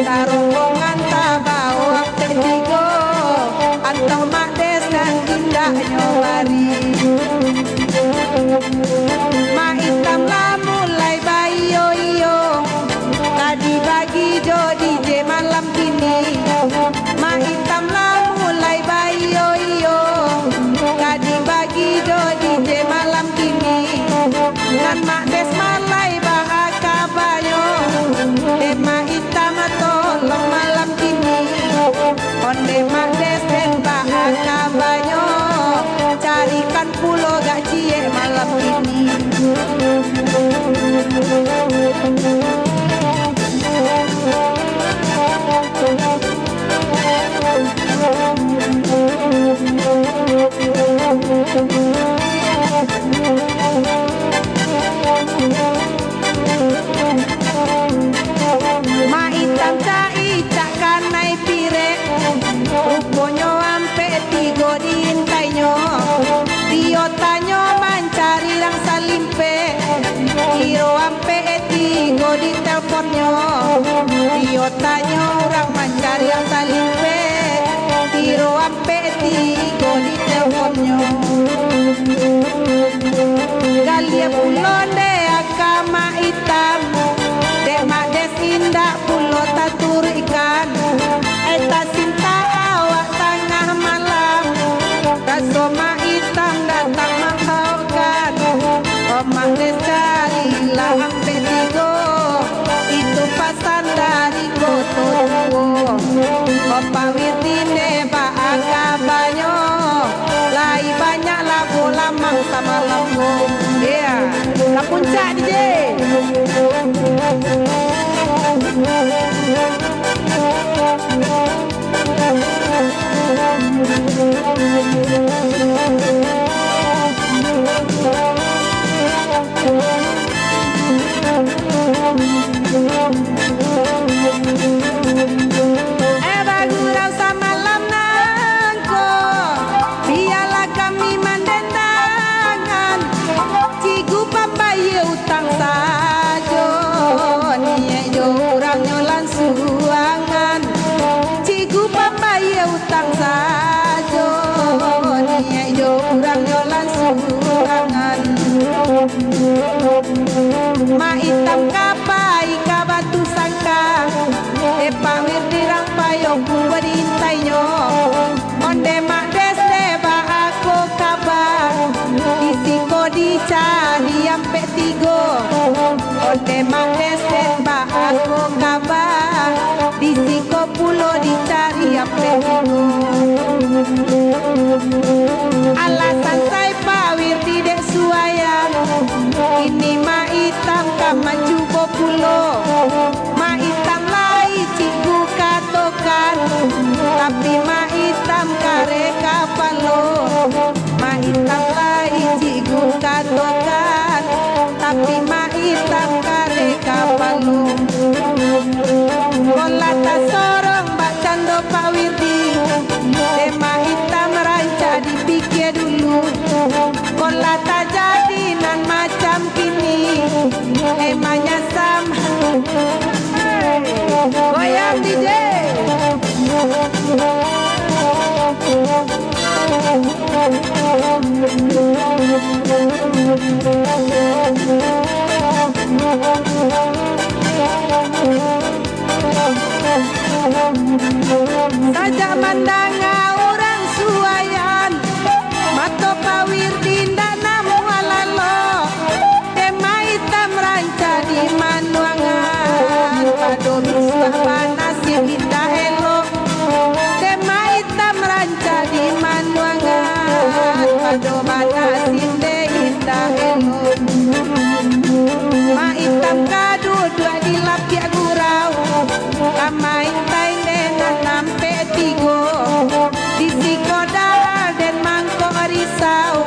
Sarombongan tabao ampek tigo, antong Mak Des ka indaknyo bari. Mak Itam lah mulai baiyo-iyo, ka dibagi jo D J malam kini. Mak Itam lah mulai baiyo-iyo, ka dibagi jo D J malam kini. Nan Mak Des malai baa kabanyo, dek Mak Itam tolong malam kini. Ondeh Mak Des den baa kabanyo, carikan pulo gak ciek malam kini. Mak Itam cak-icak kanai pirek, ruponyo ampek tigo diintainyo. Iyo tanyo mancari rang salimpek, kiro ampek tigo ditelponnyo. Iyo tanyo urang mancari rang salimpek, kiro ampek tigo ditelponnyo. Galiah pulo ndeh aka Mak Itam, dek Mak Des indak pulo taturuikkan. Ai tasintak awak tangah malam, raso Mak Itam datang manghaukkan. Omak Des carilah ampek tigo, itu pasan dari Koto Tuo. Opak Wirdi ne baa kabanyo, lai banyak labo lamang samalam ko. Yeah, ka puncak D J. Eh, bagurau samalam nangko, bialah kami mandendangan. Cigu pambayia utang sajo, niaik jo urangnyo lansuangan. Cigu pambayia utang sajo, niaik jo urangnyo lansuangan. Mak Itam ka pai ka Batu Sangka, dek Pak Wirdi rang payo kuwa diintainyo. Ondeh Mak Des deh baa ko kaba, di siko dicari ampek tigo. Ondeh Mak Des deh baa ko kaba, di siko pulo dicari ampek tigo. Alasan sai Pak Wirdi dek suwayang, kini Mak Itam ka mancubo pulo. Mak Itam lai Cigu katokan, tapi Mak Itam kareh kapalo. Mak Itam lai Cigu katokan, tapi Mak Itam kareh kapalo. Ko lah tasorong bakcando Pak Wirdi, dek Mak Itam rancak dipikia dulu. Ko lah tajadi nan macam kini, emangnya sam-, Hei, goyang D J. Sajak mandanga urang suwayan, mato Pak Wirdi ndak namuah lalok. Dek Mak Itam rancak dimanuangan, pado bisuak banasib indak elok. Dek Mak Itam rancak dimanuangan, pado banasib dek indak elok. Mak Itam ka duduak di lapiak gurau, ka main tain dek nan ampek tigo. Di siko dah den mangkok risau,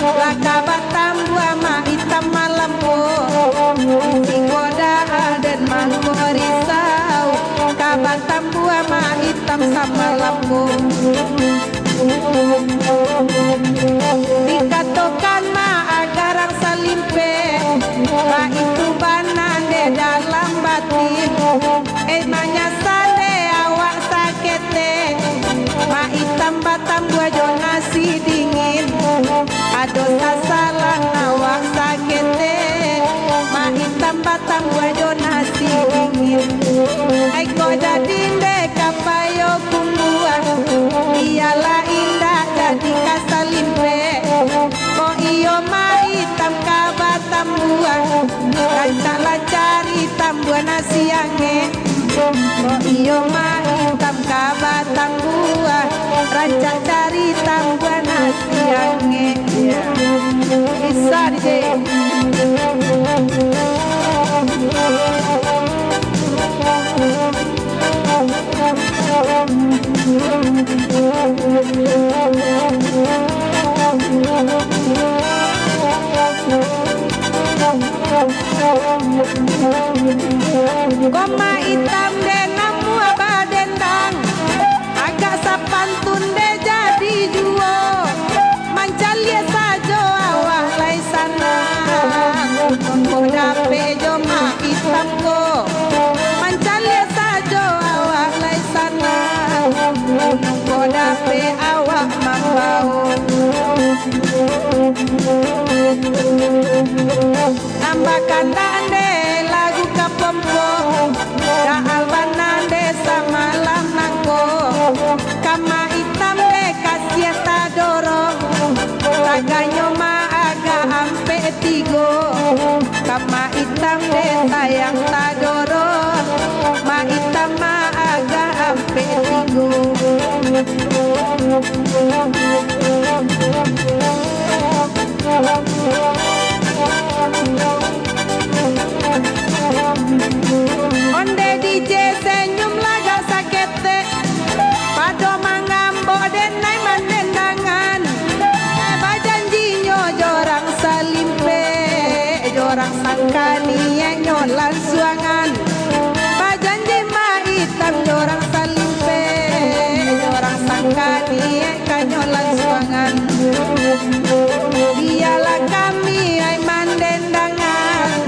lah ka batambuah Mak Itam malam ko. Di siko dah den mangkok risau, ka batambuah Mak Itam samalam ko. Dikatokan Ai ko jadi ndeh ka payo kumbuah, iyolah indak jadi ka salimpek. Ko iyo ma itam ka batambuah, rancak lah cari tambuah nasi angek. Ko iyo ma itam ka batambuah, rancak cari tambuah nasi angek. Bisa, D J. Ko ma itam dek namuah badendang, agak sapantun dek jadi juo. Mancaliak sajo awak lai sanang, ko dapek jo ma itam ko. Mancaliak sajo awak lai sanang, ko dapek awak mambao. Nambah kandak ndeh lagu ka pompo, ka albanan deh samalam nangko. Ka ma itam deh kasiah tadorong, taganyo ma agak ampek tigo. Ka ma itam deh sayang tadorong, ma itam ma agak ampek tigo. Onde D J senyum lagak saketek, pado mangambok denai mandendangan. Bajanjinyo jorang salimpek, jorang sangka niaiknyo lansuangan. Bajanji ma itam jorang salimpek, jorang sangka niaik kanyo lansuangan. Bialah kami ai mandendangan,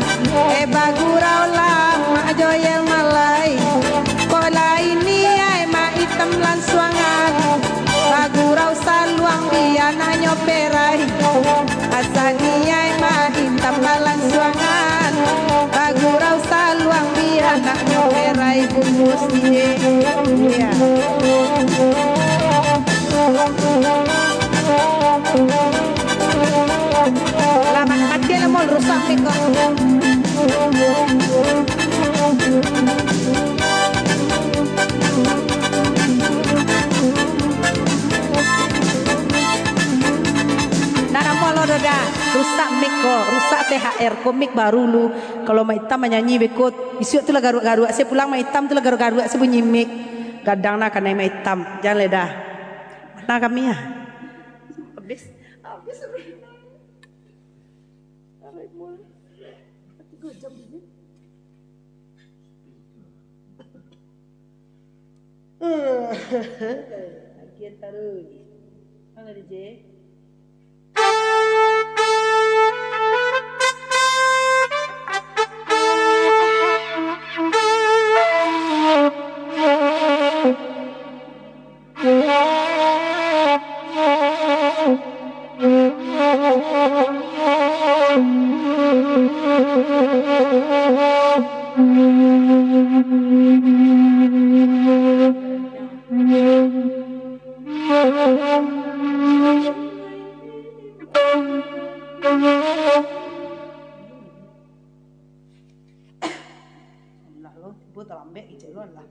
eh, bagurau lah mak jo yel malai. Ko lai niaik ma itam lansuangan, bagurau saluang bia naknyo perai. Asa niaik ma itam balansuangan, bagurau saluang bia naknyo perai bungkus iye. Iya. Lah, ma-, mati lah, Mol, rusak mic ko. Ndak ado Mol doh, Da. Rusak mic ko, rusak T H R ko, mic baru lu. Kalau Mak Itam manyanyi beko, isuak tu lah garuak-garuak, sia pulang Mak Itam tu lah garuak-garuak, sia bunyi mic. Gadang nah kanai Mak Itam. Jan lai, Da. Mana kami, ah? Habis. Habis. Tarik mulu. Tiga jam ini. Agian taruh. Mana D J? Lah lo, tibo talambek ijai lo lah.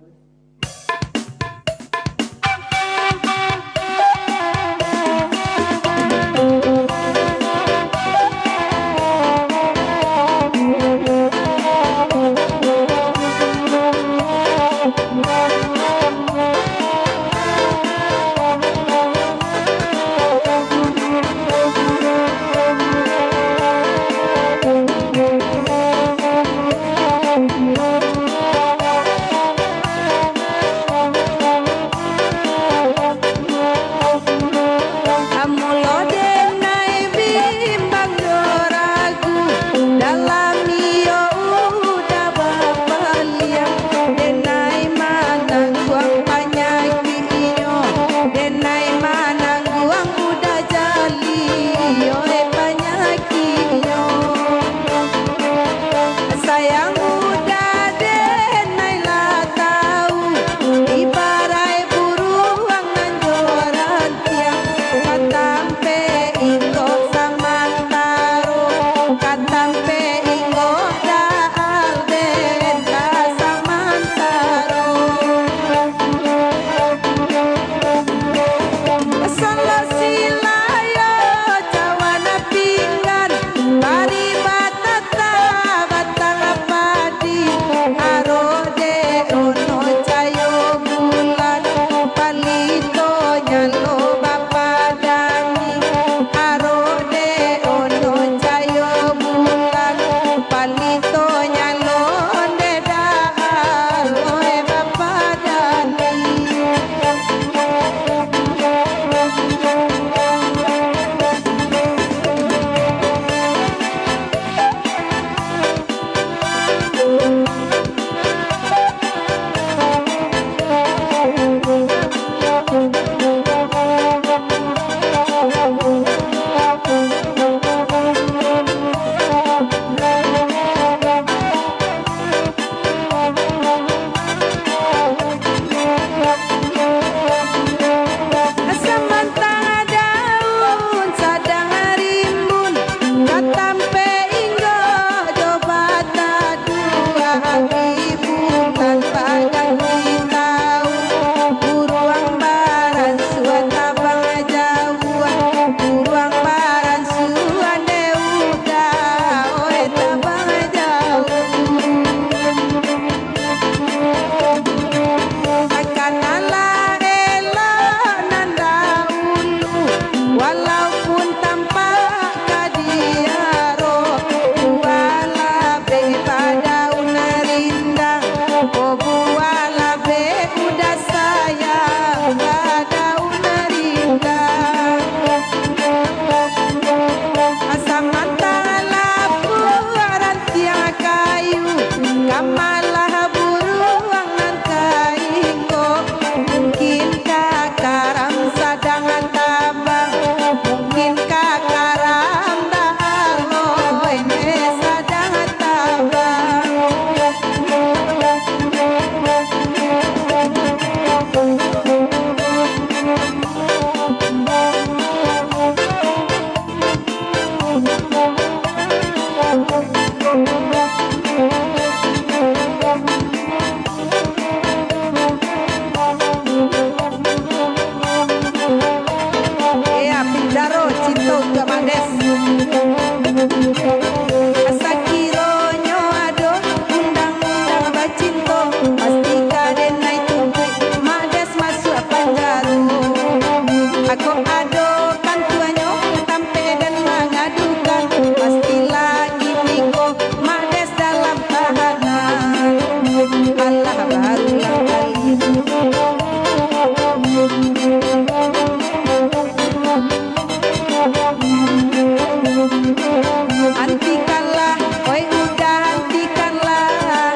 Antikanlah, oi uda, antikanlah.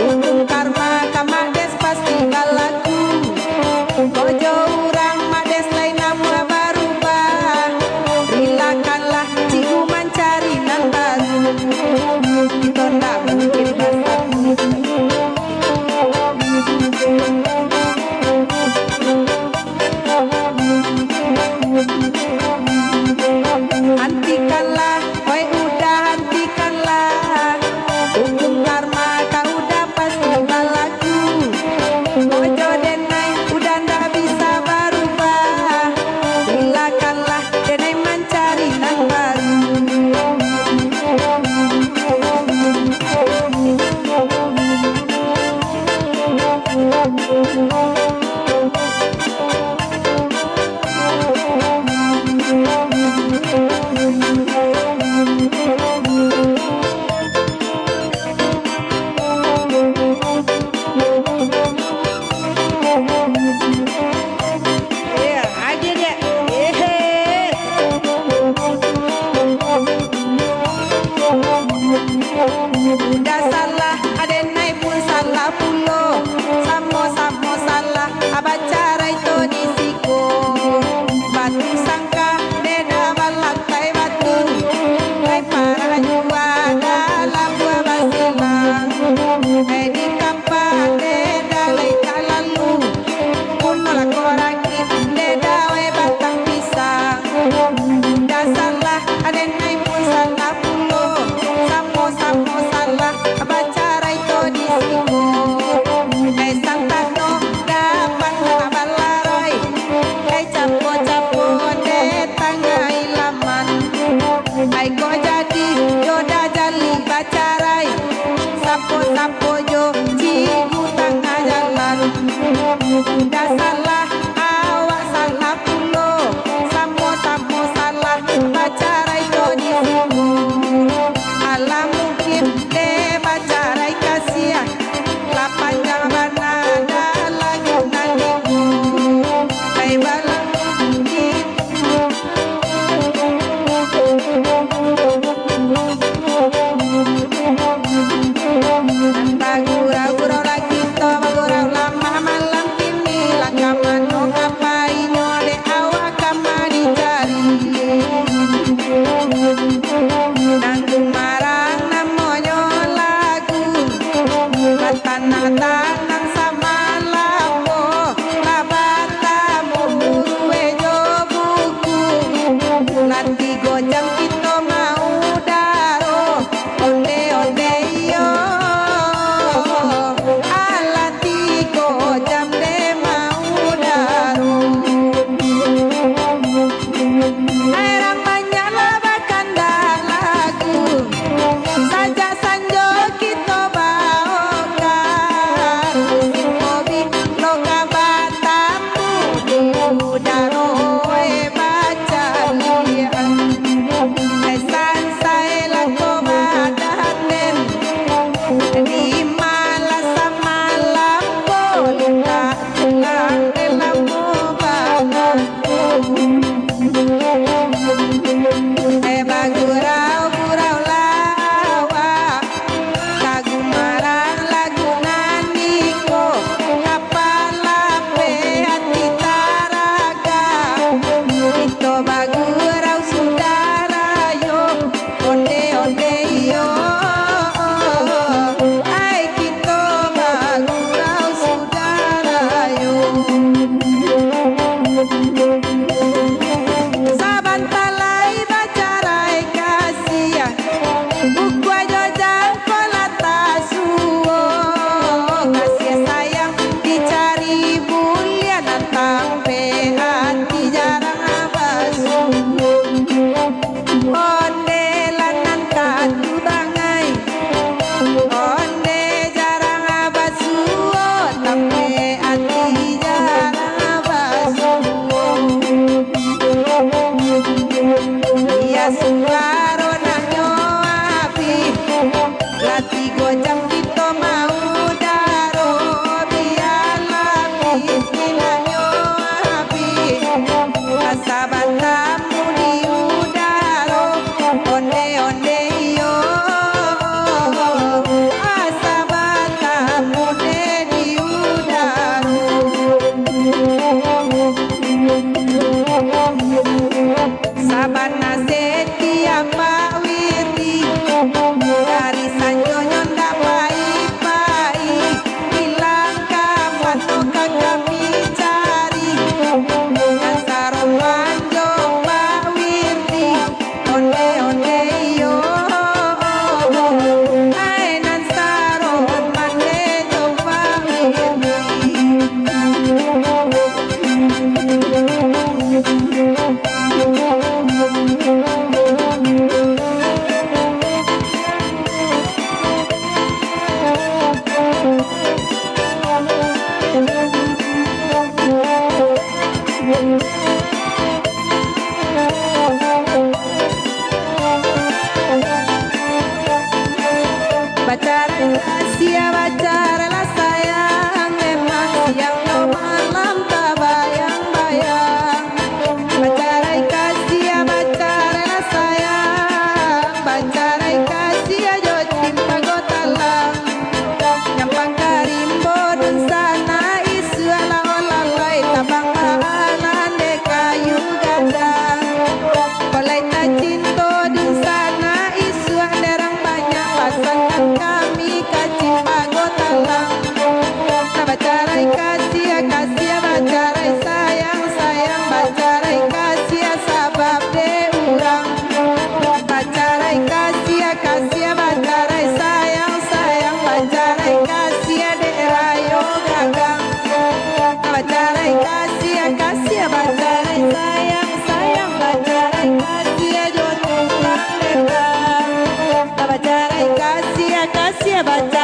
Hukum karma ka Mak Des pasti balaku. Kok jo urang Mak Des lai namuah barubah. Rilakanlah cikgu mancari nan baru. Kito ndak mungkin basatu. Antikanlah, oi uda, antikanlah. Hukum karma ka uda pasti balaku. Ojo denai, uda ndak bisa barubah. Rilakanlah denai mancari nan baru. Iyo, agiah, Dek. Ehe. Uda salah, adenai pun salah pulo. Samo-samo salah, bacarai to di siko. Batu sangka, deda balantai batu. Ai parah jua dalam buah basilang. Ai di kapal, deda lai talalu. Punolah korang, deda wai batang pisang. Uda salah, adenai pun salah pulo. Samo-samo salah, bacarai to di siko. Ai santano, dapang nak balaroi. Ai capo-capo, dek tangah ilaman. Ai kok jadi, yo dah jali bacarai. Sapo-sapo jo cikgu tangah jalan. Uda salah, awak salah pulo. Samo-samo salah, bacarai to di siko. Alah mungkin dek bacarai kasiah. Lah panjang bana dah lagu nan iko. Ai balang di Bagurau-gurau lah kito, bagurau lamah malam kini, lah ka mano ka painyo, dek awak ka ma dicari. Nan gumarang namonyo lagu, batanah-tanah samalam ko. Lah batamu guruwe jo buku, lah tigo jam kito maudaro. Onde-onde iyo, alah tigo jam de maudaro. Ai rang banyak lah bakandak lagu, sajak sanjo kito baokan, musim ko bilo ka batamu, di udaro e bacaliak. Ai sansai lah ko badaten, di malah samalam ko lintak. Lah lamo bana. Eh, bagurau-gurau lah awak. Ka gumarang lagu nan iko. Kapalapeh ati taraga. Kito bagurau sudah rayo. Onde-onde iyo, ai kito bagurau sudah rayo. Sabanta lai bacarai kasiah, buku ajo jangko lah tasuo. Kasiah sayang dicari buliah, nan tampek ati jarang basuo. Onde lah nan ka tu bangai. Onde jarang basuo, tampek ati jarang basuo. Iyo suaro nanyo abih. Lah tigo jam kito maudaro, bialah pitinanyo abih. Asa batamu di udaro, Bacarai kasiah, bacarailah sayang, memang siang jo malam tabayang-bayang. Bacarai kasiah, bacarailah sayang, bacarai kasiah jo cimpago talang. Nyampang ka rimbo dunsanak, isuak lah olah lai tabang baanan dek kayu gadang. Kok lai tacinto dunsanak, isuak derang banyak pasankan kami ka cimpago talang. Nah, bacarai kasiah, kasiah bacarai sayang, sayang bacarai kasiah sabab dek urang. Bacarai kasiah, kasiah bacarai sayang, sayang bacarai kasiah dek rayo gadang. Bacarai kasiah, kasiah bacarai sayang, sayang bacarai kasiah jo tumpang dendang. Bacarai kasiah, kasiah bacarai